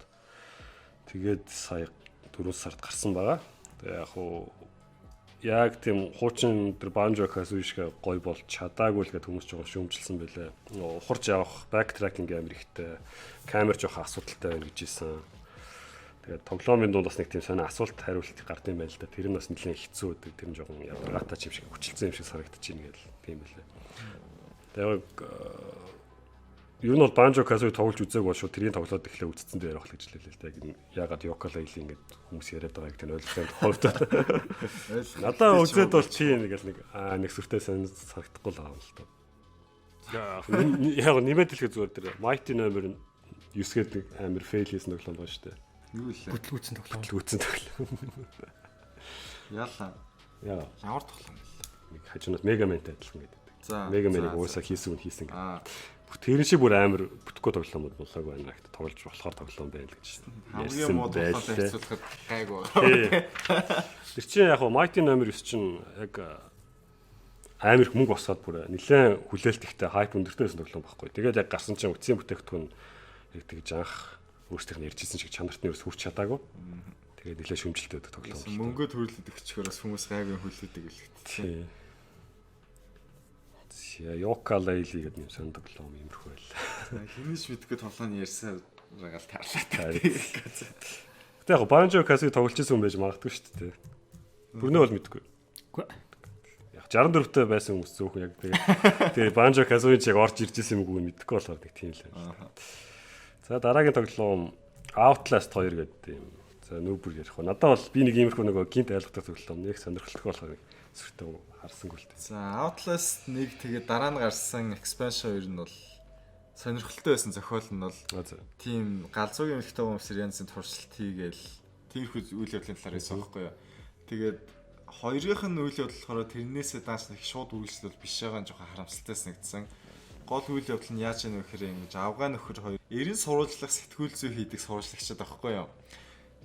C: тэгээд сая 4 сард гарсан байгаа. Тэгээ яг хуу яг тийм хуучин тэр Banjo Kazooie шиг гоё болж чадаагүй л гэдэг хүмүүс жоохон шүүмжилсэн байлээ. Ухарч явах backtracking амар ихтэй, камер жоохон асуудалтай байна гэж хэлсэн. Тэгээд тоглоомын дунд бас нэг тийм сонио асуулт хариулт гард юм байна л да. Тэр нь бас нэлээд хэцүү байдаг. Тэр нь жоохон ядаргаатай юм шиг хүчилсэн юм шиг санагдчихэв гэл тийм байлээ. Тэгээд ер нь бол Banjo Kazooie тоглож үзээг бол шууд тэрийг тоглоод эхлээ үзсэн дээр явах л гэж хэлээ л да. Яг ягаад Yooka-Laylee ингээд хүмүүс яриад байгааг тэр ойлгохын хувьд. Надаа үзээд бол чи нэг л нэг аа нэг сүртэй сайн санагдахгүй л байгаа юм л та. Яг нэмээд хэлэхэд зүгээр тэр Mighty Number 9 гэдэг амар fail хийсэн тоглоом байна шүү дээ.
A: Юу лээ?
B: Бүтлгүүцэн тоглоом.
C: Бүтлгүүцэн тоглоом.
A: Яалаа.
C: Яа.
A: Ямар тоглоом бэ?
C: Нэг хажуунаас Mega Man-тай адилхан гэдэг.
A: За.
C: Mega Man-ыг уусаа хийсэн үн хийсэн
A: гэдэг.
C: Тэр шиг бүр амар бүтэхгүй тоглоомод болоогүй байна гэхдээ тоглож болохоор тоглоом байна л гэж.
A: Хамгийн муу тоглоомтой харьцуулахад гайгүй байгаа.
C: Тэр чинь яг хуу Mighty Number 9 чинь яг амар их мөнгө босгоод бүр нэлээд хүлээлт ихтэй hype өндөртэй байсан тоглоом байхгүй. Тэгээд яг гарсан чинь үтсийн бүтээгдэхүүн яг тэгж анх өөрсдийнх нь ярьжсэн шиг чанарт нь ерөөс хүрч чадаагүй. Тэгээд нэлээд шүмжилтэй байдаг тоглоом.
A: Мөнгөө төрлөд өгчхөөр бас хүмүүс гайгүй хүлээдэг л
C: гэдэг. Yooka-Laylee гэдэг юм сонь тоглоом иймэрхүү байл.
A: Хинэж мэдгүй тоглоом ярьсаар рагаал таарлаа.
C: Гэтэ яг Banjo Kazooie тоглож исэн хүн байж магадгүй шүү дээ. Бүрнээ бол мэдгүй.
B: Үгүй.
C: Яг 64-тэй байсан хүмүүс зөөхөн яг тэгээ Banjo Kazooie ч яг орж ирж исэн юм уу мэдэхгүй болохоор нэг тийм л байна. За дараагийн тоглоом Outlast 2 гэдэг юм. За нүүбэр ярих ба. Надад бол би нэг иймэрхүү нөгөө гинт ойлгодог тоглоом нэг сонирхолтой болохоор нэг сүртэй харсангүй л дээ.
A: За Outlast 1 тэгээд дараа нь гарсан expansion 2 нь бол сонирхолтой байсан зохиол нь бол тийм галзуугийн эмэгтэй хүмүүсээр янз бүрийн туршилт хийгээл тиймэрхүү үйл явдлын талаар байсан байхгүй юу. Тэгээд хоёрынх нь үйл явдал болохоор тэрнээсээ дааш нэг шууд үргэлжлэл биш байгаа нь жоохон харамсалтай санагдсан. Гол үйл явдал нь яаж ийм вэ гэхээр ингэж авгаа нөхөр хоёр эрен сурвалжлах сэтгүүл зүй хийдэг сурвалжлагчид байхгүй юу.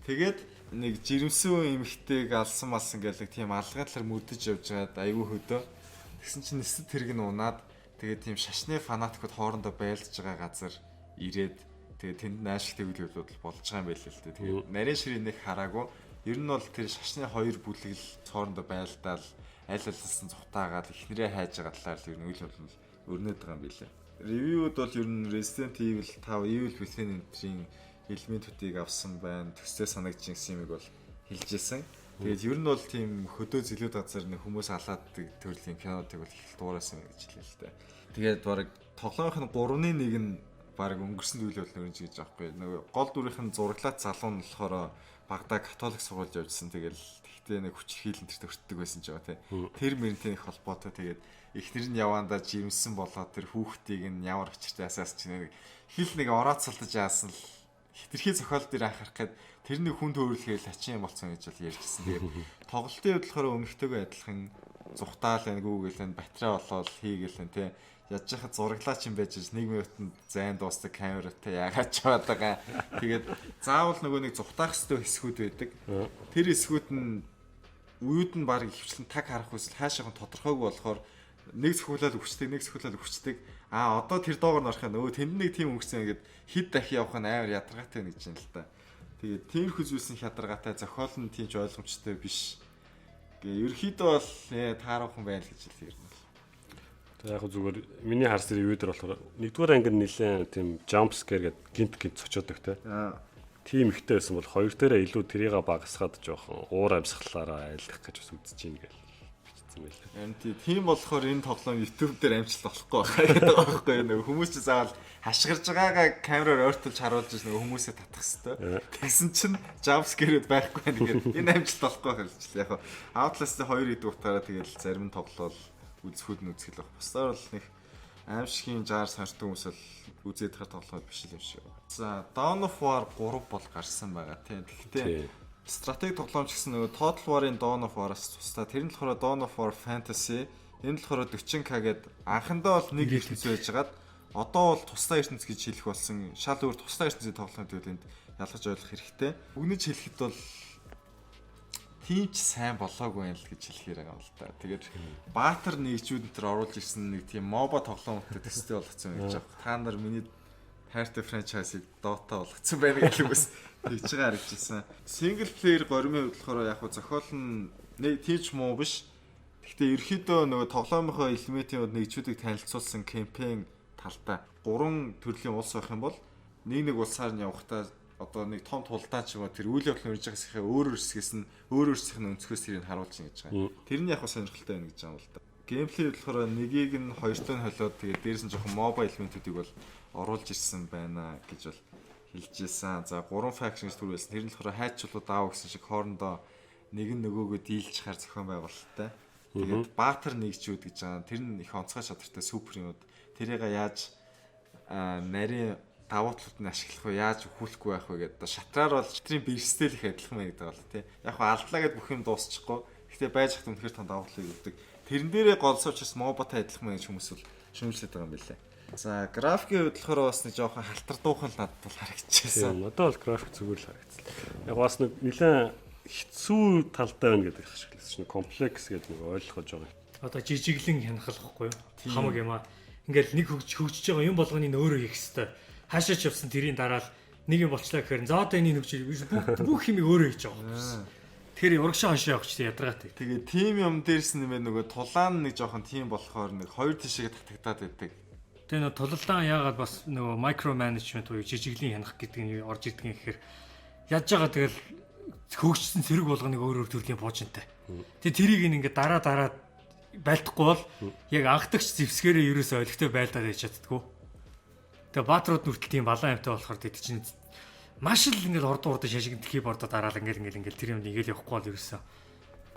A: Тэгээд нэг жирэмсэн эмэгтэйг алсан малсан гэх нэг тийм алгын талаар мөрдөж явж байгаад айгүй хөдөө. Тэгсэн чинь нисэд тэрэг нь унаад тэгээд тийм шашны фанатикууд хоорондоо байлдж байгаа газар ирээд тэгээд тэнд наашигтай үйл явдлууд болж байгаа юм байл л дээ. Тэгээд нарийн ширээ нэг хараагүй. Ер нь бол тэр шашны хоёр бүлэг л хоорондоо байлдаал аль алсан цухтаагаад эхнэрээ хайж байгаа талаар л ер нь үйл явдал өрнөд байгаа юм билээ. Review-д бол ер нь Resident Evil 5, Evil Within энтрийн элементүүдийг авсан байна. Төстэй санагдаж гэсэн юмыг бол хэлж исэн. Тэгээд ер нь бол тийм хөдөө зэлүүд газар нэг хүмүүс алааддаг төрлийн кинодыг бол их дуурайсан гэж хэлээ л дээ. Тэгээд бараг тоглоомын нь 3-ны 1 нь бараг өнгөрсөн үйл явдал нөрнж гэж аахгүй. Нөгөө гол дүрийнх нь зураглаад залуу нь болохоор багада католик сургуульд явжсэн. Тэгэл тэгтээ нэг хүчирхийлэн тэр төртдөг байсан ч байгаа тий. Тэр мөрөнтэй их холбоотой. Тэгээд эхнэр нь яваандаа жирэмсэн болоод тэр хүүхдийг нь ямар учиртай асаас ч нэг хил нэг орооцолдож яасан л хитрхи зохиол дээр анхаарах гээд тэрний хүн төөрөлхөөр хачин юм болсон гэж бол ярьжсэн. Тэгээд тоглолтын хувьд болохоор өмнөхтэйгөө адилхан зүхтаал байна, гүүгээл байна, батарей болоод хийгээл байна тий. Ядж хахад зураглаач юм байж нэг минутанд зайн дуустдаг камератай яагаад ч яваад байгаа. Тэгээд заавал нөгөө нэг зүхтаах хэвээр хэсгүүд байдаг. Тэр хэсгүүд нь уюуд нь баг ихэвчлэн таг харах эсвэл хаашаахан тодорхойгүй болохоор Нэг цохиулаад өвчдөг, нэг цохиулаад өвчдөг. Аа, одоо тэр доогоор нь орох юм. Өө, тэнд нэг тийм өнгөрсөн ингээд хэд дахин явах нь амар ядаргаатай байна гэж юм л та. Тэгээд тиймэрхүү зүйлс нь ядаргаатай, зохиол нь тийм ч ойлгомжтой биш. Гээ ерөөхдөө бол тааруухан байна л гэж хэлээ ер нь.
C: Яг яг зүгээр миний харсан review дээр болохоор нэгдүгээр анги нь нэлээд тийм jump scare гэдэг гинт гинт цочоодог те. Тийм ихтэй байсан бол хоёр дээрээ илүү тэрийг багасгаад жоохон уур амьсгалаараа айлдах гэж бас үзэж гин гэл бичсэн байлаа.
A: Харин тийм болохоор энэ тоглоом YouTube дээр амжилт болохгүй байхаа гэдэг байгаа байхгүй юу? Нөгөө хүмүүс чи заавал хашгирж байгаагаа камераар ойртуулж харуулж нөгөө хүмүүсээ татах хэвээр. Тэгсэн чинь jump scare-үүд байхгүй байна гэхээр энэ амжилт болохгүй байх гэж л. Яг Outlast-ын 2 гэдэг утгаараа тэгэл зарим нь тоглоол үзэхүүд нь үзэх л баг. Бусдаар бол нэг аимшигын жаар сонирхдаг хүмүүс бол үзээд хар тоглоом биш л юм шиг. За, Dawn of War 3 бол гарсан байгаа тийм. Тэгэхдээ стратеги тоглоом ч гэсэн нөгөө Total War-ын Dawn of War-аас тусдаа тэр нь болохоор Dawn of War Fantasy, энэ нь болохоор 40K гээд анхандаа бол нэг ертөнц байжгаад одоо бол тусдаа ертөнц гэж хэлэх болсон. Шал өөр тусдаа ертөнцийн тоглоом гэвэл энд ялгаж ойлгох хэрэгтэй. Өгнөж хэлэхэд бол тийм ч сайн болоогүй юм л гэж хэлэхээр байгаа юм л та. Тэгээд Баатар нэгжүүд энэ төр оруулж ирсэн нэг тийм MOBA тоглоомтой төстэй болгоцсон юм гэж байна. Та нар миний хайртай franchise ыг Dota болгоцсон байна гэх хүмүүс тэгж байгаа харагдчихсан. Single player горимын хувьд болохоор яг хуу зохиол нь нэг тийм ч муу биш. Гэхдээ ерөөхдөө нөгөө тоглоомынхоо элементийн хувьд нэгжүүдийг танилцуулсан кампайн талтай гурван төрлийн улс байх юм бол нэг нэг улсаар нь явахдаа одоо нэг том тулдаан ч юм уу тэр үйл явдал өрж байгаа хэсгийнхээ өөр өөр хэсгээс нь өөр өөр хэсгийнх нь өнцгөөс тэрийг харуулж байна гэж байгаа. Тэр нь яг хаа сонирхолтой байна гэж байгаа юм л да. Gameplay болохоор нэгийг нь хоёртой нь холиод тэгээд дээрс нь жоохон MOBA элементүүдийг бол оруулж ирсэн байна гэж бол хэлж ирсэн. За, гурван faction гэж түр байсан. Тэр нь болохоор хайч чулуу даав гэсэн шиг хоорондоо нэг нь нөгөөгөө дийлж хаар зохион байгуулалттай. Тэгээд баатар нэгжүүд гэж байгаа. Тэр нь их онцгой чадвартай супер юмуд. Тэрийг яаж нарийн давуу талууд нь ашиглах вэ? Яаж өхүүлэхгүй байх вэ гэдэг. Шатраар бол шатрын бэрстэй л их адилхан байна гэдэг бол тий. Яг хаа алдлаа гэд бүх юм дуусчихгүй. Гэхдээ байж хат үнэхээр том давуу талыг өгдөг. Тэрэн дээрээ голсооч бас MOBA-тай адилхан байна гэж хүмүүс бол шүүмжлээд байгаа юм билээ. За, графикийн хувьд болохоор бас нэг жоохон халтар дуухан л надад бол харагдчихсан.
C: Тийм, надад бол график зүгээр л харагдсан. Яг бас нэг нэлээд хэцүү талтай байна гэдэг ашигласан чинь комплекс гэдэг нэг ойлгож байгаа.
B: Одоо жижиглэн хянахлахгүй юу? Хамаг юм аа. Ингээл нэг хөгжиж байгаа юм болгоныг өөрөө хийх хэвээр. Хаашаа ч явсан тэрийн дараа л нэг юм болчлаа гэхээр за одоо энийг хөгжиж бүх юмыг өөрөө хийж байгаа юм. Тэгэхээр урагшаа хоншоо явах ч ядаргаатай.
A: Тэгээ тим юм дээрс нэмээ нөгөө тулаан нэг жоохон тим болохоор нэг хоёр тишээ татагтаад байдаг.
B: Тэгээ нөгөө тулалдаан яагаад бас нөгөө micro management буюу жижиглийн хянах гэдэг нь орж ирдэг юм гэхээр яаж байгаа тэгэл хөгжсөн цэрэг болгоныг өөр өөр төрлийн буужинтай. Тэгээ тэрийг ингээд дараа дараа байлдахгүй бол яг анхдагч зэвсгээрээ ерөөсөө олигтой байлдаад байж чаддгүй. Тэгээ баатрууд нүртэл тийм балан амтай болохоор тэд чинь маш л ингээд ордон урдын шашигд keyboard оо дараал ингээд ингээд ингээд тэр юм ингээл явахгүй бол ерөөсөө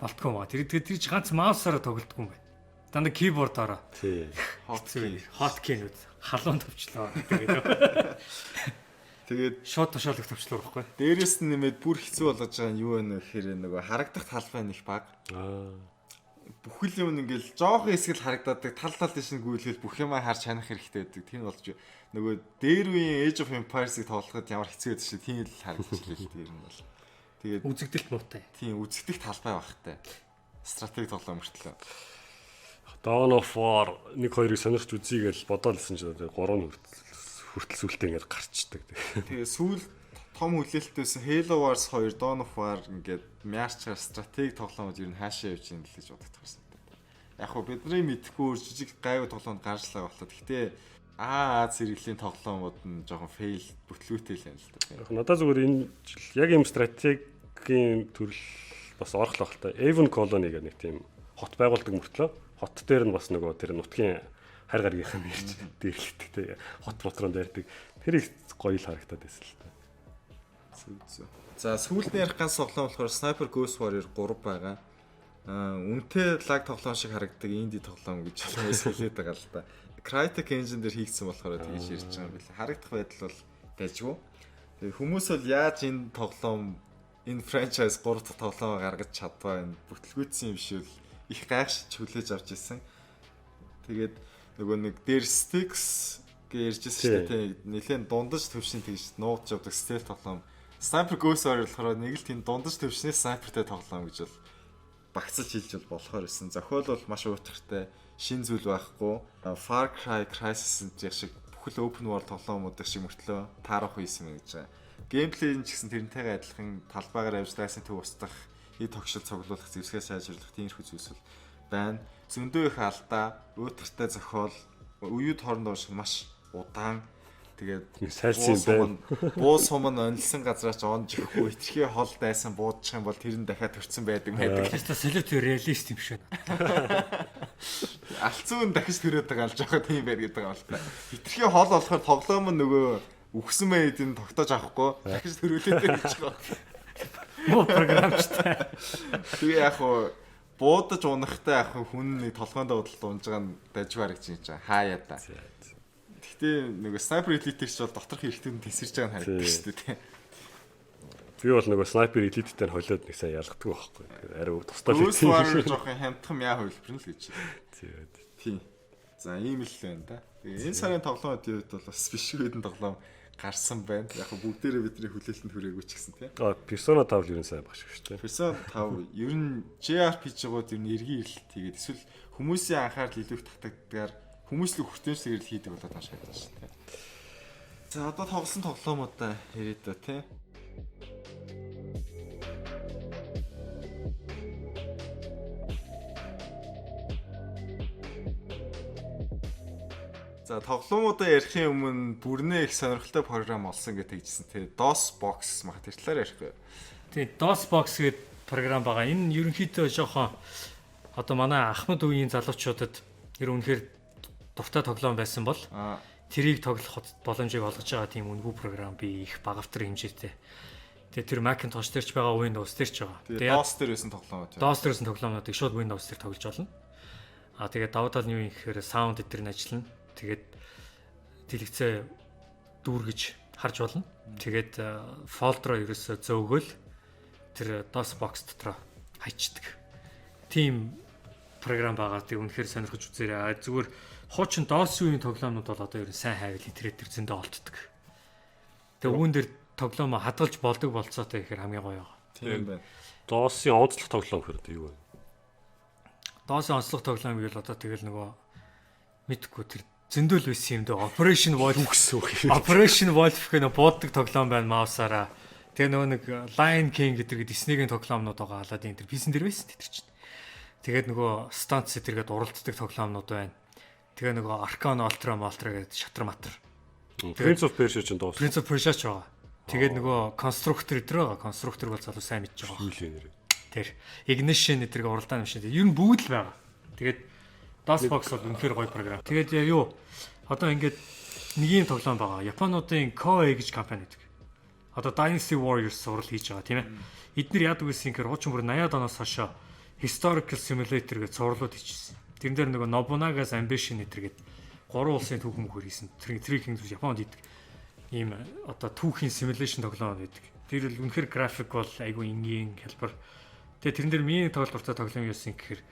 B: болтгоо юм аа. Тэр тэр чи ганц mouse аараа тоглодгүй юм байна. Дандаа keyboard-аараа.
C: Тий.
A: Hotkey.
B: Hotkey-нүүд халуун товчлоо. Тэгээд
A: Тэгээд
B: шууд тушаалах товчлоо байхгүй.
A: Дээрээс нь нэмээд бүр хэцүү болгож байгаа нь юу вэ гэхээр нөгөө харагдах талбай нь их бага. Бүхэл юм ингээл жоохон хэсэг л харагдаад тал тал тийш нь гүйлгээл бүх юмаа харж ханах хэрэгтэй байдаг. Тийм болж нөгөө дээр үеийн Age of Empires-ыг тоглоход ямар хэцүү байдаг шээ. Тийм л харагдчихлаа л тэр нь бол. Тэгээд
B: үзэгдэлт муутай.
A: Тийм, үзэгдэх талбай багтай. Стратеги тоглоом мөртлөө.
C: Dawn of War 1 2-ыг сонирхч үзье гэж бодоод лсэн чинь 3 хүртэл сүултээ ингээд гарчдаг.
A: Тэгээ сүүл том хүлээлттэйсэн Halo Wars 2, Dawn of War ингээд мяарчаар стратеги тоглоомод ер нь хаашаа явж ийн л гэж бодогдох байсан. Яг хөө бидний мэдхгүй жижиг гайгүй тоглоомд гарч л байгаа болоо. Гэхдээ Аа зэрэглэлийн тоглоомууд нь жоохон fail бүтлгүүтэй л юм л да.
C: Яг надад зүгээр энэ жил яг юм стратегийн төрөл бас орох л та. Aven Colony гэх нэг тийм хот байгуулдаг мөртлөө хот дээр нь бас нөгөө тэр нутгийн хайр гаргийнхаа нэрч дээрлэгдэг те хот мотрон дайрдаг. Тэр их гоё л харагдаад байсан л та.
A: Зүг зүг. За, сүүлд нь ярих ганц тоглоом болохоор Sniper Ghost Warrior 3 байгаа. Аа, үнэтэй лаг тоглоом шиг харагддаг indie тоглоом гэж хүмүүс хэлээд байгаа л та. Crytek engine дээр хийгдсэн болохоор тэгж ярьж байгаа юм билээ. Харагдах байдал бол дайжгүй. Тэгээ хүмүүс бол яаж энэ тоглоом, энэ franchise 3 дахь тоглоом гаргаж чадваа, энэ бүтлгүүцсэн юм шиг их гайхшиж хүлээж авч ирсэн. Тэгээд нөгөө нэг дээр Styx гэж ярьжсэн шүү дээ. Нилээн дундаж төвшин тэгж нуугдж явдаг stealth тоглоом. Sniper Ghost Warrior болохоор нэг л тийм дундаж төвшний снайпертай тоглоом гэж бол багцлж хэлж бол болохоор байсан. Зохиол бол маш уйтгартай, шин зүйл байхгүй. Far Cry Crysis энэ шиг бүхэл open world тоглоомууд шиг мөртлөө таарах хийсэн мэн гэж байгаа. Геймплей нь ч гэсэн тэрнтэйгээ адилхан талбайгаар авч дайсан төв устгах, эд тогшил цуглуулах, зэвсгээ сайжруулах тиймэрхүү зүйлс бол байна. Зөндөө их алдаа, уйтгартай зохиол, үеүд хоорондоо унших маш удаан. Тэгээд
C: Сайлсан юм байна.
A: Буу сум нь онилсан газраач онж өгөхгүй хитрхи хол дайсан буудчих юм бол тэр нь дахиад төрцөн байдаг байдаг.
B: Тэр та солиот реалист юм шиг байна.
A: Алцсан дахиж төрөөд байгаа л жоохон тийм байр гэдэг юм л та. Хитрхи хол болохоор тоглоом нь нөгөө үхсэн мэй эдийн тогтоож авахгүй дахиж төрүүлээд байж байгаа.
B: Муу програмчтай.
A: Тэгээ яг хуу буудаж унахтай яг хүн нэг толгойн дуудалд унж байгаа нь дажгүй харагч юм чинь хаяа та. Гэтэ нөгөө Sniper Elite ч бол доторх эрхтэн тесэрч байгаа нь харагддаг шүү дээ тий.
C: Би бол нөгөө Sniper Elite-тэй нь холиод нэг сайн ялгадаг байхгүй. Арай тусдаа л
A: Ghost Warrior жоохон хямдхан яа хувилбар нь л гэж.
C: Тий.
A: Тий. За ийм л байна да. Тэгээ энэ сарын тоглоомын үед бол бас биш хэдэн тоглоом гарсан байна. Яг бүгдээрээ бидний хүлээлтэнд хүрээгүй ч гэсэн тий.
C: А Persona 5 л ер нь сайн баг шиг шүү дээ.
A: Persona 5 ер нь JRPG-гууд ер нь эргийн эрэлт хийгээд эсвэл хүмүүсийн анхаарал илүү их татагдгаар хүмүүс л хүртээмжтэйгээр л хийдэг болоод байгаа шиг байна шүү дээ. За одоо тоглосон тоглоомудаа яриа да тий. За тоглоомудаа ярихын өмнө бүрнээ их сонирхолтой програм олсон гэж тэгжсэн тий. DOS Box мах тэр талаар ярихгүй.
B: Тий, DOS Box гэдэг програм байгаа. Энэ нь ерөнхийдөө жоохон одоо манай Ахмад үеийн залуучуудад ер үнэхээр дуртай тоглоом байсан бол тэрийг тоглох боломжийг олгож байгаа тийм үнэгүй програм би их багавтар хэмжээтэй. Тэгээ тэр Macintosh дээр ч байгаа, Windows дээр ч байгаа.
A: Тэгээ DOS дээр байсан тоглоом тийм.
B: DOS дээр байсан тоглоомнуудыг шууд Windows дээр тоглож болно. А тэгээ давуу тал нь юу юм гэхээр sound дээр нь ажиллана. Тэгээд дэлгэцээ дүүргэж харж болно. Тэгээд фолдероо ерөөсөө зөөгөл тэр DOS box дотроо хайчдаг. Тийм програм байгаа. Тэг үнэхээр сонирхож үзээрэй. Зүгээр хуучин DOS үеийн тоглоомнууд бол одоо ер нь сайн хайвал интернет дээр зөндөө олддог. Тэгээ үүн дээр тоглоомоо хадгалж болдог болцоотой гэхээр хамгийн гоё байгаа.
A: Тийм байна.
C: DOS-ийн онцлог тоглоом гэхээр юу вэ?
B: DOS-ийн онцлог тоглоом гэвэл одоо тэгэл нөгөө мэдхгүй тэр зөндөл байсан юм дөө. Operation Wolf
C: гэсэн үг.
B: Operation Wolf гэх нэг бууддаг тоглоом байна маусаараа. Тэгээ нөгөө нэг Lion King гэдэг Disney-гийн тоглоомнууд байгаа. Aladdin тэр PC-н дээр байсан тэр чинь. Тэгээд нөгөө Stunts тэргээд уралддаг тоглоомнууд байна. Тэгээ нөгөө Arcane Ultra Ultra гэдэг шатар матар.
C: Prince of Persia чинь DOS.
B: Prince of Persia ч байгаа. Тэгээд нөгөө Constructor өдр байгаа. Constructor бол залуу сайн мэдж байгаа.
C: Юу л нэр.
B: Тэр Ignition өдрийг уралдаан юм шиг. Ер нь бүгд л байгаа. Тэгээд DOS Box бол үнэхээр гоё програм. Тэгээд юу одоо ингээд нэг юм тоглоом байгаа. Японуудын Koei гэж компани гэдэг. Одоо Dynasty Warriors сурал хийж байгаа тийм ээ. Эднэр яадаг гэсэн гэхээр хуучин бүр 80-аад оноос хойш Historical Simulator гэж сурлууд хийчихсэн. Тэрэн дээр нөгөө Nobunaga's Ambition гэдэг гурван улсын түүхэн мөхөр хийсэн. Тэр Three Kingdoms Японд хийдэг ийм одоо түүхийн simulation тоглоом байдаг. Тэр л үнэхээр график бол айгүй энгийн хялбар. Тэгээ тэрэн дээр миний тоглолт дуртай тоглоом юу байсан гэхээр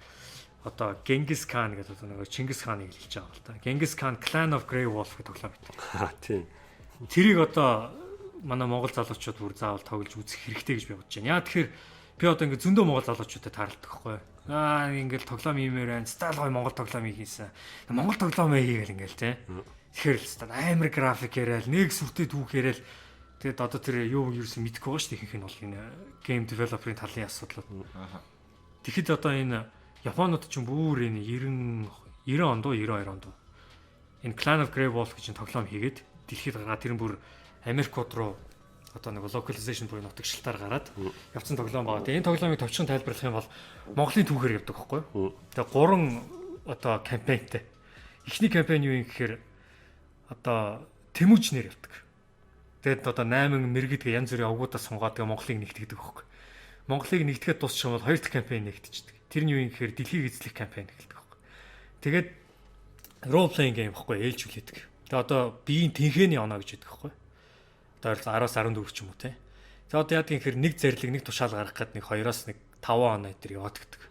B: одоо Genghis Khan гэдэг одоо нөгөө Чингис хааныг хэлж байгаа юм л та. Genghis Khan Clan of Grey Wolf гэдэг тоглоом байдаг.
C: Аа тийм.
B: Тэрийг одоо манай монгол залуучууд бүр заавал тоглож үзэх хэрэгтэй гэж би бодож байна. Яа тэгэхээр би одоо ингээд зөндөө монгол залуучуудад тааралдах байхгүй. Аа ингээд тоглоом иймээр байна. Стайл гой монгол тоглоом хийсэн. Монгол тоглоом хийгээл ингээд тий. Тэгэхээр л стайл амар график яриад нэг сүртэй түүх яриад тэгээд одоо тэр юу юусэн мэдэхгүй байгаа шүү дээ. Ихэнх нь бол энэ гейм девелоперийн талын асуудлууд. Тэгэхэд одоо энэ Японууд ч бүр энэ 90 онд уу 92 онд уу энэ Clan of Grey Wolf гэж тоглоом хийгээд дэлхийд гаргаад тэр нь бүр Америкууд руу одоо нэг localization буюу нутагшилтаар гараад явцсан тоглоом байгаа. Тэгээ энэ тоглоомыг товчхон тайлбарлах юм бол Монголын түүхээр явдаг байхгүй юу? Тэгээ гурван одоо кампаньтай. Эхний кампань юу юм гэхээр одоо Тэмүүжнэр явдаг. Тэгээд одоо 8 мэрэгд гэ янз бүрийн овгуудаа сунгаад тэгээ Монголыг нэгтгэдэг байхгүй. Монголыг нэгтгэхэд дуусчих юм бол хоёр дахь кампань нэгтчихдэг. Тэр нь юу юм гэхээр дэлхийг эзлэх кампань эхэлдэг байхгүй. Тэгээд role playing game байхгүй ээлжүүлээдэг. Тэгээ одоо биеийн тэнхээний оноо гэж яддаг байхгүй. Одоо ойролцоо 10-аас 14 ч юм уу те. Тэгээ одоо яадаг юм гэхээр нэг зэрлэг нэг тушаал гаргах гээд нэг 2-оос нэг 5 оноо энэ төр яваад өгдөг.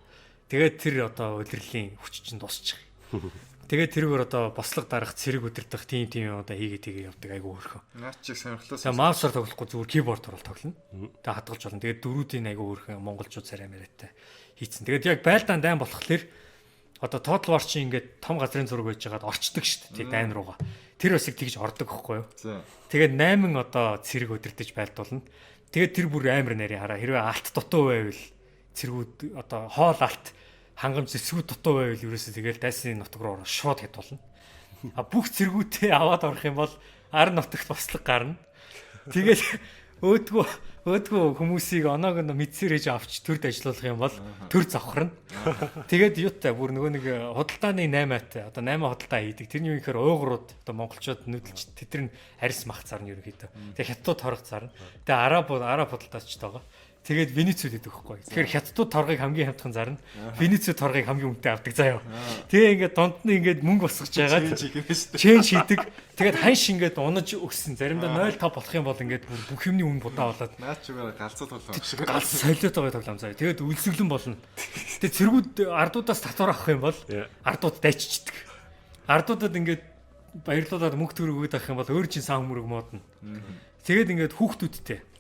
B: Тэгээд тэр одоо удирдлын хүч чинь дуусчих. Тэгээд тэрүүгээр одоо бослог дарах, цэрэг удирдах тийм тийм юм одоо хийгээ тийгээ явдаг айгу хөөрхөн.
A: Наад чиг сонирхлоо.
B: Тэгээ маусаар тоглохгүй зүгээр keyboard-оор бол тоглоно. Тэгээ хадгалж болно. Тэгээд дөрүүдийн айгу хөөрхөн монголчууд царай мариатай хийцэн. Тэгээд яг байлдаан дайн болохоор одоо Total War чинь ингээд том газрын зураг байж байгаад орчдөг шүү дээ дайн руугаа. Тэр бас их тэгж ордог байхгүй юу? Тэгээд 8 одоо цэрэг удирдах байлдуулна. Тэгээд тэр бүр амар нарийн хараа. Хэрвээ алт дутуу байвал цэргүүд одоо хоол алт хангамж эсвүүд дутуу байвал ерөөсөө тэгэл дайсны нутаг руу ороо шууд хядуулна. А бүх цэргүүдээ аваад орох юм бол ар нутагт бослог гарна. Тэгэл өөдгөө хүмүүсийг оноог нь мэдсээр ээж авч төрд ажиллуулах юм бол төр завхарна. Тэгээд юутай бүр нөгөө нэг худалдааны 8-аатай одоо 8 худалдаа хийдэг. Тэрний юу гэхээр уйгурууд одоо монголчууд нүүдэлч тэд нар арьс мах зарна ерөнхийдөө. Тэгээд хятадууд торго зарна. Тэгээд араб худалдаач байгаа. Тэгээд Венецүүд идэх байхгүй. Тэгэхээр хятадууд торгыг хамгийн хямдхан зарна. Венецүүд торгыг хамгийн үнэтэй авдаг заяа. Тэгээ ингээд дунд нь ингээд мөнгө босгож байгаад ченж хийдэг. Тэгээд ханш ингээд унаж өссөн. Заримдаа 0.5 болох юм бол ингээд бүр бүх юмны үн будаа болоод
A: наад чигээр галзуу тоглоом шиг.
B: Галз солиот байгаа тоглоом заяа. Тэгээд үлсгэлэн болно. Тэгээд цэргүүд ардуудаас татвар авах юм бол ардууд дайчичдэг. Ардуудад ингээд баярлуулаад мөнгө төгрөг өгöd авах юм бол өөр чинь сан хүмүүрэг муудна. Тэгээд ингээд хүүхдүүдтэй.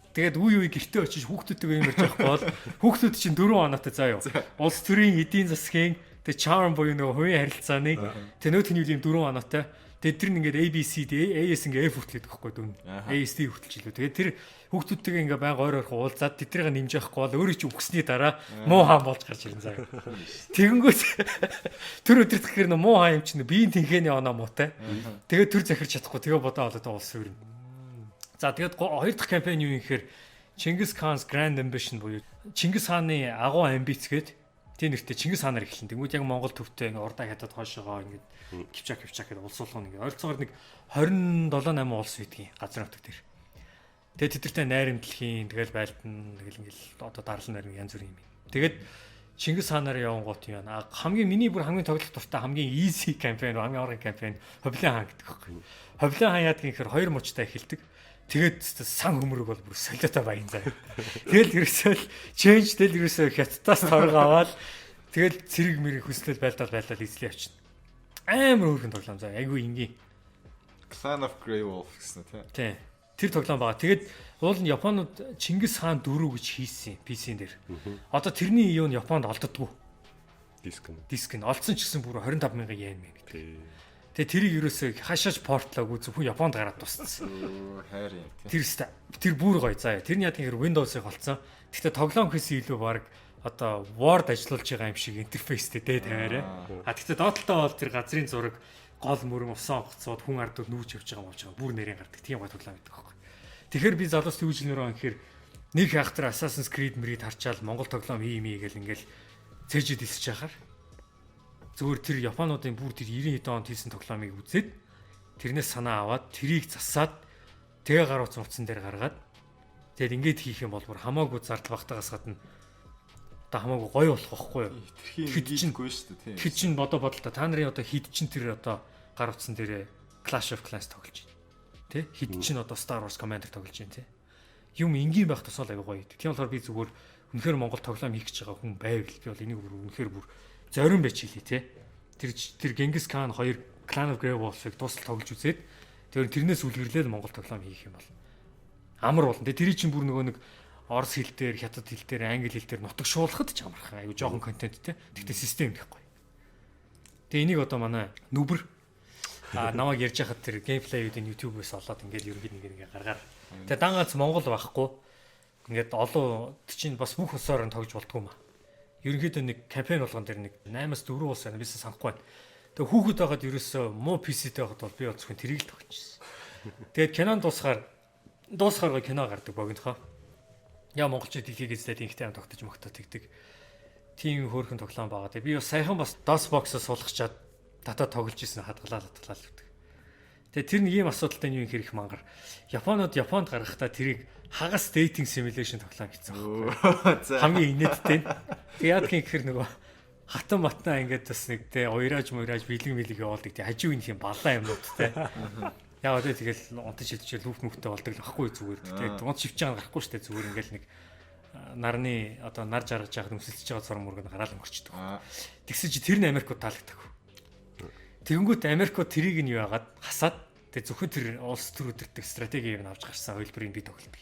B: Тэгээд үе үе гэртээ очиж хүүхдүүдтэйгээ юм ярьж байхгүй бол хүүхдүүд чинь 4 оноотой заа юу. Улс төрийн эдийн засгийн тэг charm буюу нөгөө хувийн харилцааны тэг нөө тэний юм 4 оноотой. Тэгээд тэр нь ингээд A B C D A-с ингээд F хүртэл гэдэг байхгүй дүн. A S D хүртэл ч илүү. Тэгээд тэр хүүхдүүдтэйгээ ингээд байнга ойр ойрхон уулзаад тэднийг нэмж явахгүй бол өөрөө чи үгсний дараа муу хаан болж гарч ирэн заа. Тэгэнгүүт тэр өдөр тэгэхээр нөө муу хаан юм чинь биеийн тэнхээний оноо муутай. Тэгээд төр захирч чадахгүй тэгээ бодоо олоод улс өрнө. За тэгээд хоёр дахь кампань юу юм гэхээр Чингис Хаан's Grand Ambition буюу Чингис хааны агуу амбиц гээд тийм нэртэй Чингис хаанаар эхэлнэ. Тэнгүүд яг Монгол төвтэй ингээ урдаа хятад хойшоогоо ингээ кипчак кипчак гэдэг улс болгоно ингээ ойролцоогоор нэг 27 8 улс байдгийн газар нутаг дээр. Тэгээд тэдэртэй найрамдлахын тэгэл байлдана тэгэл ингээл одоо дарлан нарийн янз бүрийн юм. Тэгээд Чингис хаанаар явангуут юм яана. Хамгийн миний бүр хамгийн тоглох дуртай хамгийн easy кампань хамгийн оргын кампань Ховлын хаан гэдэг байхгүй. Ховлын хаан яадаг юм гэхээр хоёр мужтай эхэлдэг. Тэгээд сан хөмрөг бол бүр солиотой баян заа. Тэгэл ерөөсөө л change тэл ерөөсөө хятадаас торго аваад тэгэл цэрэг мэрэг хүслэл байлдаал байлдаал эзлээ явчихна. Амар хөөрхөн тоглоом заа. Айгүй энгийн.
A: Clan of Grey Wolf гэсэн тийм.
B: Тийм. Тэр тоглоом байгаа. Тэгээд уул нь Японууд Чингис хаан 4 гэж хийсэн PC-н дээр. Одоо тэрний юу нь Японд олддоггүй.
C: Диск нь.
B: Диск нь олдсон ч гэсэн бүр 25 мянган йен мэн гэдэг. Тэгээ тэрийг ерөөсөө хашааж портлоогүй зөвхөн Японд гараад тусцсан.
A: Хайр юм тийм.
B: Тэр өстө тэр бүр гоё заа. Тэр нь яадаг гэхээр Windows-ыг холцсон. Гэхдээ тоглоом гэхээс илүү баг одоо Word ажиллуулж байгаа юм шиг интерфейстэй дээ тавиарай. А тэгтээ доотлолтоо бол тэр газрын зураг гол мөрөн усан онгоцоод хүн ардууд нүүж явж байгаа юм болж байгаа. Бүр нэрийн гардаг. Тийм гоё тоглоом байдаг байхгүй. Тэгэхээр би залуус юу хэлмээр байгаа гэхээр нэг хайхтар Assassin's Creed мэрийг харчаал Монгол тоглоом хий мий гэл ингээл цээжид исэж яхаар зүгээр тэр Японуудын бүр тэр 90 хэдэн онд хийсэн тоглоомыг үзээд тэрнээс санаа аваад тэрийг засаад тэгээ гар утсан утсан дээр гаргаад тэгээд ингээд хийх юм бол бүр хамаагүй зардал багтаагаас гадна одоо хамаагүй гоё болох байхгүй юу?
A: Тэрхийн хийхгүй шүү дээ тийм.
B: Тэгэхэд чинь бодоо бодол та нарын одоо хэд чинь тэр одоо гар утсан дээр Clash of Clans тоглож байна. Тэ? Хэд чинь одоо Star Wars Commander тоглож байна тэ? Юм энгийн байх тусмал аягүй гоё. Тийм болохоор би зүгээр үнэхээр Монгол тоглоом хийх гэж байгаа хүн байвал би бол энийг бүр үнэхээр бүр зориун байж хэлье те. Тэр Genghis Khan 2 Clan of Grey Wolf-ыг дуустал тоглож үзээд тэр тэрнээс үлгэрлээд Монгол тоглоом хийх юм бол амар болно. Тэгээ тэрий чинь бүр нөгөө нэг орос хэл дээр, хятад хэл дээр, англи хэл дээр нутагшуулахад ч амархан. Айгу жоохон контенттэй. Тэгтээ систем гэхгүй. Тэгээ энийг одоо манай нүбэр намайг ярьж хахад тэр геймплейүүдийн YouTube-ээс олоод ингээд ерөнхийд ингээд гаргаар. Тэгээ дан ганц Монгол байхгүй. Ингээд олон чинь бас бүх улсаар нь тоглож болдгоо юм аа. Ерөнхийдөө нэг кампань болгон дээр нэг 8-аас 4 улс байна. Бисээ санахгүй байна. Тэгээ хүүхэд байгаад ерөөсөө муу PC-тэй байхад бол би бол зөвхөн тэрийг л тоглож ирсэн. Тэгээд кинон дуусахаар гоё кино гардаг богинохоо. Яа монголчууд дэлхийг эзлээд инхтэй ам тогтож могтоо тэгдэг. Тийм хөөрхөн тоглоом байгаа. Тэгээ би бас саяхан бас DOS box-о суулгачаад татаа тоглож исэн хадгалаад гэдэг. Тэгээ тэр нэг юм асуудалтай нь юу юм хэрэг мангар. Японууд Японд гаргахдаа тэрийг хагас dating simulation тоглоом хийсэн байхгүй. Хамгийн инээдтэй. Тэгээ яадаг юм гэхэр нөгөө хатан батнаа ингээд бас нэг те уйрааж муйрааж бэлэг мэлэг явуулдаг. Тэг хажуу энэ юм баллаа юмнууд те. Яа одоо тэгэл унтаж шилжиж лүүф мүхтэй болдог л байхгүй зүгээр. Тэгээд унт шивж байгаа гарахгүй штэ зүгээр ингээл нэг нарны одоо нар жаргаж байхад өмсөлдөж байгаа зураг мөрөг нь гараал өнгөрчдөг. Тэгсэн чи тэр нь Америкууд таалагддаг. Тэгэнгүүт Америкууд тэрийг нь юу яагаад хасаад тэгээ зөвхөн тэр улс төр өдөртөг стратеги юм авч гарсан хувилбарыг би тоглодог.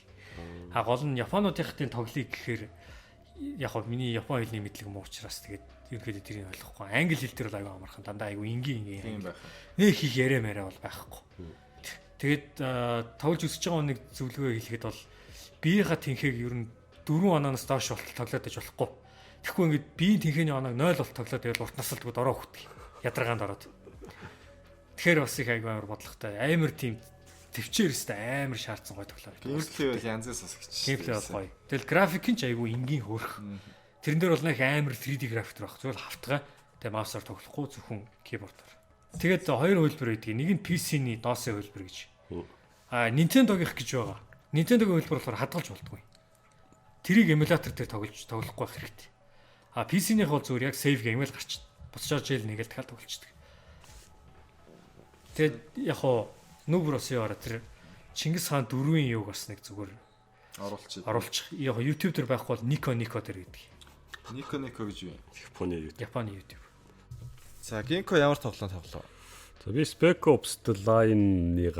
B: А гол нь Японуудын тоглоё гэхээр яг хоо миний Япон хэлний мэдлэг муу учраас тэгээд ерөнхийдөө тэрийг ойлгохгүй. Англи хэл дээр бол аюу амархан, дандаа аюу энгийн энгийн. Нэг хийх яриа мараа бол байхгүй. Тэгээд тоглож үзэж байгаа нэг зөвлөгөө хэлэхэд бол биеийнхаа тэнхээг ер нь 4 ононоос доош болтол тоглоод байж болохгүй. Тэгэхгүй ингээд биеийн тэнхээний оноог 0 болт тоглоод байвал урт насалдгууд ороо хөтг. Ядаргаанд ороод. Тэгэхээр бас их аягүй амар бодлоготой. Амар тийм төвчээр өстэй амар шаардсан гоё тоглоом.
A: Gameplay бол янзын сонсогч.
B: Gameplay бол гоё. Тэгэл график нь ч аягүй энгийн хөөрх. Тэрэн дээр бол нэг амар 3D график байх. Зүгээр хавтгай. Тэгээ mouse аар тоглохгүй, зөвхөн keyboard оор. Тэгээд хоёр хувилбар байдаг. Нэг нь PC-ний DOS-ын хувилбар гэж. А Nintendo-гийнх гэж байгаа. Nintendo-гийн хувилбар болохоор хадгалж болдгоо. Тэрийг эмулятор дээр тоглож тоглохгүй байх хэрэгтэй. А PC-нийх бол зүгээр яг save game л гарч буцаж жил нэгээл дахиад тоглолцдог. Тэгээд яг хоо нүбэр бас юу араа тэр Чингис хаан дөрвийн юуг бас нэг зүгээр
A: оруулчих.
B: Оруулчих. Яг YouTube дээр байхгүй бол Nico Nico дээр гэдэг.
A: Nico Nico гэж юу юм?
C: Японы YouTube.
B: Японы YouTube.
A: За, Ginko ямар тоглоом тоглоо?
C: За, би Spec Ops The Line-ыг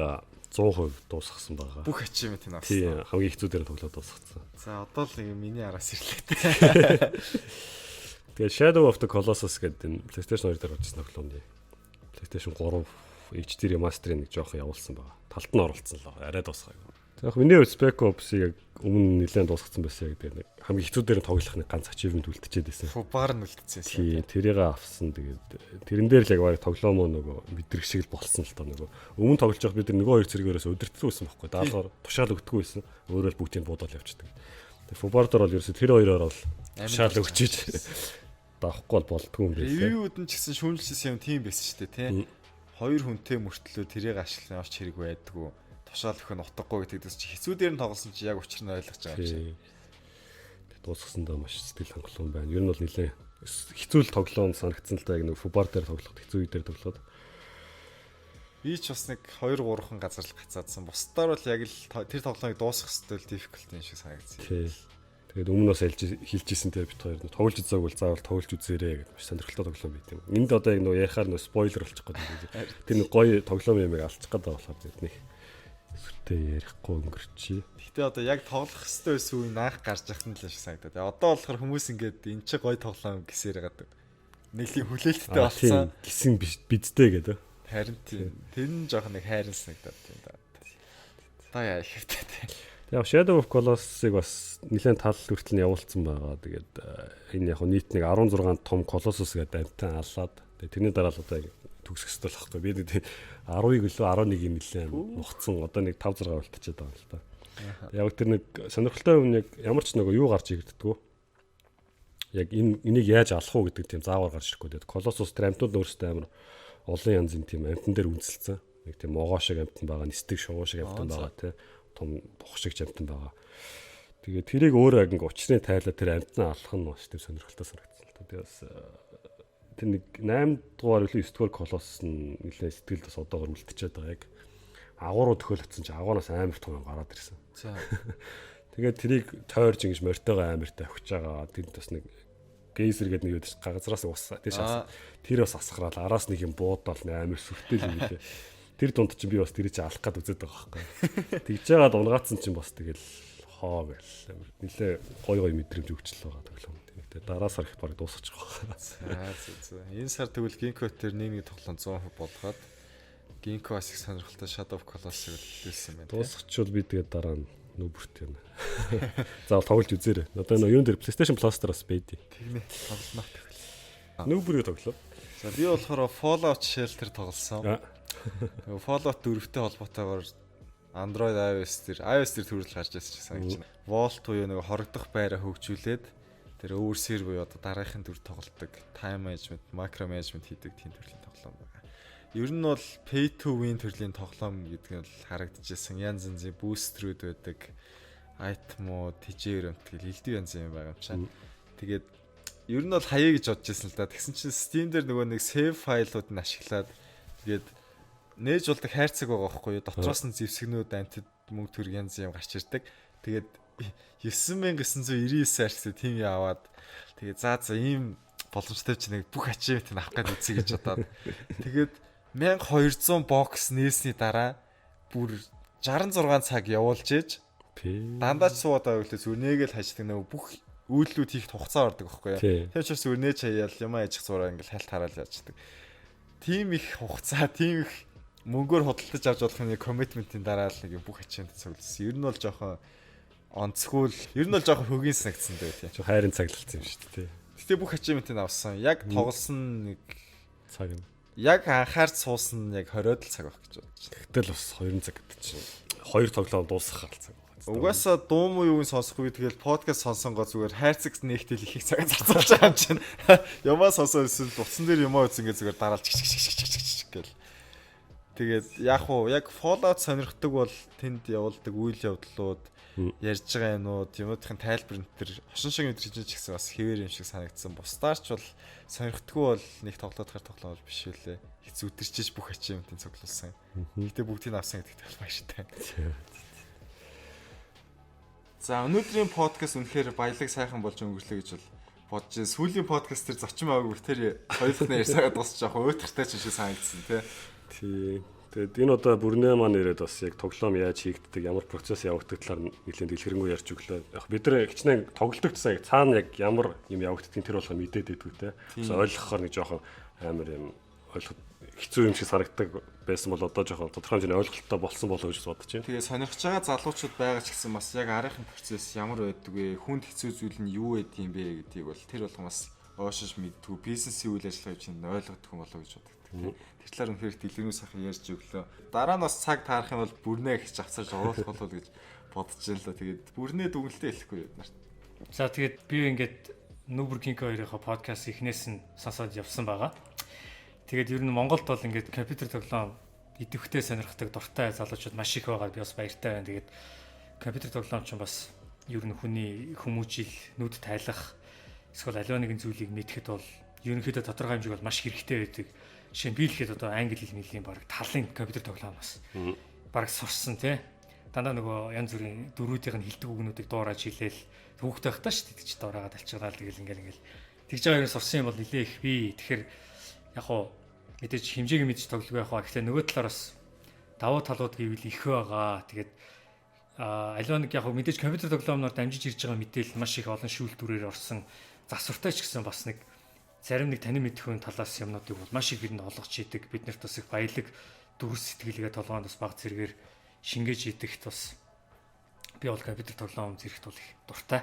C: 100% дуусгасан байгаа.
A: Бүх achievement-ийг авсан.
C: Тийм, хамгийн хэцүү дээр тоглоод дуусгацсан.
A: За, одоо л нэг миний араас ирлээ.
C: Тэгээ Shadow of the Colossus гэдэг энэ PlayStation 2 дээр гарсан тоглоомны PlayStation 3 HD remaster-ыг нэг жоохон явуулсан байгаа. Талд нь оруулсан л байгаа. Арай дуусгаагүй. Яг миний хувьд Spec Ops-ыг яг өмнө нэлээд дуусгацсан байсан, яг тэгээ нэг хамгийн хэцүү дээр нь тоглох нэг ганц achievement үлдчихэд байсан.
A: Фубар нь үлдчихсэн.
C: Тийм, тэрийг авсан. Тэгээд тэрэн дээр л яг баг тоглоомоо нөгөө мэдрэг шиг л болсон л тоо. Нөгөө өмнө тоглож байхад бид нөгөө хоёр цэргээрээс өдөртсөн байсан байхгүй. Даалгаар тушаал өгдөггүй байсан. Өөрөө л бүгдийг буудаад явчихдаг. Тэгээд Фубар дээр бол ерөөсө тэр хоёроор бол тушаал өгчиж давахгүй бол болдгоо юм
A: байлээ. Review-үүд нь ч гэсэн шүүмжилсэн юм тийм байсан шүү дээ, тий. Хоёр хүнтэй мөртлөө тэрийг ашиглах ямар ч хэрэг байдгүй, тушаал өгөх нь утгагүй гэдэгс чи хэцүү дээр нь тоглосон чи яг учир нь ойлгож байгаа юм шиг.
C: Дуусгасандаа маш сэтгэл хангалуун байна. Ер нь бол нэлээ хэцүү л тоглоом санагдсан л да, яг нэг фубар дээр тоглоход, хэцүү үе дээр тоглоход.
A: Би ч бас нэг 2 3хан газар л гацаадсан. Бусдаар бол яг л тэр тоглоомыг дуусгах хэрэгтэй л difficulty шиг санагдсан.
C: Тий. Тэгээд өмнө бас хэлж исэн те, бит хоёр тоглож үзээгүй бол заавал тоглож үзээрэй гэдэг, маш сонирхолтой тоглоом байт юм. Энд одоо яг нөгөө ярихаар нөгөө spoiler болчих гээд байна. Тэр нэг гоё тоглоом юм алчих гээд байгаа болохоор бид нэг сүртэй ярихгүй өнгөрчий.
A: Гэхдээ одоо яг тоглох хэрэгтэй байсан үе наах гарч яхад нь л шиг санагдаад. Одоо болохоор хүмүүс ингээд эн чи гоё тоглоом гэсээр гадаг. Нэг тийм хүлээлттэй болсон.
C: Гисэн бидтэй гэдэг.
A: Харин тийм. Тэр нь жоох нэг хайрын санагдаад тийм да. Та яа ихтэй тийм.
C: Яг Shadow of Colossus-ыг бас нэлээд тал хүртэл нь явуулсан байгаа. Тэгээд энэ яг нийт нэг 16 том Colossus гэдэг амьтан аллаад, тэгээд тэрний дараа л одоо төгсөх ёстой л байхгүй. Би нэг 10-ыг илүү 11-ийг нэлээд нухацсан. Одоо нэг 5 6 болтчиход байгаа юм л та. Яг тэр нэг сонирхолтой юм яг ямар ч нөгөө юу гарч ирддэггүй. Яг энэ энийг яаж алах уу гэдэг тийм заавар гарч ирэхгүй. Тэгээд Colossus тэр амьтнууд өөрсдөө амар олон янзын тийм амьтан дээр үндэслэсэн. Нэг тийм могоо шиг амьтан байгаа, нисдэг шувуу шиг амьтан байгаа тий, том бух шиг амьтан байгаа. Тэгээ тэрийг өөрөө яг ингээ учрын тайлаа тэр амьтан алах нь бас тийм сонирхолтой санагдсан л та. Тэгээ бас тэр нэг 8 дугаар илүү 9 дугаар Colossus нь нэлээд сэтгэлд бас одоогор үлдчихэд байгаа. Яг агуу руу төхөөлөгдсөн чи агуураас амар том юм гараад ирсэн. Тэгээд тэрийг тойрж ингэж морьтойгоо амар тавьж байгаа. Тэнд бас нэг гейзер гэдэг нэг юу гэдэг газраас ус тийш тэр бас асгараал араас нэг юм буудаал нэг амар сүртэй л юм лээ. Тэр дунд чинь би бас тэрийг чи алах гад үзээд байгаа байхгүй. Тэгж жагаад унгаацсан чинь бас тэгэл хоо гэл амар нилээ гой гой мэдрэмж өгчлээ байгаа тоглоом. Тэгээ дараа сар ихэд баг дуусчих байгаа.
A: За. Энэ сар тэгвэл Ginko дээр нэг нэг тоглоом 100% болгоод Ginko бас их сонирхолтой Shadow of Colossus-ыг үлдээсэн байна.
C: Дуусчихвал би тэгээд дараа нь нүбэрт юм. Заавал тоглож үзээрэй. Одоо нөө юун дээр PlayStation Plus дээр бас байдیں۔
A: Тэгнэ, тоглоно тэгвэл.
C: Нүбэр юу тоглоо?
A: За, би болохоор Fallout Shelter тоглосон. Нөгөө Fallout 4-тэй холбоотойгоор Android, iOS дээр төрөл гарч ирсэн ч санагдаж байна. Vault буюу нөгөө хорогдох байраа хөгжүүлээд тэр overseer буюу одоо дараагийнхын дүр тоглолтог, time management, micro management хийдэг тийм төрлийн тоглоом байна. Ер нь бол pay to win төрлийн тоглоом гэдэг нь бол харагдчихсан. Янз янзын booster-үүд байдаг, item ууд, тэжээр өмт гэл элдв янз юм байгаа юм чаа. Тэгээд ер нь бол хаяа гэж бодож ирсэн л да. Тэгсэн чинь Steam дээр нөгөө нэг save файлууд нь ашиглаад тэгээд нээж болдог хайрцаг байгаа байхгүй юу? Дотроос нь зэвсгнүүд, амтд, мөнгө төгрөг янз юм гарч ирдэг. Тэгээд 9999 хайрцаг тийм юм аваад тэгээд за ийм боломжтой чи нэг бүх achievement авах гэж үзье гэж бодоод тэгээд 1200 box нээсний дараа бүр 66 цаг явуулж ээж дандаа ч суугаад байгаа гэлээ зүгээр нээгээл хайчдаг, нөгөө бүх үйлдэлүүд хийх хугацаа ордог байхгүй юу. Тэр учраас зүгээр нээж хаяал юм аяжих зураа ингээл хальт хараал яаждаг. Тийм их хугацаа, тийм их мөнгөөр худалдаж авч болох нэг commitment ийн дараа л нэг юм бүх achievement цугласан. Ер нь бол жоохон онцгой л, ер нь бол жоохон хөгийн санагдсан дээ, тийм.
C: Жоо хайрын цаглалцсан юм шүү дээ, тий.
A: Гэтэ бүх achievement-ийг авсан. Яг тоглосон нэг
C: цаг нь.
A: Яг анхаарч суусан яг 20-од л цаг байх гэж бодож байна.
C: Гэтэл бас 2 цаг гэдэг чинь хоёр тоглоом дуусгах гал цаг байна.
A: Угаасаа дуу муу юуг сонсохгүй, тэгэл подкаст сонсонгоо зүгээр хайрцаг нээлтэл их цаг зарцуулж байгаа юм чинь. Юмаа сонсоо эсвэл утсан дээр юмаа үзэн ингээ зүгээр дараалж чиг чиг чиг чиг чиг гэл. Тэгээд яг уу яг Fallout сонирхдаг бол тэнд явуулдаг үйл явдлууд, ярьж байгаа юмнууд, юмнуудын тайлбар энэ төр хошин шиг өдр хийж ч гэсэн бас хэвээр юм шиг санагдсан. Бусдаар ч бол сонирхдаггүй бол нэг тоглоодохоор тоглоом бол биш үлээ. Их зүдэрчиж бүх achievement-ийг цуглуулсан. Гэтэ бүгдийг авсан гэдэгт бол баяртай. За, өнөөдрийн подкаст үнэхээр баялаг сайхан болж өнгөрлөө гэж бол бодож байна. Сүүлийн подкаст төр зочин байгаагүй, тэр хоёулах нь ярьсагаа дуусчих жоох уйтгартай ч шиг санагдсан, тий.
C: Тий. Тэгээд энэ удаа бүрнээ маань ирээд бас яг тоглоом яаж хийгддэг, ямар процесс явагддаг талаар нэлээд дэлгэрэнгүй ярьж өглөө. Яг бид нар хичнээн тоглодог гэсэн яг цаана яг ямар юм явагддгийг тэр болгоо мэдээд байдгүй те. Бас ойлгохоор нэг жоохон амар юм ойлгох хэцүү юм шиг санагддаг байсан бол одоо жоохон тодорхой хэмжээний ойлголттой болсон болоо гэж бодож байна.
A: Тэгээ сонирхож байгаа залуучууд байгаа ч гэсэн бас яг арийнхын процесс ямар байдаг вэ? Хүнд хэцүү зүйл нь юу байдаг юм бэ гэдгийг бол тэр болгон бас оошиж мэддэггүй, бизнесийн үйл ажиллагаа чинь ойлгодог юм болоо гэж боддог. Тэр талаар үнэхээр дэлгэрэнгүй сайхан ярьж өглөө. Дараа нь бас цаг таарах юм бол бүрнээ гэж авцарч оруулах болов гэж бодож байна л да. Тэгээд бүрнээ дүгнэлтээ хэлэхгүй бид нарт.
B: За, тэгээд би ингээд Нүүбэр Кинко хоёрынхоо подкаст эхнээс нь сонсоод явсан байгаа. Тэгээд ер нь Монголд бол ингээд компьютер тоглоом идэвхтэй сонирхдаг дуртай залуучууд маш их байгаа. Би бас баяртай байна. Тэгээд компьютер тоглоом ч бас ер нь хүний хүмүүжил, нүд тайлах эсвэл аливаа нэгэн зүйлийг мэдэхэд бол ерөнхийдөө тодорхой хэмжээг бол маш хэрэгтэй байдаг. Жишээ нь би л ихэд одоо англи хэл мэлийн баг талын компьютер тоглоомоос баг сурсан, тий. Дандаа нөгөө янз бүрийн дөрүүдийнх нь хилдэг үгнүүдийг дуурайж хэлээл хүүхдээ байхдаа шүү дээ, чи дуурайгаад алчгаад тэгэл ингээл тэгж байгаа юм сурсан юм бол нилээ их би. Тэгэхээр яг хуу мэдээж хэмжээг мэдж тоглогүй яг хаа. Гэхдээ нөгөө талаар бас давуу талууд гэвэл их байгаа. Тэгээд аливаа нэг яг мэдээж компьютер тоглоомноор дамжиж ирж байгаа мэдээлэл маш их олон шүүлтүүрээр орсон засвартай ч гэсэн бас нэг зарим нэг танин мэдэх хүн талаас юмнуудыг бол маш их бидэнд олгож идэг. Бид нарт бас их баялаг дүрс сэтгэлгээ толгоонд бас баг зэрэгээр шингээж идэхт бас би бол компьютер тоглоом зэрэгт бол их дуртай.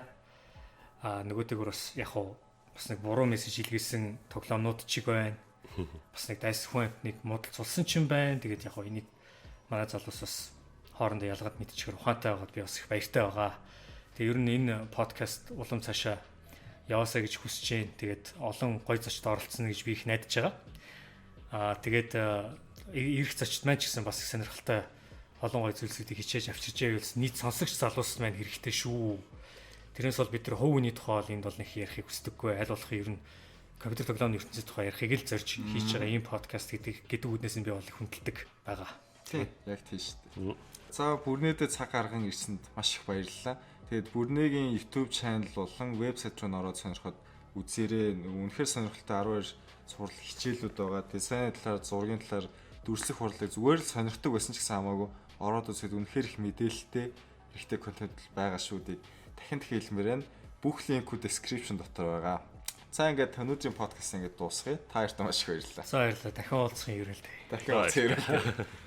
B: А нөгөөдөөр бас яг хуу бас нэг буруу мессеж илгээсэн тоглоомнууд чиг байна. Бас нэг дайс хүн амтныг муудалцуулсан ч юм байна. Тэгээд яг хуу энийг манай залуус бас хоорондоо ялгаад мэдчихэр ухаантай байгаад би бас их баяртай байгаа. Тэгээд ер нь энэ подкаст улам цаашаа яваасаа гэж хүсэж байна. Тэгээд олон гой зочд оролцсон гэж би их найдаж байгаа. Аа, тэгээд ирэх зочд маань ч гэсэн бас их сонирхолтой олон гой зүйлсүүдийг хичээж авчирч байвал нийт сонсогч залуус маань хэрэгтэй шүү. Тэрнээс бол бид нар хувь хүний тухай бол энд бол нэг ярихыг хүсдэггүй. Аль болох ер нь компьютер тоглоомны ертөнцийн тухай ярихыг л зорж хийж байгаа ийм подкаст гэдэг үүднээс нь би бол их хүндэлдэг байгаа.
A: Тий, яг тийм шүү дээ. За, бүрнээдээ цаг гарган ирсэнд маш их баярлалаа. Тэгээд бүрнээгийн YouTube channel болон вебсайт руу ороод сонирхоод үзээрэй. Үнэхээр сонирхолтой 12 сурал хичээлүүд байгаа. Дизайны талаар, зургийн талаар, дүрслэх хурлыг зүгээр л сонирхдаг байсан ч гэсэн хамаагүй ороод үзэхэд үнэхээр их мэдээлэлтэй, хэрэгтэй контент байгаа шүү дээ. Дахин дахин хэлмээр байна. Бүх линкүүд description дотор байгаа. За, ингээд өнөөдрийн подкаст ингээд дуусгая. Та нарт маш их баярлалаа.
B: За, баярлалаа. Дахин уулзахын ерөөлтэй.
A: Дахин уулзахын ерөөлтэй.